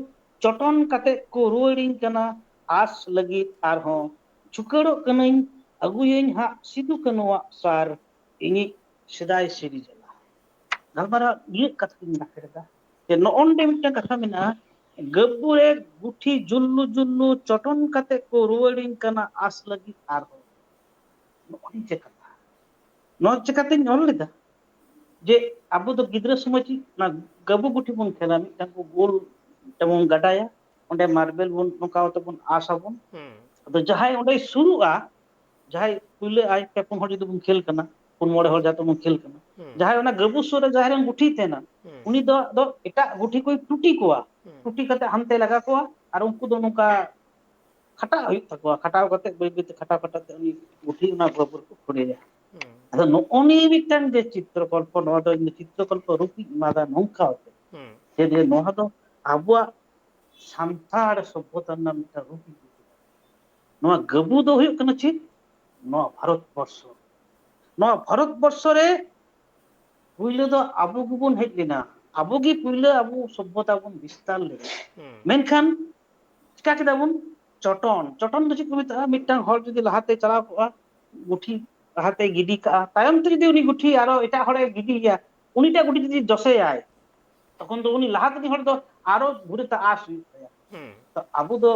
ᱪᱚᱴᱚᱱ ᱠᱟᱛᱮ ᱠᱚ ᱨᱩᱣᱟᱹᱲᱤᱧ ᱠᱟᱱᱟ ᱟᱸᱥ ᱞᱟᱹᱜᱤᱫ ᱟᱨᱦᱚᱸ᱾ ᱪᱷᱩᱠᱟᱹᱲᱚᱜ ᱠᱟᱹᱱᱟᱹᱧ, ᱟᱹᱜᱩᱭᱟᱹᱧ ᱦᱟᱸᱜ ᱥᱤᱫᱩ ᱠᱟᱹᱱᱩᱣᱟᱜ ᱥᱟᱨ, ᱤᱧᱤᱡ ᱥᱮᱫᱟᱭ ᱥᱤᱨᱡᱚᱱᱟ᱾ ᱜᱟᱞᱢᱟᱨᱟᱣ ᱱᱤᱭᱟᱹ ᱠᱟᱛᱷᱟ ᱜᱤᱧ ᱨᱟᱠᱟᱵ ᱮᱫᱟ ᱡᱮ ᱱᱚᱜᱼᱚ ᱱᱚᱰᱮ ᱢᱤᱫᱴᱟᱝ ᱠᱟᱛᱷᱟ ᱢᱮᱱᱟᱜᱼᱟ, ᱜᱟᱹᱵᱩ ᱨᱮ ᱜᱩᱴᱷᱤ ᱡᱩᱞᱞᱩ ᱡᱩᱞᱞᱩ ᱪᱚᱴᱚᱱ ᱠᱟᱛᱮ ᱠᱚ ᱨᱩᱣᱟᱹᱲᱤᱧ ᱠᱟᱱᱟ ᱟᱸᱥ ᱞᱟᱹᱜᱤᱫ ᱟᱨᱦᱚᱸ᱾ ᱱᱚᱜᱼᱚ ᱱᱤᱭᱟᱹ ᱠᱟᱛᱷᱟ᱾ ᱱᱚᱣᱟ ᱪᱤᱠᱟᱹᱛᱤᱧ ᱚᱞ ᱞᱮᱫᱟ? ᱡᱮ ᱟᱵᱚ ᱫᱚ ᱜᱤᱫᱽᱨᱟᱹ ᱥᱚᱢᱚᱭ ᱪᱮᱫ ᱚᱱᱟ ᱜᱟᱹᱵᱩ ᱜᱩᱴᱷᱤ ᱵᱚᱱ ᱠᱷᱮᱞᱟ, ᱢᱤᱫᱴᱟᱝ ᱠᱚ ᱜᱳᱞ ᱢᱤᱫᱴᱟᱝ ᱵᱚᱱ ᱜᱟᱰᱟᱭᱟ, ᱚᱸᱰᱮ ᱢᱟᱨᱵᱮᱞ ᱵᱚᱱ ᱱᱚᱝᱠᱟ ᱠᱟᱛᱮ ᱵᱚᱱ ᱟᱥ ᱟᱵᱚᱱ᱾ ᱦᱩᱸ᱾ ᱟᱫᱚ ᱡᱟᱦᱟᱸᱭ ᱚᱸᱰᱮᱭ ᱥᱩᱨᱩᱜᱼᱟ, ᱡᱟᱦᱟᱸᱭ ᱯᱩᱭᱞᱟᱹ ᱟᱡ ᱯᱮ ᱯᱩᱱ ᱦᱚᱲ ᱡᱩᱫᱤ ᱵᱚᱱ ᱠᱷᱮᱞ ᱠᱟᱱᱟ, ᱯᱩᱱ ᱢᱚᱬᱮ ᱦᱚᱲ ᱡᱟᱦᱟᱸ ᱛᱮᱵᱚᱱ ᱠᱷᱮᱞ ᱠᱟᱱᱟ, ᱦᱩᱸ᱾ ᱡᱟᱦᱟᱸᱭ ᱚᱱᱟ ᱜᱟᱹᱵᱩ ᱥᱩᱨ ᱨᱮ ᱡᱟᱦᱟᱸᱭ ᱨᱮᱱ ᱜᱩᱴᱷᱤ ᱛᱟᱦᱮᱱᱟ, ᱦᱩᱸ᱾ ᱩᱱᱤ ᱫᱚ ᱟᱫᱚ ᱮᱴᱟᱜ ᱜᱩᱴᱷᱤ ᱠᱚᱭ ᱴᱩᱴᱤ ᱠᱚᱣᱟ᱾ ᱦᱩᱸ᱾ ᱴᱩᱴᱤ ᱠᱟᱛᱮ ᱦᱟᱱᱛᱮ ᱞᱟᱜᱟ ᱠᱚᱣᱟ, ᱟᱨ ᱩᱱᱠᱩ ᱫᱚ ᱱᱚᱝᱠᱟ ᱠᱷᱟᱴᱟᱜ ᱦᱩᱭᱩᱜ ᱛᱟᱠᱚᱣᱟ᱾ ᱠᱷᱟᱴᱟᱣ ᱠᱟᱛᱮ, ᱵᱟᱹᱭ ᱵᱟᱹᱭ ᱛᱮ ᱠᱷᱟᱴᱟᱣ ᱠᱷᱟᱴᱟᱣ ᱛᱮ ᱩᱱᱤ ᱜᱩᱴᱷᱤ ᱚᱱᱟ ᱵᱚᱨᱟᱵᱚᱨ ᱠᱚ ᱠᱷᱩᱲᱮᱭᱟ᱾ ᱦᱩᱸ᱾ ᱟᱫᱚ ᱱᱚᱜᱼᱚ ᱱᱤᱭᱟᱹ ᱢᱤᱫᱴᱟᱝ ᱡᱮ ᱪᱤᱛᱨᱚ ᱠᱚᱞᱯᱚ, ᱱᱚᱣᱟ ᱫᱚ ᱤᱧ ᱫᱚ ᱪᱤᱛᱨᱚ ᱠᱚᱞᱯᱚ ᱨᱩᱯ ᱤᱧ ᱮᱢᱟᱫᱟ ᱱᱚᱝᱠᱟ ᱠᱟᱛᱮ, ᱦᱩᱸ᱾ ᱡᱮ, ᱡᱮ ᱱᱚᱣᱟ ᱫᱚ ᱟᱵᱚᱣᱟᱜ ᱥᱟᱱᱛᱟᱲ ᱥᱚᱵᱷᱚᱛᱟ ᱨᱮᱱᱟᱜ ᱢᱤᱫᱴᱟᱝ ᱨᱩᱯ ᱤᱧ ᱩᱫᱩᱜᱟ᱾ ᱱᱚᱣᱟ ᱜᱟᱹᱵᱩ ᱫᱚ ᱦᱩᱭᱩᱜ ᱠᱟᱱᱟ ᱪᱮᱫ? ᱱᱚᱣᱟ ᱵᱷᱟᱨᱚᱛ ᱵᱚᱨᱥᱚ᱾ ᱱᱚᱣᱟ ᱵᱷᱟᱨᱚᱛ ᱵᱚᱨᱥᱚ ᱨᱮ ᱯᱩᱭᱞᱟᱹ ᱫᱚ ᱟᱵᱚ ᱜᱮᱵᱚᱱ ᱦᱮᱡ ᱞᱮᱱᱟ, ᱟᱵᱚ ᱜᱮ ᱯᱩᱭᱞᱟᱹ ᱟᱵᱚ ᱥᱚᱵᱷᱚᱛᱟ ᱵᱚᱱ ᱵᱤᱥᱛᱟᱨ ᱞᱮᱫᱟ᱾ ᱦᱩᱸ᱾ ᱢᱮᱱᱠᱷᱟᱱ ᱪᱤᱠᱟ ᱠᱮᱫᱟ ᱵᱚᱱ? ᱪᱚᱴᱚᱱ᱾ ᱪᱚᱴᱚᱱ ᱫᱚ ᱪᱮᱫ ᱠᱚ ᱢᱮᱛᱟᱜᱼᱟ? ᱢᱤᱫᱴᱟᱝ ᱦᱚᱲ ᱡᱩᱫᱤ ᱞᱟᱦᱟᱛᱮ ᱪᱟᱞᱟᱣ ᱠᱚᱜᱼᱟ, ᱜᱩᱴᱷᱤ ᱞᱟᱦᱟᱛᱮ ᱜᱤᱰᱤ ᱠᱟᱜᱼᱟ, ᱛᱟᱭᱚᱢ ᱛᱮ ᱡᱩᱫᱤ ᱩᱱᱤ ᱜᱩᱴᱷᱤ ᱟᱨᱚ ᱮᱴᱟᱜ ᱦᱚᱲᱮ ᱜᱤᱰᱤᱭᱮᱭᱟ, ᱩᱱᱤᱴᱟᱜ ᱜᱩᱴᱷᱤ ᱡᱩᱫᱤ ᱡᱚᱥᱮᱭᱟᱭ, ᱛᱚᱠᱷᱚᱱ ᱫᱚ ᱩᱱᱤ ᱞᱟᱦᱟ ᱨᱤᱱᱤᱡ ᱦᱚᱲ ᱫᱚ ᱟᱨᱚ ᱜᱷᱩᱨᱮ ᱛᱮ ᱟᱥ ᱦᱩᱭᱩᱜ ᱛᱟᱭᱟ᱾ ᱦᱩᱸ᱾ ᱛᱚ ᱟᱵᱚ ᱫᱚ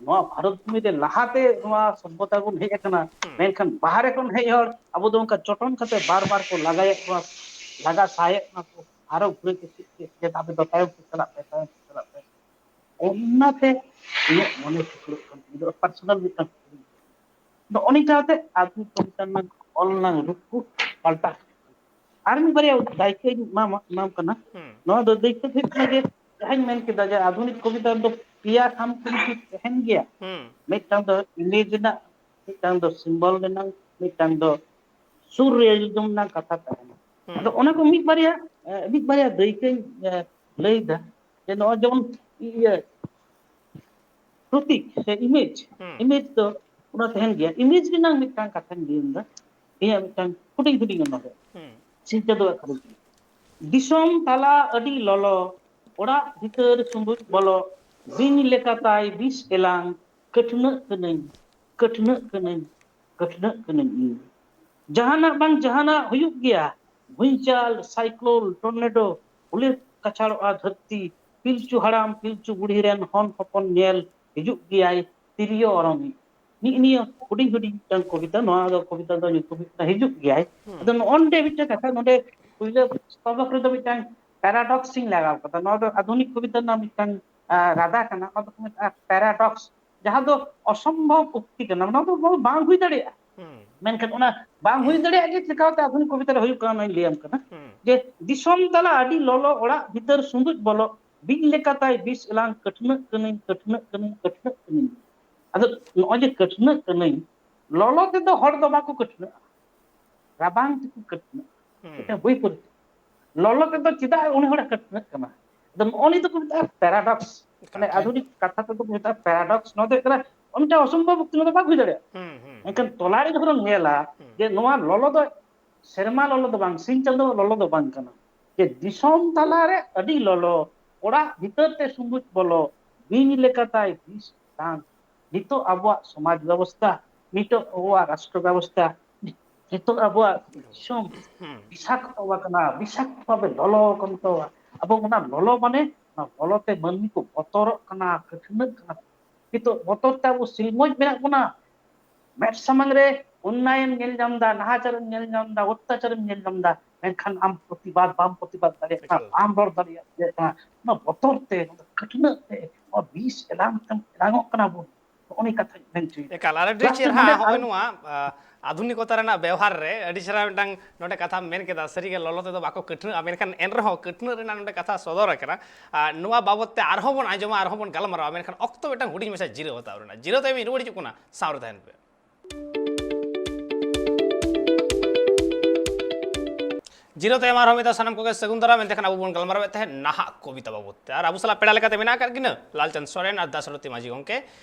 ᱱᱚᱣᱟ ᱵᱷᱟᱨᱚᱛ ᱵᱷᱩᱢᱤ ᱨᱮ ᱞᱟᱦᱟᱛᱮ ᱱᱚᱣᱟ ᱥᱚᱵᱷᱚᱛᱟ ᱵᱚᱱ ᱦᱮᱡ ᱟᱠᱟᱱᱟ, ᱦᱩᱸ᱾ ᱢᱮᱱᱠᱷᱟᱱ ᱵᱟᱦᱨᱮ ᱠᱷᱚᱱ ᱦᱮᱡ ᱦᱚᱲ ᱟᱵᱚ ᱫᱚ ᱚᱱᱠᱟ ᱪᱚᱴᱚᱱ ᱠᱟᱛᱮ ᱵᱟᱨ ᱵᱟᱨ ᱠᱚ ᱞᱟᱜᱟᱭᱮᱫ ᱵᱚᱱᱟ, ᱞᱟᱜᱟ ᱥᱟᱦᱟᱭᱮᱫ ᱵᱚᱱᱟ ᱠᱚ, ᱟᱨᱚ ᱜᱷᱩᱨᱮ ᱛᱮ ᱪᱮᱫ ᱪᱮᱫ ᱪᱮᱫ ᱟᱯᱮ ᱫᱚ ᱛᱟᱭᱚᱢ ᱥᱮᱫ ᱪᱟᱞᱟᱜ ᱯᱮ, ᱛᱟᱭᱚᱢ ᱥᱮᱫ ᱪᱟᱞᱟᱜ ᱯᱮ᱾ ᱚᱱᱟᱛᱮ ᱤᱧᱟᱹᱜ ᱢᱚᱱᱮ ᱥᱤᱠᱲᱚᱜ ᱠᱟᱱ ᱛᱤᱧᱟ, ᱯᱟᱨᱥᱚᱱᱟᱞ ᱢᱤᱫᱴᱟᱝ ᱠᱩᱠᱞᱤ᱾ ᱱᱚᱜᱼᱚ ᱱᱤᱝᱠᱟ ᱠᱟᱛᱮ ᱟᱵᱚ ᱠᱚᱵᱤᱛᱟ ᱨᱮᱱᱟᱜ ᱚᱞ ᱨᱮᱱᱟᱜ ᱨᱩᱯ ᱠᱚ ᱯᱟᱞᱴᱟᱜ ᱠᱟᱱᱟ᱾ ᱟᱨ ᱢᱤᱫ ᱵᱟᱨᱭᱟ ᱫᱟᱹᱭᱠᱟᱹᱧ ᱮᱢᱟᱢᱟ, ᱮᱢᱟᱢ ᱠᱟᱱᱟ᱾ ᱦᱩᱸ᱾ ᱱᱚᱣᱟ ᱫᱚ ᱫᱟᱹᱭᱠᱟᱹ ᱫᱚ ᱦᱩᱭᱩᱜ ᱠᱟᱱᱟ ᱡᱮ, ᱡᱟᱦᱟᱸᱧ ᱢᱮᱱ ᱠᱮᱫᱟ ᱡᱮ ᱟᱫᱷᱩᱱᱤᱠ ᱠᱚᱵᱤᱛᱟ ᱨᱮᱫᱚ ᱯᱮᱭᱟ ᱠᱷᱟᱢ ᱠᱷᱩᱱᱴᱤ ᱛᱟᱦᱮᱱ ᱜᱮᱭᱟ᱾ ᱦᱩᱸ᱾ ᱢᱤᱫᱴᱟᱝ ᱫᱚ ᱤᱢᱮᱡᱽ ᱨᱮᱱᱟᱜ, ᱢᱤᱫᱴᱟᱝ ᱫᱚ ᱥᱤᱢᱵᱚᱞ ᱨᱮᱱᱟᱜ, ᱢᱤᱫᱴᱟᱝ ᱫᱚ ᱥᱩᱨ ᱨᱮᱭᱟᱞᱤᱡᱚᱢ ᱨᱮᱱᱟᱜ ᱠᱟᱛᱷᱟ ᱛᱟᱦᱮᱱᱟ᱾ ᱦᱩᱸ᱾ ᱟᱫᱚ ᱚᱱᱟ ᱠᱚ ᱢᱤᱫ ᱵᱟᱨᱭᱟ, ᱮ, ᱢᱤᱫ ᱵᱟᱨᱭᱟ ᱫᱟᱹᱭᱠᱟᱹᱧ, ᱮ, ᱞᱟᱹᱭᱫᱟ ᱡᱮ ᱱᱚᱜᱼᱚᱭ ᱡᱮᱢᱚᱱ ᱤᱭᱟᱹ ᱯᱨᱚᱛᱤᱠ ᱥᱮ ᱤᱢᱮᱡᱽ, ᱦᱩᱸ᱾ ᱤᱢᱮᱡᱽ ᱫᱚ ᱚᱱᱟ ᱛᱟᱦᱮᱱ ᱜᱮᱭᱟ᱾ ᱤᱢᱮᱡᱽ ᱨᱮᱱᱟᱜ ᱢᱤᱫᱴᱟᱝ ᱠᱟᱛᱷᱟᱧ ᱞᱟᱹᱭ ᱞᱮᱫᱟ, ᱤᱧᱟᱹᱜ ᱢᱤᱫᱴᱟᱝ ᱦᱩᱰᱤᱧ ᱦᱩᱰᱤᱧ ᱚᱱᱚᱬᱦᱮ, ᱦᱩᱸ᱾ ᱥᱤᱧ ᱪᱟᱸᱫᱳ ᱟᱜ ᱠᱷᱟᱹᱞᱤ ᱫᱤᱥᱚᱢ ᱛᱟᱞᱟ ᱟᱹᱰᱤ ᱞᱚᱞᱚ, ᱚᱲᱟᱜ ᱵᱷᱤᱛᱟᱹᱨ ᱥᱩᱸᱫᱩᱡ ᱵᱚᱞᱚ, ᱵᱤᱧ ᱞᱮᱠᱟ ᱛᱟᱭ ᱵᱤᱥ ᱮᱞᱟᱝ, ᱠᱟᱹᱴᱷᱱᱟᱹᱜ ᱠᱟᱹᱱᱟᱹᱧ, ᱠᱟᱹᱴᱷᱱᱟᱹᱜ ᱠᱟᱹᱱᱟᱹᱧ, ᱠᱟᱹᱴᱷᱱᱟᱹᱜ ᱠᱟᱹᱱᱟᱹᱧ ᱤᱧ᱾ ᱡᱟᱦᱟᱱᱟᱜ ᱵᱟᱝ ᱡᱟᱦᱟᱱᱟᱜ ᱦᱩᱭᱩᱜ ᱜᱮᱭᱟ, ᱵᱷᱩᱧᱪᱟᱞ, ᱥᱟᱭᱠᱞᱳᱱ, ᱴᱚᱨᱱᱮᱰᱳ, ᱦᱩᱞᱮ ᱠᱟᱪᱷᱟᱲᱚᱜᱼᱟ ᱫᱷᱟᱹᱨᱛᱤ, ᱯᱤᱞᱪᱩ ᱦᱟᱲᱟᱢ, ᱯᱤᱞᱪᱩ ᱵᱩᱲᱦᱤ ᱨᱮᱱ ᱦᱚᱱ ᱦᱚᱯᱚᱱ ᱧᱮᱞ ᱦᱤᱡᱩᱜ ᱜᱮᱭᱟᱭ ᱛᱤᱨᱭᱳ ᱚᱨᱚᱝᱤᱡ᱾ ᱱᱤᱜ ᱱᱤᱭᱟᱹ ᱦᱩᱰᱤᱧ ᱦᱩᱰᱤᱧ ᱢᱤᱫᱴᱟᱝ ᱠᱚᱵᱤᱛᱟ, ᱱᱚᱣᱟ ᱫᱚ ᱠᱚᱵᱤᱛᱟ ᱫᱚ ᱧᱩᱛᱩᱢ ᱦᱩᱭᱩᱜ ᱠᱟᱱᱟ ᱦᱤᱡᱩᱜ ᱜᱮᱭᱟᱭ᱾ ᱦᱩᱸ᱾ ᱟᱫᱚ ᱱᱚᱜᱼᱚ ᱱᱚᱰᱮ ᱢᱤᱫᱴᱟᱝ ᱠᱟᱛᱷᱟ, ᱱᱚᱰᱮ ᱯᱩᱭᱞᱟᱹ ᱥᱛᱚᱵᱚᱠ ᱨᱮᱫᱚ ᱢᱤᱫᱴᱟᱝ ᱯᱮᱨᱟᱰᱚᱠᱥ ᱤᱧ ᱞᱟᱜᱟᱣ ᱠᱟᱫᱟ᱾ ᱱᱚᱣᱟ ᱫᱚ ᱟᱫᱷᱩᱱᱤᱠ ᱠᱚᱵᱤᱛᱟ ᱨᱮᱱᱟᱜ ᱢᱤᱫᱴᱟᱝ, ᱟᱸ, ᱨᱟᱫᱟ ᱠᱟᱱᱟ, ᱚᱱᱟ ᱫᱚᱠᱚ ᱢᱮᱛᱟᱜᱼᱟ ᱯᱮᱨᱟᱰᱚᱠᱥ, ᱡᱟᱦᱟᱸ ᱫᱚ ᱚᱥᱚᱢᱵᱷᱚᱵ ᱩᱠᱛᱤ ᱠᱟᱱᱟ᱾ ᱱᱚᱣᱟ ᱫᱚ ᱵᱟᱝ ᱦᱩᱭ ᱫᱟᱲᱮᱭᱟᱜᱼᱟ᱾ ᱦᱩᱸ᱾ ᱢᱮᱱᱠᱷᱟᱱ ᱚᱱᱟ ᱵᱟᱝ ᱦᱩᱭ ᱫᱟᱲᱮᱭᱟᱜᱼᱟ ᱡᱮ ᱪᱤᱠᱟᱹᱛᱮ ᱟᱫᱷᱩᱱᱤᱠ ᱠᱚᱵᱤᱛᱟ ᱨᱮ ᱦᱩᱭᱩᱜ ᱠᱟᱱᱟ, ᱚᱱᱟᱧ ᱞᱟᱹᱭᱟᱢ ᱠᱟᱱᱟ᱾ ᱦᱩᱸ᱾ ᱡᱮ ᱫᱤᱥᱚᱢ ᱛᱟᱞᱟ ᱟᱹᱰᱤ ᱞᱚᱞᱚ, ᱚᱲᱟᱜ ᱵᱷᱤᱛᱟᱹᱨ ᱥᱩᱸᱫᱩᱡ ᱵᱚᱞᱚ, ᱵᱤᱧ ᱞᱮᱠᱟ ᱛᱟᱭ ᱵᱤᱥ ᱮᱞᱟᱝ, ᱠᱟᱹᱴᱷᱱᱟᱹᱜ ᱠᱟᱹᱱᱟᱹᱧ, ᱠᱟᱹᱴᱷᱱᱟᱹᱜ ᱠᱟᱹᱱᱟᱹᱧ, ᱠᱟᱹᱴᱷᱱᱟᱹᱜ ᱠᱟᱹᱱᱟᱹᱧ᱾ ᱟᱫᱚ ᱱᱚᱜᱼᱚᱭ ᱡᱮ ᱠᱟᱹᱴᱷᱱᱟᱹᱜ ᱠᱟᱹᱱᱟᱹᱧ, ᱞᱚᱞᱚ ᱛᱮᱫᱚ ᱦᱚᱲ ᱫᱚ ᱵᱟᱠᱚ ᱠᱟᱹᱴᱷᱱᱟᱹᱜᱼᱟ, ᱨᱟᱵᱟᱝ ᱛᱮᱠᱚ ᱠᱟᱹᱴᱷᱱᱟᱹᱜᱼᱟ᱾ ᱦᱩᱸ᱾ ᱢᱤᱫᱴᱟᱝ ᱵᱳᱭ ᱯᱚᱨᱤ ᱞᱚᱞᱚ ᱛᱮᱫᱚ ᱪᱮᱫᱟᱜ ᱩᱱᱤ ᱦᱚᱲᱮ ᱠᱟᱹᱴᱷᱱᱟᱹᱜ ᱠᱟᱱᱟ? ᱟᱫᱚ ᱱᱚᱜᱼᱚ ᱱᱤᱭᱟᱹ ᱫᱚᱠᱚ ᱢᱮᱛᱟᱜᱼᱟ ᱯᱮᱨᱟᱰᱚᱠᱥ᱾ ᱢᱟᱱᱮ ᱠᱟᱛᱷᱟ᱾ ᱟᱫᱷᱩᱱᱤᱠ ᱠᱟᱛᱷᱟ ᱛᱮᱫᱚ ᱠᱚ ᱢᱮᱛᱟᱜᱼᱟ ᱯᱮᱨᱟᱰᱚᱠᱥ᱾ ᱱᱚᱣᱟ ᱫᱚ ᱦᱩᱭᱩᱜ ᱠᱟᱱᱟ ᱚᱱᱠᱟ ᱚᱥᱚᱢᱵᱷᱚᱵ ᱩᱠᱛᱤ, ᱱᱚᱣᱟ ᱫᱚ ᱵᱟᱝ ᱦᱩᱭ ᱫᱟᱲᱮᱭᱟᱜᱼᱟ᱾ ᱦᱩᱸ, ᱦᱩᱸ, ᱢᱮᱱᱠᱷᱟᱱ ᱦᱩᱸ᱾ ᱛᱚᱞᱟ ᱨᱮ ᱡᱚᱠᱷᱚᱱᱮᱢ ᱧᱮᱞᱟ ᱦᱩᱸ᱾ ᱡᱮ ᱱᱚᱣᱟ ᱞᱚᱞᱚ ᱫᱚ ᱥᱮᱨᱢᱟ ᱞᱚᱞᱚ ᱫᱚ ᱵᱟᱝ, ᱥᱤᱧ ᱪᱟᱸᱫᱳ ᱞᱚᱞᱚ ᱫᱚ ᱵᱟᱝ ᱠᱟᱱᱟ, ᱡᱮ ᱫᱤᱥᱚᱢ ᱛᱟᱞᱟᱨᱮ ᱟᱹᱰᱤ ᱞᱚᱞᱚ, ᱚᱲᱟᱜ ᱵᱷᱤᱛᱟᱹᱨ ᱛᱮ ᱥᱩᱸᱫᱩᱡ ᱵᱚᱞᱚ, ᱵᱤᱧ ᱞᱮᱠᱟ ᱛᱟᱭ ᱵᱤᱥ ᱴᱟᱱ᱾ ᱱᱤᱛᱚᱜ ᱟᱵᱚᱣᱟᱜ ᱥᱚᱢᱟᱡᱽ ᱵᱮᱵᱚᱥᱛᱷᱟ, ᱱᱤᱛᱚᱜ ᱟᱵᱚᱣᱟᱜ ᱨᱟᱥᱴᱨᱚ ᱵᱮᱵᱚᱥᱛᱷᱟ, ᱱᱤᱛᱚᱜ ᱟᱵᱚᱣᱟᱜ ᱫᱤᱥᱚᱢ ᱦᱩᱸ᱾ ᱵᱤᱥᱟᱠᱛᱚ ᱟᱠᱟᱱᱟ, ᱵᱤᱥᱟᱠᱛᱚ ᱵᱷᱟᱵᱮ ᱞᱚᱞᱚ ᱟᱠᱟᱱ ᱛᱟᱵᱚᱱᱟ᱾ ᱟᱵᱚ ᱚᱱᱟ ᱞᱚᱞᱚ ᱢᱟᱱᱮ, ᱚᱱᱟ ᱞᱚᱞᱚ ᱛᱮ ᱢᱟᱹᱱᱢᱤ ᱠᱚ ᱵᱚᱛᱚᱨᱚᱜ ᱠᱟᱱᱟ, ᱠᱟᱹᱴᱷᱱᱟᱹᱜ ᱠᱟᱱᱟ᱾ ᱱᱤᱛᱚᱜ ᱵᱚᱛᱚᱨ ᱛᱮ ᱟᱵᱚ ᱥᱤᱞᱢᱚᱡᱽ ᱢᱮᱱᱟᱜ ᱵᱚᱱᱟ, ᱢᱮᱫ ᱥᱟᱢᱟᱝ ᱨᱮ ᱚᱱᱱᱟᱭᱮᱢ ᱧᱮᱞ ᱧᱟᱢ ᱮᱫᱟ, ᱱᱟᱦᱟᱪᱟᱨᱮᱢ ᱧᱮᱞ ᱧᱟᱢ ᱮᱫᱟ, ᱚᱛᱛᱟᱪᱟᱨᱮᱢ ᱧᱮᱞ ᱧᱟᱢ ᱮᱫᱟ, ᱢᱮᱱᱠᱷᱟᱱ ᱟᱢ ᱯᱨᱚᱛᱤᱵᱟᱫ ᱵᱟᱢ ᱯᱨᱚᱛᱤᱵᱟᱫ ᱫᱟᱲᱮᱭᱟᱜ ᱠᱟᱱᱟ, ᱮᱠᱟᱞ᱾ ᱵᱟᱢ ᱨᱚᱲ ᱫᱟᱲᱮᱭᱟᱜ ᱠᱟᱱᱟ᱾ ᱚᱱᱟ ᱵᱚᱛᱚᱨ ᱛᱮ, ᱚᱱᱟ ᱠᱟᱹᱴᱱᱟᱹᱜ ᱛᱮ, ᱱᱚᱣᱟ ᱵᱤᱥ ᱮᱞᱟᱝ ᱛᱮᱢ ᱮᱞᱟᱝᱚᱜ ᱠᱟᱱᱟ ᱵᱚᱱ᱾ ᱱᱚᱜᱼᱚ ᱱᱤᱭᱟᱹ ᱠᱟᱛᱷᱟᱧ ᱢᱮᱱ ᱦᱚᱪᱚᱭᱮᱫᱟ᱾ ᱮᱠᱟᱞ, ᱟᱨ ᱟᱹᱰᱤ ᱞᱟᱥᱴ ᱨᱮ ᱪᱮᱦᱨᱟ ᱱᱚᱰᱮ ᱱᱚᱜᱼᱚᱭ ᱟᱨ ᱱᱚᱣᱟ, ᱟ, ᱟᱫᱷᱩᱱᱤᱠᱚᱛᱟ ᱨᱮᱱᱟᱜ ᱵᱮᱣᱦᱟᱨ ᱨᱮ ᱟᱹᱰᱤ ᱪᱮᱦᱨᱟ ᱢᱤᱫᱴᱟᱝ ᱱᱚᱰᱮ ᱠᱟᱛᱷᱟᱢ ᱢᱮᱱ ᱠᱮᱫᱟ᱾ ᱥᱟᱹᱨᱤᱜᱮ ᱞᱚᱞᱚ ᱛᱮᱫᱚ ᱵᱟᱠᱚ ᱠᱟᱹᱴᱱᱟᱹᱜᱼᱟ, ᱢᱮᱱᱠᱷᱟᱱ ᱮᱱ ᱨᱮᱦᱚᱸ ᱠᱟᱹᱴᱱᱟᱹᱜ ᱨᱮᱱᱟᱜ ᱱᱚᱰᱮ ᱠᱟᱛᱷᱟ ᱥᱚᱫᱚᱨ ᱟᱠᱟᱱᱟ᱾ ᱟᱨ ᱱᱚᱣᱟ ᱵᱟᱵᱚᱛ ᱛᱮ ᱟᱨᱦᱚᱸ ᱵᱚᱱ ᱟᱸᱡᱚᱢᱟ, ᱟᱨᱦᱚᱸ ᱵᱚᱱ ᱜᱟᱞᱢᱟᱨᱟᱣᱟ, ᱢᱮᱱᱠᱷᱟᱱ ᱚᱠᱛᱚ ᱢᱤᱫᱴᱟᱝ ᱦᱩᱰᱤᱧ ᱢᱟᱪᱷᱟ ᱡᱤᱨᱟᱹᱣ ᱦᱟᱛᱟᱣ ᱨᱮᱱᱟᱜ᱾ ᱡᱤᱨᱟᱹᱣ ᱛᱟᱭᱚᱢ ᱤᱧ ᱨᱩᱣᱟᱹᱲ ᱦᱤᱡᱩᱜ ᱠᱟᱱᱟ, ᱥᱟᱶ ᱨᱮ ᱛᱟᱦᱮᱱ ᱯᱮ᱾ ᱡᱤᱨᱟᱹᱣ ᱛᱟᱭᱚᱢ ᱟᱨᱦᱚᱸ ᱢᱤᱫ ᱫᱷᱟᱣ ᱥᱟᱱᱟᱢ ᱠᱚᱜᱮ ᱥᱟᱹᱜᱩᱱ ᱫᱟᱨᱟᱢ᱾ ᱮᱱᱛᱮ ᱠᱷᱟᱱ ᱟᱵᱚ ᱵᱚᱱ ᱜᱟᱞᱢᱟᱨᱟᱣᱮᱫ ᱛᱟᱦᱮᱸᱫ ᱱᱟᱦᱟᱜ ᱠᱚᱵᱤᱛᱟ ᱵᱟᱵᱚᱫ ᱛᱮ, ᱟᱨ ᱟᱵᱚ ᱥᱟᱞᱟᱜ ᱯᱮᱲᱟ ᱞᱮᱠᱟᱛᱮ ᱢᱮᱱᱟᱜ ᱟᱠᱟᱫ ᱠᱤᱱᱟ ᱞᱟᱞᱪᱟᱸᱫᱽ ᱥᱚᱨᱮᱱ ᱟᱨ ᱫᱟᱥᱨᱚᱛᱤ ᱢᱟᱹᱡᱷᱤ ᱜᱚᱢᱠᱮ᱾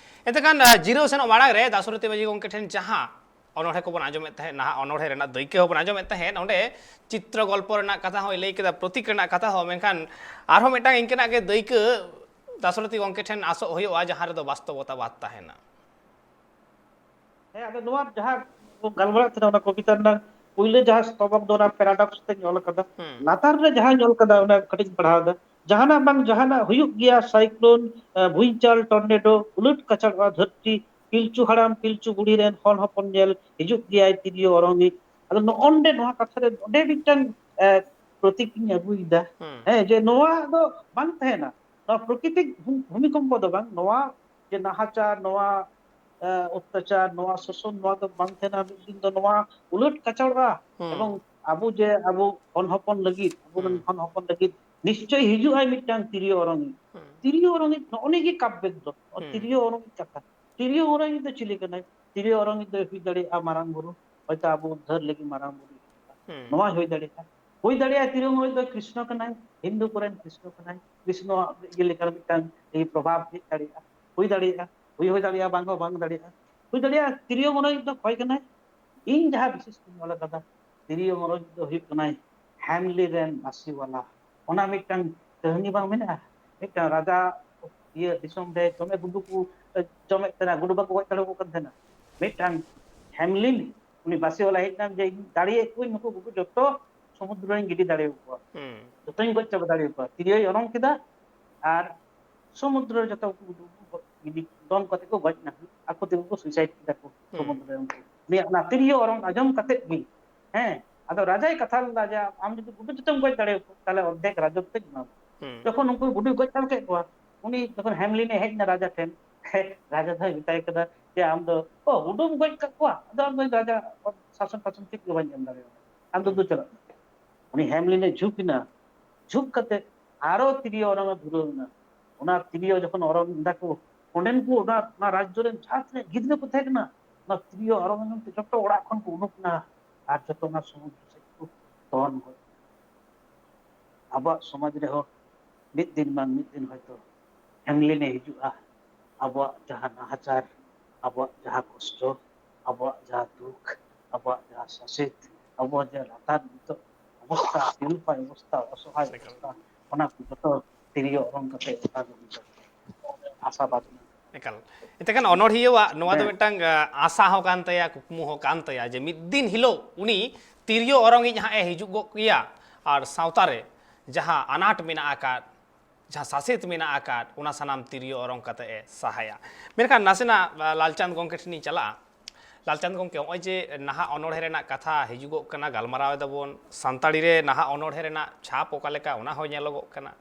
ᱮᱱᱛᱮ ᱠᱷᱟᱱ, ᱟᱸ, ᱡᱤᱨᱟᱹᱣ ᱥᱮᱱᱚᱜ ᱢᱟᱲᱟᱝ ᱨᱮ ᱫᱟᱥᱨᱚᱛᱤ ᱢᱟᱹᱡᱷᱤ ᱜᱚᱢᱠᱮ ᱴᱷᱮᱱ ᱡᱟᱦᱟᱸ ᱚᱱᱚᱬᱦᱮ ᱠᱚᱵᱚᱱ ᱟᱸᱡᱚᱢᱮᱫ ᱛᱟᱦᱮᱸᱫ, ᱱᱟᱦᱟᱜ ᱚᱱᱚᱬᱦᱮ ᱨᱮᱱᱟᱜ ᱫᱟᱹᱭᱠᱟᱹ ᱦᱚᱸᱵᱚᱱ ᱟᱸᱡᱚᱢᱮᱫ ᱛᱟᱦᱮᱸᱫ, ᱚᱸᱰᱮ ᱪᱤᱛᱨᱚ ᱜᱚᱞᱯᱚ ᱨᱮᱱᱟᱜ ᱠᱟᱛᱷᱟ ᱦᱚᱸᱭ ᱞᱟᱹᱭ ᱠᱮᱫᱟ, ᱯᱨᱚᱛᱤᱠ ᱨᱮᱱᱟᱜ ᱠᱟᱛᱷᱟ ᱦᱚᱸ, ᱢᱮᱱᱠᱷᱟᱱ ᱟᱨᱦᱚᱸ ᱢᱤᱫᱴᱟᱝ ᱤᱱᱠᱟᱹᱱᱟᱜ ᱜᱮ ᱫᱟᱹᱭᱠᱟᱹ ᱫᱟᱥᱨᱚᱛᱤ ᱜᱚᱢᱠᱮ ᱴᱷᱮᱱ ᱟᱥᱚᱜ ᱦᱩᱭᱩᱜᱼᱟ, ᱡᱟᱦᱟᱸ ᱨᱮᱫᱚ ᱵᱟᱥᱛᱚᱵᱚᱛᱟ ᱵᱟᱫ ᱛᱟᱦᱮᱱᱟ᱾ ᱦᱮᱸ, ᱟᱫᱚ ᱱᱚᱣᱟ ᱡᱟᱦᱟᱸ ᱵᱚᱱ ᱜᱟᱞᱢᱟᱨᱟᱜ ᱛᱟᱦᱮᱱᱟ, ᱚᱱᱟ ᱠᱚᱵᱤᱛᱟ ᱨᱮᱱᱟᱜ ᱯᱩᱭᱞᱩ ᱡᱟᱦᱟᱸ ᱥᱛᱚᱵᱚᱠ ᱫᱚ ᱚᱱᱟ paradox ᱛᱮᱧ ᱚᱞ ᱟᱠᱟᱫᱟ᱾ ᱦᱩᱸ᱾ ᱞᱟᱛᱟᱨ ᱨᱮ ᱡᱟᱦᱟᱸᱧ ᱚᱞ ᱠᱟᱫᱟ, ᱚᱱᱟ ᱠᱟᱹᱴᱤᱡ ᱤᱧ ᱯᱟᱲᱦᱟᱣ ᱮᱫᱟ᱾ ᱡᱟᱦᱟᱱᱟᱜ ᱵᱟᱝ ᱡᱟᱦᱟᱱᱟᱜ ᱦᱩᱭᱩᱜ ᱜᱮᱭᱟ, ᱥᱟᱭᱠᱞᱳᱱ, ᱟᱸ, ᱵᱷᱩᱧᱪᱟᱞ, ᱴᱚᱨᱱᱮᱰᱳ, ᱩᱞᱟᱹᱴ ᱠᱟᱪᱟᱲᱚᱜᱼᱟ ᱫᱷᱟᱹᱨᱛᱤ, ᱯᱤᱞᱪᱩ ᱦᱟᱲᱟᱢ ᱯᱤᱞᱪᱩ ᱵᱩᱲᱦᱤ ᱨᱮᱱ ᱦᱚᱱ ᱦᱚᱯᱚᱱ ᱧᱮᱞ, ᱦᱤᱡᱩᱜ ᱜᱮᱭᱟᱭ ᱛᱤᱨᱭᱳ ᱚᱨᱚᱝᱤᱡ᱾ ᱟᱫᱚ ᱱᱚᱜᱼᱚ ᱱᱚᱰᱮ ᱱᱚᱣᱟ ᱠᱟᱛᱷᱟ ᱨᱮ ᱱᱚᱰᱮ ᱢᱤᱫᱴᱟᱝ, ᱮ, ᱯᱨᱚᱛᱤᱠ ᱤᱧ ᱟᱹᱜᱩᱭᱮᱫᱟ᱾ ᱦᱩᱸ᱾ ᱦᱮᱸ, ᱡᱮ ᱱᱚᱣᱟ ᱫᱚ ᱵᱟᱝ ᱛᱟᱦᱮᱱᱟ, ᱱᱚᱣᱟ ᱯᱨᱚᱠᱨᱤᱛᱤᱠ ᱵᱷᱩ-, ᱵᱷᱩᱢᱤᱠᱚᱢᱯᱚ ᱫᱚ ᱵᱟᱝ, ᱱᱚᱣᱟ ᱡᱮ ᱱᱟᱦᱟᱪᱟᱨ, ᱱᱚᱣᱟ, ᱮ, ᱚᱛᱛᱟᱪᱟᱨ, ᱱᱚᱣᱟ ᱥᱳᱥᱚᱱ, ᱱᱚᱣᱟ ᱫᱚ ᱵᱟᱝ ᱛᱟᱦᱮᱱᱟ᱾ ᱢᱤᱫ ᱫᱤᱱ ᱫᱚ ᱱᱚᱣᱟ ᱩᱞᱟᱹᱴ ᱠᱟᱪᱟᱲᱚᱜᱼᱟ᱾ ᱦᱩᱸ᱾ ᱮᱵᱚᱝ ᱟᱵᱚ ᱡᱮ ᱟᱵᱚ ᱦᱚᱱ ᱦᱚᱯᱚᱱ ᱞᱟᱹᱜᱤᱫ, ᱟᱵᱚ ᱨᱮᱱ ᱦᱩᱸ᱾ ᱦᱚᱱ ᱦᱚᱯᱚᱱ ᱞᱟᱹᱜᱤᱫ ᱱᱤᱥᱪᱚᱭ ᱦᱤᱡᱩᱜᱼᱟᱭ ᱢᱤᱫᱴᱟᱝ ᱛᱤᱨᱭᱳ ᱚᱨᱚᱝᱤᱡ᱾ ᱦᱩᱸ᱾ ᱛᱤᱨᱭᱳ ᱚᱨᱚᱝᱤᱡ, ᱱᱚᱜᱼᱚ ᱱᱤᱭᱟᱹ ᱜᱮ ᱠᱟᱵᱽᱵᱮᱫᱽ ᱫᱚ, ᱱᱚᱜᱼᱚ ᱦᱩᱸ᱾ ᱛᱤᱨᱭᱳ ᱚᱨᱚᱝᱤᱡ ᱠᱟᱛᱷᱟ᱾ ᱛᱤᱨᱭᱳ ᱚᱨᱚᱝᱤᱡ ᱫᱚ ᱪᱤᱞᱤ ᱠᱟᱱᱟᱭ? ᱛᱤᱨᱭᱳ ᱚᱨᱚᱝᱤᱡ ᱫᱚᱭ ᱦᱩᱭ ᱫᱟᱲᱮᱭᱟᱜᱼᱟ ᱢᱟᱨᱟᱝ ᱵᱩᱨᱩ, ᱦᱚᱭᱛᱳ ᱟᱵᱚ ᱩᱫᱽᱫᱷᱟᱹᱨ ᱞᱟᱹᱜᱤᱫ ᱢᱟᱨᱟᱝ ᱵᱩᱨᱩ᱾ ᱦᱩᱸ᱾ ᱱᱚᱣᱟ ᱦᱩᱭ ᱫᱟᱲᱮᱭᱟᱜᱼᱟ᱾ ᱦᱩᱭ ᱫᱟᱲᱮᱭᱟᱜᱼᱟ ᱛᱤᱨᱭᱳ ᱚᱨᱚᱝᱤᱡ ᱫᱚ ᱠᱨᱤᱥᱱᱚ ᱠᱟᱱᱟᱭ, ᱦᱤᱱᱫᱩ ᱠᱚᱨᱮᱱ ᱠᱨᱤᱥᱱᱚ ᱠᱟᱱᱟᱭ, ᱠᱨᱤᱥᱱᱚ ᱤᱭᱟᱹ ᱞᱮᱠᱟᱱ ᱢᱤᱫᱴᱟᱝ ᱯᱨᱚᱵᱷᱟᱵᱽ ᱦᱮᱡ ᱫᱟᱲᱮᱭᱟᱜᱼᱟ, ᱦᱩᱭ ᱫᱟᱲᱮᱭᱟᱜᱼᱟ, ᱦᱩᱭ ᱦᱩᱭ ᱫᱟᱲᱮᱭᱟᱜᱼᱟ, ᱵᱟᱝ ᱦᱚᱸ ᱵᱟᱝ ᱫᱟᱲᱮᱭᱟᱜᱼᱟ᱾ ᱦᱩᱭ ᱫᱟᱲᱮᱭᱟᱜᱼᱟ ᱛᱤᱨᱭᱳ ᱚᱨᱚᱝᱤᱡ ᱫᱚ ᱚᱠᱚᱭ ᱠᱟᱱᱟᱭ? ᱤᱧ ᱡᱟᱦᱟᱸ ᱵᱤᱥᱮᱥ ᱛᱤᱧ ᱚᱞ ᱟᱠᱟᱫᱟ, ᱛᱤᱨᱭᱳ ᱚᱨᱚᱝᱤᱡ ᱫᱚ ᱦᱩᱭᱩᱜ ᱠᱟᱱᱟᱭ ᱦᱮᱢᱞᱤ ᱨᱮᱱ ᱵᱟᱥᱤᱣᱟᱞᱟ᱾ ᱚᱱᱟ ᱢᱤᱫᱴᱟᱝ ᱠᱟᱹᱦᱱᱤ ᱵᱟᱝ ᱢᱮᱱᱟᱜᱼᱟ? ᱢᱤᱫᱴᱟᱝ ᱨᱟᱡᱟ ᱤᱭᱟᱹ ᱫᱤᱥᱚᱢ ᱨᱮ ᱫᱚᱢᱮ ᱜᱩᱰᱩ ᱠᱚ, ᱮ, ᱡᱚᱢᱮᱫ ᱛᱟᱦᱮᱱᱟ, ᱜᱩᱰᱩ ᱵᱟᱠᱚ ᱜᱚᱡ ᱫᱟᱲᱮᱭᱟᱠᱚ ᱠᱟᱱ ᱛᱟᱦᱮᱱᱟ᱾ ᱢᱤᱫᱴᱟᱝ ᱦᱮᱢᱞᱤᱱ, ᱩᱱᱤ ᱵᱟᱥᱤᱣᱟᱞᱟ ᱦᱮᱡ ᱮᱱᱟ ᱡᱮ, "ᱤᱧ ᱫᱟᱲᱮᱭᱟᱜ ᱠᱚᱣᱟᱧ, ᱱᱩᱠᱩ ᱜᱩᱰᱩ ᱡᱚᱛᱚ ᱥᱚᱢᱩᱫᱨᱚ ᱨᱮᱧ ᱜᱤᱰᱤ ᱫᱟᱲᱮᱭᱟᱠᱚᱣᱟ, ᱦᱩᱸ᱾ ᱡᱚᱛᱚᱧ ᱜᱚᱡ ᱪᱟᱵᱟ ᱫᱟᱲᱮᱭᱟᱠᱚᱣᱟ᱾" ᱛᱤᱨᱭᱳᱭ ᱚᱨᱚᱝ ᱠᱮᱫᱟ ᱟᱨ ᱥᱚᱢᱩᱫᱨᱚ ᱨᱮ ᱡᱚᱛᱚ ᱩᱱᱠᱩ ᱜᱩᱰᱩ ᱠᱚ ᱜᱤᱰᱤ, ᱫᱚᱱ ᱠᱟᱛᱮ ᱠᱚ ᱜᱚᱡ ᱮᱱᱟ, ᱟᱠᱚ ᱛᱮᱜᱮ ᱠᱚ suicide ᱠᱮᱫᱟ ᱠᱚ ᱦᱩᱸ᱾ ᱥᱚᱢᱩᱫᱨᱚ ᱨᱮ᱾ ᱩᱱᱠᱩ ᱩᱱᱤᱭᱟᱜ ᱚᱱᱟ ᱛᱤᱨᱭᱳ ᱚᱨᱚᱝ ᱟᱸᱡᱚᱢ ᱠᱟᱛᱮ ᱜᱮ, ᱦᱮᱸ, ᱟᱫᱚ ᱨᱟᱡᱟᱭ ᱠᱟᱛᱷᱟ ᱞᱮᱫᱟ ᱡᱮ, "ᱟᱢ ᱡᱩᱫᱤ ᱜᱩᱰᱩ ᱡᱚᱛᱚᱢ ᱜᱚᱡ ᱫᱟᱲᱮᱭᱟᱠᱚ, ᱛᱟᱦᱞᱮ ᱚᱨᱫᱷᱮᱠ ᱨᱟᱡᱚᱛ ᱫᱚᱧ ᱮᱢᱟᱢᱟ᱾" ᱦᱩᱸ᱾ ᱡᱚᱠᱷᱚᱱ ᱩᱱᱠᱩ ᱜᱩᱰᱩᱭ ᱜᱚᱡ ᱪᱟᱵᱟ ᱠᱮᱫ ᱠᱚᱣᱟ, ᱩᱱᱤ ᱡᱚᱠᱷᱚᱱ ᱦᱮᱢᱞᱤᱱᱮ ᱦᱮᱡ ᱮᱱᱟ ᱨᱟᱡᱟ ᱴᱷᱮᱱ, ᱨᱟᱡᱟ ᱫᱚᱭ ᱢᱮᱛᱟᱭ ᱠᱟᱱᱟ ᱡᱮ, "ᱟᱢ ᱫᱚ, ᱚ, ᱜᱩᱰᱩᱢ ᱜᱚᱡ ᱠᱟᱜ ᱠᱚᱣᱟ? ᱟᱫᱚ ᱟᱢ ᱫᱚ ᱨᱟᱡᱟ ᱥᱟᱥᱚᱱ ᱴᱟᱥᱚᱱ ᱪᱮᱫ ᱜᱮ ᱵᱟᱹᱧ ᱮᱢ ᱫᱟᱲᱮᱭᱟᱢᱟ, ᱟᱢ ᱫᱚ ᱦᱩᱸ᱾ ᱫᱩ ᱪᱟᱞᱟᱜ ᱢᱮ᱾" ᱩᱱᱤ ᱦᱮᱢᱞᱤᱱᱮ ᱡᱷᱩᱸᱠ ᱮᱱᱟ, ᱡᱷᱩᱸᱠ ᱠᱟᱛᱮ ᱟᱨᱚ ᱛᱤᱨᱭᱳ ᱚᱨᱚᱝ ᱮ ᱫᱷᱩᱨᱟᱹᱣ ᱮᱱᱟ᱾ ᱚᱱᱟ ᱛᱤᱨᱭᱳ ᱡᱚᱠᱷᱚᱱ ᱚᱨᱚᱝ ᱮᱫᱟ ᱠᱚ, ᱚᱸᱰᱮᱱ ᱠᱚ ᱚᱱᱟ, ᱚᱱᱟ ᱨᱟᱡᱽᱡᱚ ᱨᱮᱱ ᱡᱟᱦᱟᱸ ᱛᱤᱱᱟᱹᱜ ᱜᱤᱫᱽᱨᱟᱹ ᱠᱚ ᱛᱟᱦᱮᱸ ᱠᱟᱱᱟ, ᱚᱱᱟ ᱛᱤᱨᱭᱳ ᱚᱨᱚᱝ ᱟᱸᱡᱚᱢ ᱛᱮ ᱡᱚᱛᱚ ᱚᱲᱟᱜ ᱠᱷᱚᱱ ᱠᱚ ᱩᱰᱩᱠ ᱮᱱᱟ ᱟᱨ ᱡᱚᱛᱚ ᱚᱱᱟ ᱥᱚᱢᱩᱫᱨᱚ ᱥᱮᱫ ᱠᱚ ᱫᱚᱱ ᱜᱚᱫ ᱟᱵᱚᱣᱟᱜ ᱥᱚᱢᱟᱡᱽ ᱨᱮᱦᱚᱸ ᱢᱤᱫ ᱫᱤᱱ ᱵᱟᱝ ᱢᱤᱫ ᱫᱤᱱ ᱦᱚᱭᱛᱳ ᱦᱮᱢᱞᱤᱱᱮ ᱦᱤᱡᱩᱜᱼᱟ᱾ ᱟᱵᱚᱣᱟᱜ ᱡᱟᱦᱟᱸ ᱱᱟᱦᱟᱪᱟᱨ, ᱟᱵᱚᱣᱟᱜ ᱡᱟᱦᱟᱸ ᱠᱚᱥᱴᱚ, ᱟᱵᱚᱣᱟᱜ ᱡᱟᱦᱟᱸ ᱫᱩᱠ, ᱟᱵᱚᱣᱟᱜ ᱡᱟᱦᱟᱸ ᱥᱟᱥᱮᱛ, ᱟᱵᱚᱣᱟᱜ ᱡᱟᱦᱟᱸ ᱞᱟᱛᱟᱨ ᱱᱤᱛᱚᱜ ᱚᱵᱚᱥᱛᱟ, ᱱᱤᱨᱩᱯᱟᱭ ᱚᱵᱚᱥᱛᱟ, ᱚᱥᱚᱦᱟᱭ ᱮᱠᱟᱞ᱾ ᱚᱵᱚᱥᱛᱟ, ᱚᱱᱟ ᱠᱚ ᱡᱚᱛᱚ ᱛᱤᱨᱭᱳ ᱚᱨᱚᱝ ᱠᱟᱛᱮ ᱚᱱᱠᱟ ᱜᱮ ᱦᱩᱭᱩᱜᱼᱟ᱾ ᱟᱥᱟᱵᱟᱫ ᱢᱮᱱᱟᱜᱼᱟ᱾ ᱮᱠᱟᱞ᱾ ᱮᱱᱛᱮ ᱠᱷᱟᱱ ᱚᱱᱚᱬᱦᱤᱭᱟᱹᱣᱟᱜ ᱱᱚᱣᱟ ᱫᱚ ᱦᱮᱸ᱾ ᱢᱤᱫᱴᱟᱝ, ᱟ, ᱟᱥᱟ ᱦᱚᱸ ᱠᱟᱱ ᱛᱟᱭᱟ, ᱠᱩᱠᱢᱩ ᱦᱚᱸ ᱠᱟᱱ ᱛᱟᱭᱟ ᱡᱮ ᱢᱤᱫ ᱫᱤᱱ ᱦᱤᱞᱳᱜ ᱩᱱᱤ ᱛᱤᱨᱭᱳ ᱚᱨᱚᱝᱤᱡ ᱦᱟᱸᱜ ᱮ ᱦᱤᱡᱩᱜ ᱜᱚᱫ ᱜᱮᱭᱟ ᱟᱨ ᱥᱟᱶᱛᱟ ᱨᱮ ᱡᱟᱦᱟᱸ ᱟᱱᱟᱴ ᱢᱮᱱᱟᱜ ᱟᱠᱟᱫ, ᱡᱟᱦᱟᱸ ᱥᱟᱥᱮᱛ ᱢᱮᱱᱟᱜ ᱟᱠᱟᱫ, ᱚᱱᱟ ᱥᱟᱱᱟᱢ ᱛᱤᱨᱭᱳ ᱚᱨᱚᱝ ᱠᱟᱛᱮ ᱮ ᱥᱟᱦᱟᱭᱟ᱾ ᱢᱮᱱᱠᱷᱟᱱ ᱱᱟᱥᱮᱱᱟᱜ, ᱟ, ᱞᱟᱞᱪᱟᱸᱫᱽ ᱜᱚᱢᱠᱮ ᱴᱷᱮᱱᱤᱧ ᱪᱟᱞᱟᱜᱼᱟ᱾ ᱞᱟᱞᱪᱟᱸᱫᱽ ᱜᱚᱢᱠᱮ, ᱱᱚᱜᱼᱚᱭ ᱡᱮ ᱱᱟᱦᱟᱜ ᱚᱱᱚᱬᱦᱮ ᱨᱮᱱᱟᱜ ᱠᱟᱛᱷᱟ ᱦᱤᱡᱩᱜᱚᱜ ᱠᱟᱱᱟ, ᱜᱟᱞᱢᱟᱨᱟᱣ ᱮᱫᱟᱵᱚᱱ, ᱥᱟᱱᱛᱟᱲᱤ ᱨᱮ ᱱᱟᱦᱟᱜ ᱚᱱᱚᱬᱦᱮ ᱨᱮᱱᱟᱜ ᱪᱷᱟᱯ ᱚᱠᱟ ᱞᱮᱠᱟ, ᱚᱱᱟ ᱦᱚᱸ ᱧᱮᱞᱚᱜᱚᱜ ᱠᱟᱱᱟ᱾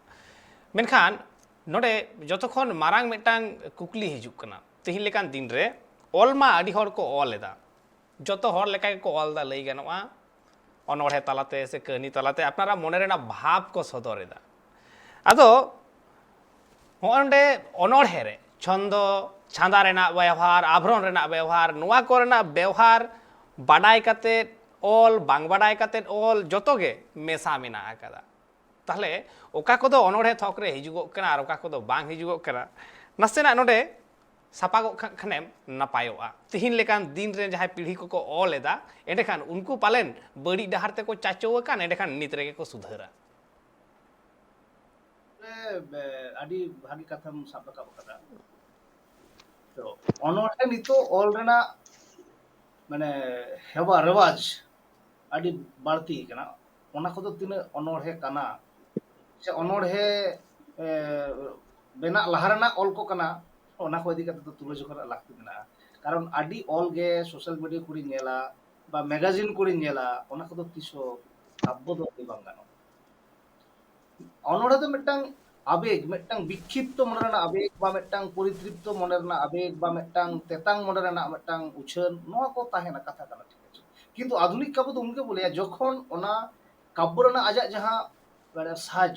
ᱢᱮᱱᱠᱷᱟᱱ ᱱᱚᱰᱮ ᱡᱚᱛᱚ ᱠᱷᱚᱱ ᱢᱟᱨᱟᱝ ᱢᱤᱫᱴᱟᱝ ᱠᱩᱠᱞᱤ ᱦᱤᱡᱩᱜ ᱠᱟᱱᱟ, ᱛᱮᱦᱮᱧ ᱞᱮᱠᱟᱱ ᱫᱤᱱ ᱨᱮ ᱚᱞ ᱢᱟ ᱟᱹᱰᱤ ᱦᱚᱲ ᱠᱚ ᱚᱞ ᱮᱫᱟ, ᱡᱚᱛᱚ ᱦᱚᱲ ᱞᱮᱠᱟ ᱜᱮᱠᱚ ᱚᱞ ᱮᱫᱟ ᱞᱟᱹᱭ ᱜᱟᱱᱚᱜᱼᱟ, ᱚᱱᱚᱬᱦᱮ ᱛᱟᱞᱟᱛᱮ ᱥᱮ ᱠᱟᱹᱦᱱᱤ ᱛᱟᱞᱟᱛᱮ ᱟᱯᱱᱟᱨᱟᱜ ᱢᱚᱱᱮ ᱨᱮᱱᱟᱜ ᱵᱷᱟᱵᱽ ᱠᱚ ᱥᱚᱫᱚᱨ ᱮᱫᱟ᱾ ᱟᱫᱚ ᱦᱚᱸᱜᱼᱚ ᱱᱚᱰᱮ ᱚᱱᱚᱬᱦᱮ ᱨᱮ ᱪᱷᱚᱱᱫᱚ, ᱪᱷᱟᱸᱫᱟ ᱨᱮᱱᱟᱜ ᱵᱮᱣᱦᱟᱨ, ᱟᱵᱷᱨᱚᱱ ᱨᱮᱱᱟᱜ ᱵᱮᱣᱦᱟᱨ, ᱱᱚᱣᱟ ᱠᱚᱨᱮᱱᱟᱜ ᱵᱮᱣᱦᱟᱨ ᱵᱟᱰᱟᱭ ᱠᱟᱛᱮᱫ ᱚᱞ, ᱵᱟᱝ ᱵᱟᱰᱟᱭ ᱠᱟᱛᱮᱫ ᱚᱞ, ᱡᱚᱛᱚ ᱜᱮ ᱢᱮᱥᱟ ᱢᱮᱱᱟᱜ ᱟᱠᱟᱫᱟ᱾ ᱛᱟᱦᱞᱮ ᱚᱠᱟ ᱠᱚᱫᱚ ᱚᱱᱚᱬᱦᱮ ᱛᱷᱚᱠ ᱨᱮ ᱦᱤᱡᱩᱜᱚᱜ ᱠᱟᱱᱟ ᱟᱨ ᱚᱠᱟ ᱠᱚᱫᱚ ᱵᱟᱝ ᱦᱤᱡᱩᱜᱚᱜ ᱠᱟᱱᱟ, ᱱᱟᱥᱮᱱᱟᱜ ᱱᱚᱰᱮ ᱥᱟᱯᱟᱜᱚᱜ ᱠᱷᱟᱱ, ᱠᱷᱟᱱᱮᱢ ᱱᱟᱯᱟᱭᱚᱜᱼᱟ᱾ ᱛᱤᱦᱤᱧ ᱞᱮᱠᱟᱱ ᱫᱤᱱ ᱨᱮ ᱡᱟᱦᱟᱸᱭ ᱯᱤᱲᱦᱤ ᱠᱚᱠᱚ ᱚᱞ ᱮᱫᱟ, ᱮᱸᱰᱮᱠᱷᱟᱱ ᱩᱱᱠᱩ ᱯᱟᱞᱮᱱ ᱵᱟᱹᱲᱤᱡ ᱰᱟᱦᱟᱨ ᱛᱮᱠᱚ ᱪᱟᱪᱳ ᱟᱠᱟᱱ, ᱮᱸᱰᱮᱠᱷᱟᱱ ᱱᱤᱛ ᱨᱮᱜᱮ ᱠᱚ ᱥᱩᱫᱷᱟᱹᱨᱟ᱾ ᱮ, ᱵᱮ-, ᱟᱹᱰᱤ ᱵᱷᱟᱹᱜᱤ ᱠᱟᱛᱷᱟᱢ ᱥᱟᱵ ᱨᱟᱠᱟᱵ ᱟᱠᱟᱫᱟ᱾ ᱛᱚ, ᱚᱱᱚᱬᱦᱮ ᱱᱤᱛᱚᱜ ᱚᱞ ᱨᱮᱱᱟᱜ ᱢᱟᱱᱮ ᱦᱮᱣᱟ ᱨᱮᱣᱟᱡᱽ ᱟᱹᱰᱤ ᱵᱟᱹᱲᱛᱤ ᱠᱟᱱᱟ᱾ ᱚᱱᱟ ᱠᱚᱫᱚ ᱛᱤᱱᱟᱹᱜ ᱚᱱᱚᱬᱦᱮ ᱠᱟᱱᱟ ᱥᱮ ᱚᱱᱚᱬᱦᱮ, ᱮ, ᱵᱮᱱᱟᱜ ᱞᱟᱦᱟ ᱨᱮᱱᱟᱜ ᱚᱞ ᱠᱚ ᱠᱟᱱᱟ, ᱚᱱᱟ ᱠᱚ ᱤᱫᱤ ᱠᱟᱛᱮ ᱫᱚ ᱛᱩᱞᱟᱹᱡᱚᱠᱷᱟ ᱨᱮᱱᱟᱜ ᱞᱟᱹᱠᱛᱤ ᱢᱮᱱᱟᱜᱼᱟ᱾ ᱠᱟᱨᱚᱱ ᱟᱹᱰᱤ ᱚᱞ ᱜᱮ social media ᱠᱚᱨᱮᱧ ᱧᱮᱞᱟ ᱵᱟ magazine ᱠᱚᱨᱮᱧ ᱧᱮᱞᱟ, ᱚᱱᱟ ᱠᱚᱫᱚ ᱛᱤᱥ ᱦᱚᱸ ᱠᱟᱵᱵᱚ ᱫᱚ ᱞᱟᱹᱭ ᱵᱟᱝ ᱜᱟᱱᱚᱜᱼᱟ᱾ ᱚᱱᱚᱬᱦᱮ ᱫᱚ ᱢᱤᱫᱴᱟᱝ ᱟᱵᱮᱜᱽ, ᱢᱤᱫᱴᱟᱝ ᱵᱤᱠᱠᱷᱤᱯᱛᱚ ᱢᱚᱱᱮ ᱨᱮᱱᱟᱜ ᱟᱵᱮᱜᱽ, ᱵᱟ ᱢᱤᱫᱴᱟᱝ ᱯᱚᱨᱤᱛᱨᱤᱯᱛᱚ ᱢᱚᱱᱮ ᱨᱮᱱᱟᱜ ᱟᱵᱮᱜᱽ, ᱵᱟ ᱢᱤᱫᱴᱟᱝ ᱛᱮᱛᱟᱝ ᱢᱚᱱᱮ ᱨᱮᱱᱟᱜ ᱢᱤᱫᱴᱟᱝ ᱩᱪᱷᱟᱹᱱ, ᱱᱚᱣᱟ ᱠᱚ ᱛᱟᱦᱮᱱᱟ, ᱠᱟᱛᱷᱟ ᱠᱟᱱᱟ, ᱴᱷᱤᱠ ᱟᱪᱷᱮ᱾ ᱠᱤᱱᱛᱩ ᱟᱫᱷᱩᱱᱤᱠ ᱠᱟᱵᱵᱚ ᱫᱚ ᱩᱱᱜᱮ ᱵᱚ ᱞᱟᱹᱭᱟ ᱡᱚᱠᱷᱚᱱ ᱚᱱᱟ ᱠᱟᱵᱵᱚ ᱨᱮᱱᱟᱜ ᱟᱡᱟᱜ ᱡᱟᱦᱟᱸ, ᱢᱟᱱᱮ, ᱥᱟᱡᱽ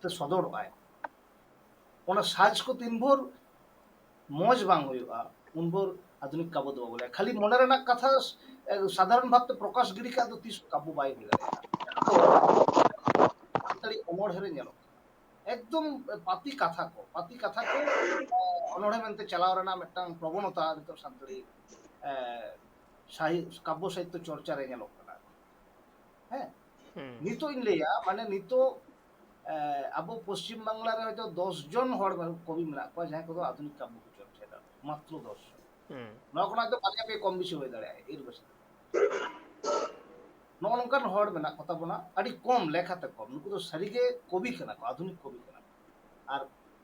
ᱛᱮ ᱥᱚᱫᱚᱨᱚᱜᱼᱟᱭ, ᱚᱱᱟ ᱥᱟᱡᱽ ᱠᱚ ᱛᱤᱱ ᱵᱷᱳᱨ ᱢᱚᱡᱽ ᱵᱟᱝ ᱦᱩᱭᱩᱜᱼᱟ, ᱩᱱ ᱵᱷᱳᱨ ᱟᱫᱷᱩᱱᱤᱠ ᱠᱟᱵᱵᱚ ᱫᱚ ᱵᱟᱵᱚ ᱞᱟᱹᱭᱟ᱾ ᱠᱷᱟᱹᱞᱤ ᱢᱚᱱᱮ ᱨᱮᱱᱟᱜ ᱠᱟᱛᱷᱟ, ᱮ, ᱥᱟᱫᱷᱟᱨᱚᱱ ᱵᱷᱟᱵᱛᱮ ᱯᱨᱚᱠᱟᱥ ᱜᱤᱰᱤ ᱠᱟᱜ ᱫᱚ ᱛᱤᱥ ᱦᱚᱸ ᱠᱟᱵᱵᱚ ᱵᱟᱭ ᱦᱩᱭ ᱫᱟᱲᱮᱭᱟᱜᱼᱟ᱾ ᱛᱚ, ᱚᱱᱚᱬᱦᱮ ᱨᱮ ᱧᱮᱞᱚᱜ ᱠᱟᱱᱟ᱾ ᱮᱠᱫᱚᱢ ᱯᱟᱹᱛᱤ ᱠᱟᱛᱷᱟ ᱠᱚ, ᱯᱟᱹᱛᱤ ᱠᱟᱛᱷᱟ ᱠᱚ ᱚᱱᱚᱬᱦᱮ ᱢᱮᱱᱛᱮ ᱪᱟᱞᱟᱣ ᱨᱮᱱᱟᱜ ᱢᱤᱫᱴᱟᱝ ᱯᱨᱚᱵᱚᱱᱚᱛᱟ ᱱᱤᱛᱚᱜ ᱥᱟᱱᱛᱟᱲᱤ ᱥᱟᱦᱤ-, ᱠᱟᱵᱽᱵᱚ ᱥᱟᱦᱤᱛᱛᱚ ᱪᱚᱨᱪᱟ ᱨᱮ ᱧᱮᱞᱚᱜ ᱠᱟᱱᱟ᱾ ᱦᱮᱸ, ᱱᱤᱛᱚᱜ ᱤᱧ ᱞᱟᱹᱭᱟ, ᱢᱟᱱᱮ ᱱᱤᱛᱚᱜ ᱟᱵᱚ ᱯᱚᱥᱪᱤᱢ ᱵᱟᱝᱞᱟ ᱨᱮ ᱦᱚᱭᱛᱚ ᱫᱚᱥ ᱡᱚᱱ ᱦᱚᱲ ᱠᱚᱵᱤ ᱢᱮᱱᱟᱜ ᱠᱚᱣᱟ ᱡᱟᱦᱟᱸᱭ ᱠᱚᱫᱚ ᱟᱫᱷᱩᱱᱤᱠ ᱠᱟᱵᱽᱵᱚ ᱠᱚ ᱪᱚᱨᱪᱟᱭᱮᱫᱟ, ᱢᱟᱛᱨᱚ ᱫᱚᱥ ᱡᱚᱱ᱾ ᱱᱚᱣᱟ ᱠᱷᱚᱱᱟᱜ ᱫᱚ ᱵᱟᱨᱭᱟ ᱯᱮ ᱠᱚᱢ ᱵᱮᱥᱤ ᱦᱩᱭ ᱫᱟᱲᱮᱭᱟᱜᱼᱟ, ᱮᱨ ᱵᱮᱥᱤ᱾ ᱱᱚᱜᱼᱚ ᱱᱚᱝᱠᱟᱱ ᱦᱚᱲ ᱢᱮᱱᱟᱜ ᱠᱚᱛᱟ ᱵᱚᱱᱟ, ᱟᱹᱰᱤ ᱠᱚᱢ, ᱞᱮᱠᱷᱟᱛᱮ ᱠᱚᱢ᱾ ᱱᱩᱠᱩ ᱫᱚ ᱥᱟᱹᱨᱤᱜᱮ ᱠᱚᱵᱤ ᱠᱟᱱᱟ ᱠᱚ, ᱟᱫᱷᱩᱱᱤᱠ ᱠᱚᱵᱤ ᱠᱟᱱᱟ ᱠᱚ᱾ ᱟᱨ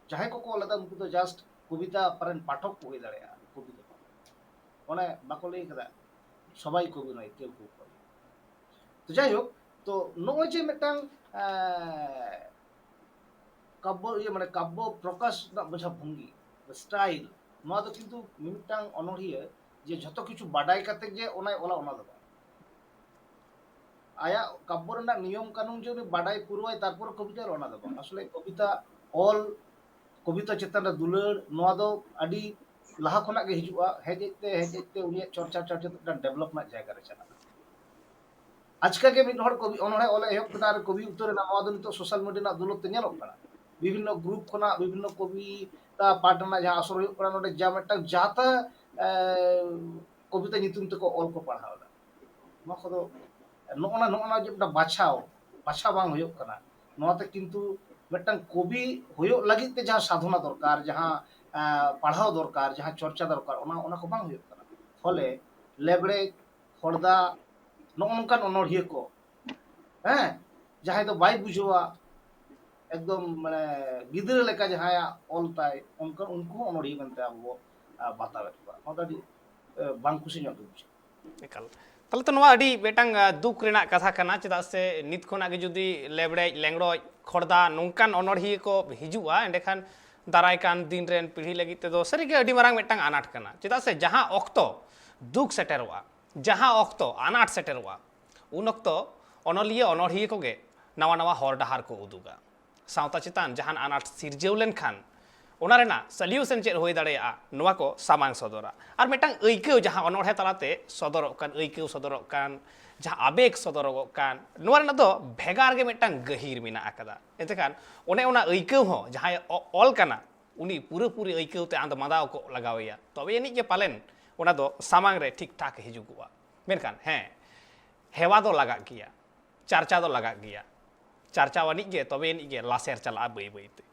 ᱡᱟᱦᱟᱸᱭ ᱠᱚᱠᱚ ᱚᱞ ᱮᱫᱟ, ᱩᱱᱠᱩ ᱫᱚ just ᱠᱚᱵᱤᱛᱟ ᱯᱟᱨᱮᱱ ᱯᱟᱴᱷᱚᱠ ᱠᱚ ᱦᱩᱭ ᱫᱟᱲᱮᱭᱟᱜᱼᱟ, ᱠᱚᱵᱤ ᱫᱚ ᱵᱟᱝ᱾ ᱚᱱᱮ ᱵᱟᱠᱚ ᱞᱟᱹᱭ ᱠᱟᱫᱟ, ᱥᱚᱵᱟᱭ ᱠᱚᱵᱤ ᱱᱚᱭ, ᱠᱮᱣ ᱠᱮᱣ ᱠᱚᱵᱤ᱾ ᱛᱚ ᱡᱟᱭᱦᱳᱠ, ᱛᱚ ᱱᱚᱜᱼᱚᱭ ᱡᱮ ᱢᱤᱫᱴᱟᱝ ᱠᱟᱵᱽᱵᱚ, ᱤᱭᱟᱹ, ᱢᱟᱱᱮ ᱠᱟᱵᱽᱵᱚ ᱯᱨᱚᱠᱟᱥ ᱨᱮᱱᱟᱜ ᱵᱩᱡᱷᱟ ᱵᱷᱚᱝᱜᱤ, style, ᱱᱚᱣᱟ ᱫᱚ ᱠᱤᱱᱛᱩ ᱢᱤᱢᱤᱫᱴᱟᱝ ᱚᱱᱚᱬᱦᱤᱭᱟᱹ ᱡᱮ ᱡᱷᱚᱛᱚ ᱠᱤᱪᱷᱩ ᱵᱟᱰᱟᱭ ᱠᱟᱛᱮ ᱜᱮ ᱚᱱᱟᱭ ᱚᱞᱟ, ᱚᱱᱟ ᱫᱚ ᱵᱟᱝ᱾ ᱟᱭᱟᱜ ᱠᱟᱵᱽᱵᱚ ᱨᱮᱱᱟᱜ ᱱᱤᱭᱚᱢ ᱠᱟᱹᱱᱩᱱ ᱡᱮ ᱩᱱᱤ ᱵᱟᱰᱟᱭ ᱯᱩᱨᱟᱹᱣᱟᱭ, ᱛᱟᱨᱯᱚᱨ ᱠᱚᱵᱤᱛᱟ ᱚᱞᱟ, ᱚᱱᱟ ᱫᱚ ᱵᱟᱝ᱾ ᱟᱥᱚᱞᱮ ᱠᱚᱵᱤᱛᱟ ᱚᱞ, ᱠᱚᱵᱤᱛᱟ ᱪᱮᱛᱟᱱ ᱨᱮ ᱫᱩᱞᱟᱹᱲ, ᱱᱚᱣᱟ ᱫᱚ ᱟᱹᱰᱤ ᱞᱟᱦᱟ ᱠᱷᱚᱱᱟᱜ ᱜᱮ ᱦᱤᱡᱩᱜᱼᱟ᱾ ᱦᱮᱡ ᱦᱮᱡ ᱛᱮ, ᱦᱮᱡ ᱦᱮᱡ ᱛᱮ ᱩᱱᱤᱭᱟᱜ ᱪᱚᱨᱪᱟ, ᱪᱚᱨᱪᱟ ᱛᱮ ᱢᱤᱫᱴᱟᱝ develop ᱨᱮᱱᱟᱜ ᱡᱟᱭᱜᱟ ᱨᱮ ᱪᱟᱞᱟᱜᱼᱟ᱾ ᱟᱪᱠᱟ ᱜᱮ ᱢᱤᱫ ᱦᱚᱲ ᱠᱚᱵᱤ ᱚᱱᱚᱬᱦᱮ ᱚᱞᱮ ᱮᱦᱚᱵ ᱠᱮᱫᱟ ᱟᱨ ᱠᱚᱵᱤ ᱩᱛᱟᱹᱨ ᱮᱱᱟ, ᱱᱚᱣᱟ ᱫᱚ ᱱᱤᱛᱚᱜ social media ᱨᱮᱱᱟᱜ ᱫᱩᱞᱟᱹᱲ ᱛᱮ ᱧᱮᱞᱚᱜ ᱠᱟᱱᱟ᱾ ᱵᱤᱵᱷᱤᱱᱱᱚ group ᱠᱷᱚᱱᱟᱜ, ᱵᱤᱵᱷᱤᱱᱱᱚ ᱠᱚᱵᱤ ᱯᱟᱴ ᱨᱮᱱᱟᱜ ᱡᱟᱦᱟᱸ ᱟᱥᱚᱨ ᱦᱩᱭᱩᱜ ᱠᱟᱱᱟ, ᱱᱚᱰᱮ ᱡᱟ ᱢᱤᱫᱴᱟᱝ ᱡᱟᱛᱟ, ᱮ, ᱠᱚᱵᱤᱛᱟ ᱧᱩᱛᱩᱢ ᱛᱮᱠᱚ ᱚᱞ ᱠᱚ ᱯᱟᱲᱦᱟᱣ ᱮᱫᱟ᱾ ᱱᱚᱣᱟ ᱠᱚᱫᱚ ᱱᱚᱜᱼᱚ ᱱᱟ, ᱱᱚᱜᱼᱚ ᱱᱟ ᱡᱮ ᱢᱤᱫᱴᱟᱝ ᱵᱟᱪᱷᱟᱣ, ᱵᱟᱪᱷᱟᱣ ᱵᱟᱝ ᱦᱩᱭᱩᱜ ᱠᱟᱱᱟ᱾ ᱱᱚᱣᱟᱛᱮ ᱠᱤᱱᱛᱩ ᱢᱤᱫᱴᱟᱝ ᱠᱚᱵᱤ ᱦᱩᱭᱩᱜ ᱞᱟᱹᱜᱤᱫ ᱛᱮ ᱡᱟᱦᱟᱸ ᱥᱟᱫᱷᱚᱱᱟ ᱫᱚᱨᱠᱟᱨ, ᱡᱟᱦᱟᱸ, ᱮ, ᱯᱟᱲᱦᱟᱣ ᱫᱚᱨᱠᱟᱨ, ᱡᱟᱦᱟᱸ ᱪᱚᱨᱪᱟ ᱫᱚᱨᱠᱟᱨ, ᱚᱱᱟ, ᱚᱱᱟ ᱠᱚ ᱵᱟᱝ ᱦᱩᱭᱩᱜ ᱠᱟᱱᱟ᱾ ᱯᱷᱚᱞᱮ ᱞᱮᱵᱲᱮᱡ, ᱠᱷᱚᱲᱫᱟ, ᱱᱚᱜᱼᱚ ᱱᱚᱝᱠᱟᱱ ᱚᱱᱚᱬᱦᱤᱭᱟᱹ ᱠᱚ, ᱦᱮᱸ, ᱡᱟᱦᱟᱸᱭ ᱫᱚ ᱵᱟᱭ ᱵᱩᱡᱷᱟᱹᱣᱟ, ᱮᱠᱫᱚᱢ ᱢᱟᱱᱮ ᱜᱤᱫᱽᱨᱟᱹ ᱞᱮᱠᱟ ᱡᱟᱦᱟᱸᱭᱟᱜ ᱚᱞ ᱛᱟᱭ, ᱚᱱᱠᱟ, ᱩᱱᱠᱩ ᱦᱚᱸ ᱚᱱᱚᱬᱦᱤᱭᱟᱹ ᱢᱮᱱᱛᱮ ᱟᱵᱚ ᱵᱚ, ᱟ, ᱵᱟᱛᱟᱣᱮᱫ ᱠᱚᱣᱟ᱾ ᱱᱚᱣᱟ ᱫᱚ ᱟᱹᱰᱤ, ᱮ, ᱵᱟᱝ ᱠᱩᱥᱤ ᱧᱚᱜ ᱜᱮ ᱵᱩᱡᱷᱟᱹᱜᱼᱟ᱾ ᱮᱠᱟᱞ᱾ ᱛᱟᱦᱚᱞᱮ ᱛᱚ ᱱᱚᱣᱟ ᱟᱹᱰᱤ ᱢᱤᱫᱴᱟᱝ, ᱟ, ᱫᱩᱠ ᱨᱮᱱᱟᱜ ᱠᱟᱛᱷᱟ ᱠᱟᱱᱟ, ᱪᱮᱫᱟᱜ ᱥᱮ ᱱᱤᱛ ᱠᱷᱚᱱᱟᱜ ᱜᱮ ᱡᱩᱫᱤ ᱞᱮᱵᱲᱮᱡ, ᱞᱮᱝᱲᱚᱡ, ᱠᱷᱚᱲᱫᱟ ᱱᱚᱝᱠᱟᱱ ᱚᱱᱚᱬᱦᱤᱭᱟᱹ ᱠᱚ ᱦᱤᱡᱩᱜᱼᱟ, ᱮᱸᱰᱮᱠᱷᱟᱱ ᱫᱟᱨᱟᱭ ᱠᱟᱱ ᱫᱤᱱ ᱨᱮᱱ ᱯᱤᱲᱦᱤ ᱞᱟᱹᱜᱤᱫ ᱛᱮᱫᱚ ᱥᱟᱹᱨᱤᱜᱮ ᱟᱹᱰᱤ ᱢᱟᱨᱟᱝ ᱢᱤᱫᱴᱟᱝ ᱟᱱᱟᱴ ᱠᱟᱱᱟ᱾ ᱪᱮᱫᱟᱜ ᱥᱮ ᱡᱟᱦᱟᱸ ᱚᱠᱛᱚ ᱫᱩᱠ ᱥᱮᱴᱮᱨᱚᱜᱼᱟ, ᱡᱟᱦᱟᱸ ᱚᱠᱛᱚ ᱟᱱᱟᱴ ᱥᱮᱴᱮᱨᱚᱜᱼᱟ, ᱩᱱ ᱚᱠᱛᱚ ᱚᱱᱚᱞᱤᱭᱟᱹ, ᱚᱱᱚᱬᱦᱤᱭᱟᱹ ᱠᱚᱜᱮ ᱱᱟᱣᱟ ᱱᱟᱣᱟ ᱦᱚᱨ ᱰᱟᱦᱟᱨ ᱠᱚ ᱩᱫᱩᱜᱟ᱾ ᱥᱟᱶᱛᱟ ᱪᱮᱛᱟᱱ ᱡᱟᱦᱟᱱ ᱟᱱᱟᱴ ᱥᱤᱨᱡᱟᱹᱣ ᱞᱮᱱᱠᱷᱟᱱ ᱚᱱᱟ ᱨᱮᱱᱟᱜ ᱥᱚᱞᱤᱭᱩᱥᱚᱱ ᱪᱮᱫ ᱦᱩᱭ ᱫᱟᱲᱮᱭᱟᱜᱼᱟ, ᱱᱚᱣᱟ ᱠᱚ ᱥᱟᱢᱟᱝ ᱥᱚᱫᱚᱨᱟ᱾ ᱟᱨ ᱢᱤᱫᱴᱟᱝ ᱟᱹᱭᱠᱟᱹᱣ, ᱡᱟᱦᱟᱸ ᱚᱱᱚᱬᱦᱮ ᱛᱟᱞᱟᱛᱮ ᱥᱚᱫᱚᱨᱚᱜ ᱠᱟᱱ, ᱟᱹᱭᱠᱟᱹᱣ ᱥᱚᱫᱚᱨᱚᱜ ᱠᱟᱱ, ᱡᱟᱦᱟᱸ ᱟᱵᱮᱜᱽ ᱥᱚᱫᱚᱨᱚᱜᱚᱜ ᱠᱟᱱ, ᱱᱚᱣᱟ ᱨᱮᱱᱟᱜ ᱫᱚ ᱵᱷᱮᱜᱟᱨ ᱜᱮ ᱢᱤᱫᱴᱟᱝ ᱜᱟᱹᱦᱤᱨ ᱢᱮᱱᱟᱜ ᱟᱠᱟᱫᱟ᱾ ᱮᱱᱛᱮᱠᱷᱟᱱ ᱚᱱᱮ ᱚᱱᱟ ᱟᱹᱭᱠᱟᱹᱣ ᱦᱚᱸ ᱡᱟᱦᱟᱸᱭ ᱚ- ᱚᱞ ᱠᱟᱱᱟ, ᱩᱱᱤ ᱯᱩᱨᱟᱹᱯᱩᱨᱤ ᱟᱹᱭᱠᱟᱹᱣ ᱛᱮ ᱟᱸᱫᱽ ᱢᱟᱸᱫᱟᱣ ᱠᱚᱜ ᱞᱟᱜᱟᱣ ᱮᱭᱟ, ᱛᱚᱵᱮ ᱟᱹᱱᱤᱡ ᱜᱮ ᱯᱟᱞᱮᱱ ᱚᱱᱟ ᱫᱚ ᱥᱟᱢᱟᱝ ᱨᱮ ᱴᱷᱤᱠ ᱴᱷᱟᱠ ᱦᱤᱡᱩᱜᱚᱜᱼᱟ᱾ ᱢᱮᱱᱠᱷᱟᱱ ᱦᱮᱸ, ᱦᱮᱣᱟ ᱫᱚ ᱞᱟᱜᱟᱜ ᱜᱮᱭᱟ, ᱪᱟᱨᱪᱟ ᱫᱚ ᱞᱟᱜᱟᱜ ᱜᱮᱭᱟ᱾ ᱪᱟᱨᱪᱟᱣ ᱟᱹᱱᱤᱡ ᱜᱮ ᱛᱚᱵᱮ ᱟᱹᱱᱤᱡ ᱜᱮ ᱞᱟᱥᱮᱨ ᱪᱟᱞᱟᱜᱼᱟ ᱵᱟᱹᱭ ᱵᱟᱹᱭ ᱛᱮ᱾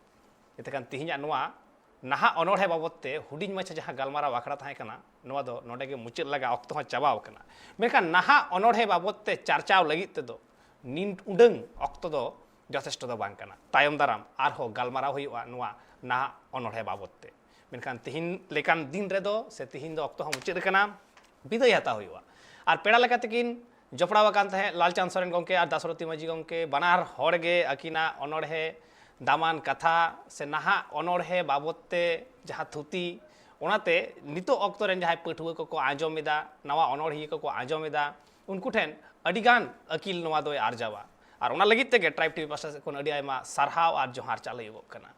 ᱮᱱᱛᱮᱠᱷᱟᱱ ᱛᱮᱦᱮᱧᱟᱜ ᱱᱚᱣᱟ ᱱᱟᱦᱟᱜ ᱚᱱᱚᱬᱦᱮ ᱵᱟᱵᱚᱫ ᱛᱮ ᱦᱩᱰᱤᱧ ᱢᱟᱪᱷᱟ ᱡᱟᱦᱟᱸ ᱜᱟᱞᱢᱟᱨᱟᱣ ᱟᱠᱷᱲᱟ ᱛᱟᱦᱮᱸ ᱠᱟᱱᱟ, ᱱᱚᱣᱟ ᱫᱚ ᱱᱚᱰᱮ ᱜᱮ ᱢᱩᱪᱟᱹᱫ ᱞᱟᱜᱟ, ᱚᱠᱛᱚ ᱦᱚᱸ ᱪᱟᱵᱟᱣ ᱟᱠᱟᱱᱟ᱾ ᱢᱮᱱᱠᱷᱟᱱ ᱱᱟᱦᱟᱜ ᱚᱱᱚᱬᱦᱮ ᱵᱟᱵᱚᱫ ᱛᱮ ᱪᱟᱨᱪᱟᱣ ᱞᱟᱹᱜᱤᱫ ᱛᱮᱫᱚ ᱱᱤᱱ ᱩᱰᱟᱹᱝ ᱚᱠᱛᱚ ᱫᱚ ᱡᱚᱛᱷᱮᱥᱴᱚ ᱫᱚ ᱵᱟᱝ ᱠᱟᱱᱟ᱾ ᱛᱟᱭᱚᱢ ᱫᱟᱨᱟᱢ ᱟᱨᱦᱚᱸ ᱜᱟᱞᱢᱟᱨᱟᱣ ᱦᱩᱭᱩᱜᱼᱟ ᱱᱚᱣᱟ ᱱᱟᱦᱟᱜ ᱚᱱᱚᱬᱦᱮ ᱵᱟᱵᱚᱫ ᱛᱮ᱾ ᱢᱮᱱᱠᱷᱟᱱ ᱛᱤᱦᱤᱧ ᱞᱮᱠᱟᱱ ᱫᱤᱱ ᱨᱮᱫᱚ ᱥᱮ ᱛᱤᱦᱤᱧ ᱫᱚ ᱚᱠᱛᱚ ᱦᱚᱸ ᱢᱩᱪᱟᱹᱫ ᱟᱠᱟᱱᱟ, ᱵᱤᱫᱟᱹᱭ ᱦᱟᱛᱟᱣ ᱦᱩᱭᱩᱜᱼᱟ᱾ ᱟᱨ ᱯᱮᱲᱟ ᱞᱮᱠᱟ ᱛᱮᱠᱤᱱ ᱡᱚᱯᱲᱟᱣ ᱟᱠᱟᱱ ᱛᱟᱦᱮᱸᱫ ᱞᱟᱞᱪᱟᱸᱫᱽ ᱥᱚᱨᱮᱱ ᱜᱚᱢᱠᱮ ᱟᱨ ᱫᱟᱥᱨᱚᱛᱤ ᱢᱟᱹᱡᱷᱤ ᱜᱚᱢᱠᱮ, ᱵᱟᱱᱟᱨ ᱦᱚᱲ ᱜᱮ ᱟᱹᱠᱤᱱᱟᱜ ᱚᱱᱚᱬᱦᱮ ᱫᱟᱢᱟᱱ ᱠᱟᱛᱷᱟ ᱥᱮ ᱱᱟᱦᱟᱜ ᱚᱱᱚᱬᱦᱮ ᱵᱟᱵᱚᱫ ᱛᱮ ᱡᱟᱦᱟᱸ ᱛᱷᱩᱛᱤ, ᱚᱱᱟᱛᱮ ᱱᱤᱛᱚᱜ ᱚᱠᱛᱚ ᱨᱮᱱ ᱡᱟᱦᱟᱸᱭ ᱯᱟᱹᱴᱷᱩᱣᱟᱹ ᱠᱚᱠᱚ ᱟᱸᱡᱚᱢ ᱮᱫᱟ, ᱱᱟᱣᱟ ᱚᱱᱚᱬᱦᱤᱭᱟᱹ ᱠᱚᱠᱚ ᱟᱸᱡᱚᱢ ᱮᱫᱟ, ᱩᱱᱠᱩ ᱴᱷᱮᱱ ᱟᱹᱰᱤᱜᱟᱱ ᱟᱹᱠᱤᱞ ᱱᱚᱣᱟ ᱫᱚᱭ ᱟᱨᱡᱟᱣᱟ᱾ ᱟᱨ ᱚᱱᱟ ᱞᱟᱹᱜᱤᱫ ᱛᱮᱜᱮ ᱴᱨᱟᱭᱤᱵᱽ ᱴᱤᱵᱷᱤ ᱯᱟᱥᱴᱟ ᱥᱮᱫ ᱠᱷᱚᱱ ᱟᱹᱰᱤ ᱟᱭᱢᱟ ᱥᱟᱨᱦᱟᱣ ᱟᱨ ᱡᱚᱦᱟᱨ ᱪᱟᱞ ᱦᱩᱭᱩᱜᱚᱜ ᱠᱟᱱᱟ᱾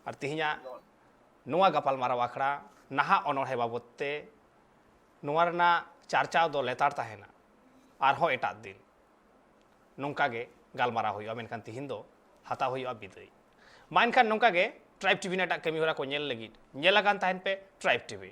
ᱟᱨ ᱛᱮᱦᱮᱧᱟᱜ ᱱᱚᱣᱟ ᱜᱟᱯᱟᱞᱢᱟᱨᱟᱣ ᱟᱠᱷᱲᱟ ᱱᱟᱦᱟᱜ ᱚᱱᱚᱬᱦᱮ ᱵᱟᱵᱚᱫ ᱛᱮ ᱱᱚᱣᱟ ᱨᱮᱱᱟᱜ ᱪᱟᱨᱪᱟᱣ ᱫᱚ ᱞᱮᱛᱟᱲ ᱛᱟᱦᱮᱱᱟ᱾ ᱟᱨᱦᱚᱸ ᱮᱴᱟᱜ ᱫᱤᱱ ᱱᱚᱝᱠᱟ ᱜᱮ ᱜᱟᱞᱢᱟᱨᱟᱣ ᱦᱩᱭᱩᱜᱼᱟ, ᱢᱮᱱᱠᱷᱟᱱ ᱛᱤᱦᱤᱧ ᱫᱚ ᱦᱟᱛᱟᱣ ᱦᱩᱭᱩᱜᱼᱟ ᱵᱤᱫᱟᱹᱭ᱾ ᱢᱟ ᱮᱱᱠᱷᱟᱱ ᱱᱚᱝᱠᱟ ᱜᱮ ᱴᱨᱟᱭᱤᱵᱽ ᱴᱤᱵᱷᱤ ᱨᱮᱱᱟᱜ ᱮᱴᱟᱜ ᱠᱟᱹᱢᱤ ᱦᱚᱨᱟ ᱠᱚ ᱧᱮᱞ ᱞᱟᱹᱜᱤᱫ ᱧᱮᱞ ᱟᱠᱟᱱ ᱛᱟᱦᱮᱱ ᱯᱮ ᱴᱨᱟᱭᱤᱵᱽ ᱴᱤᱵᱷᱤ᱾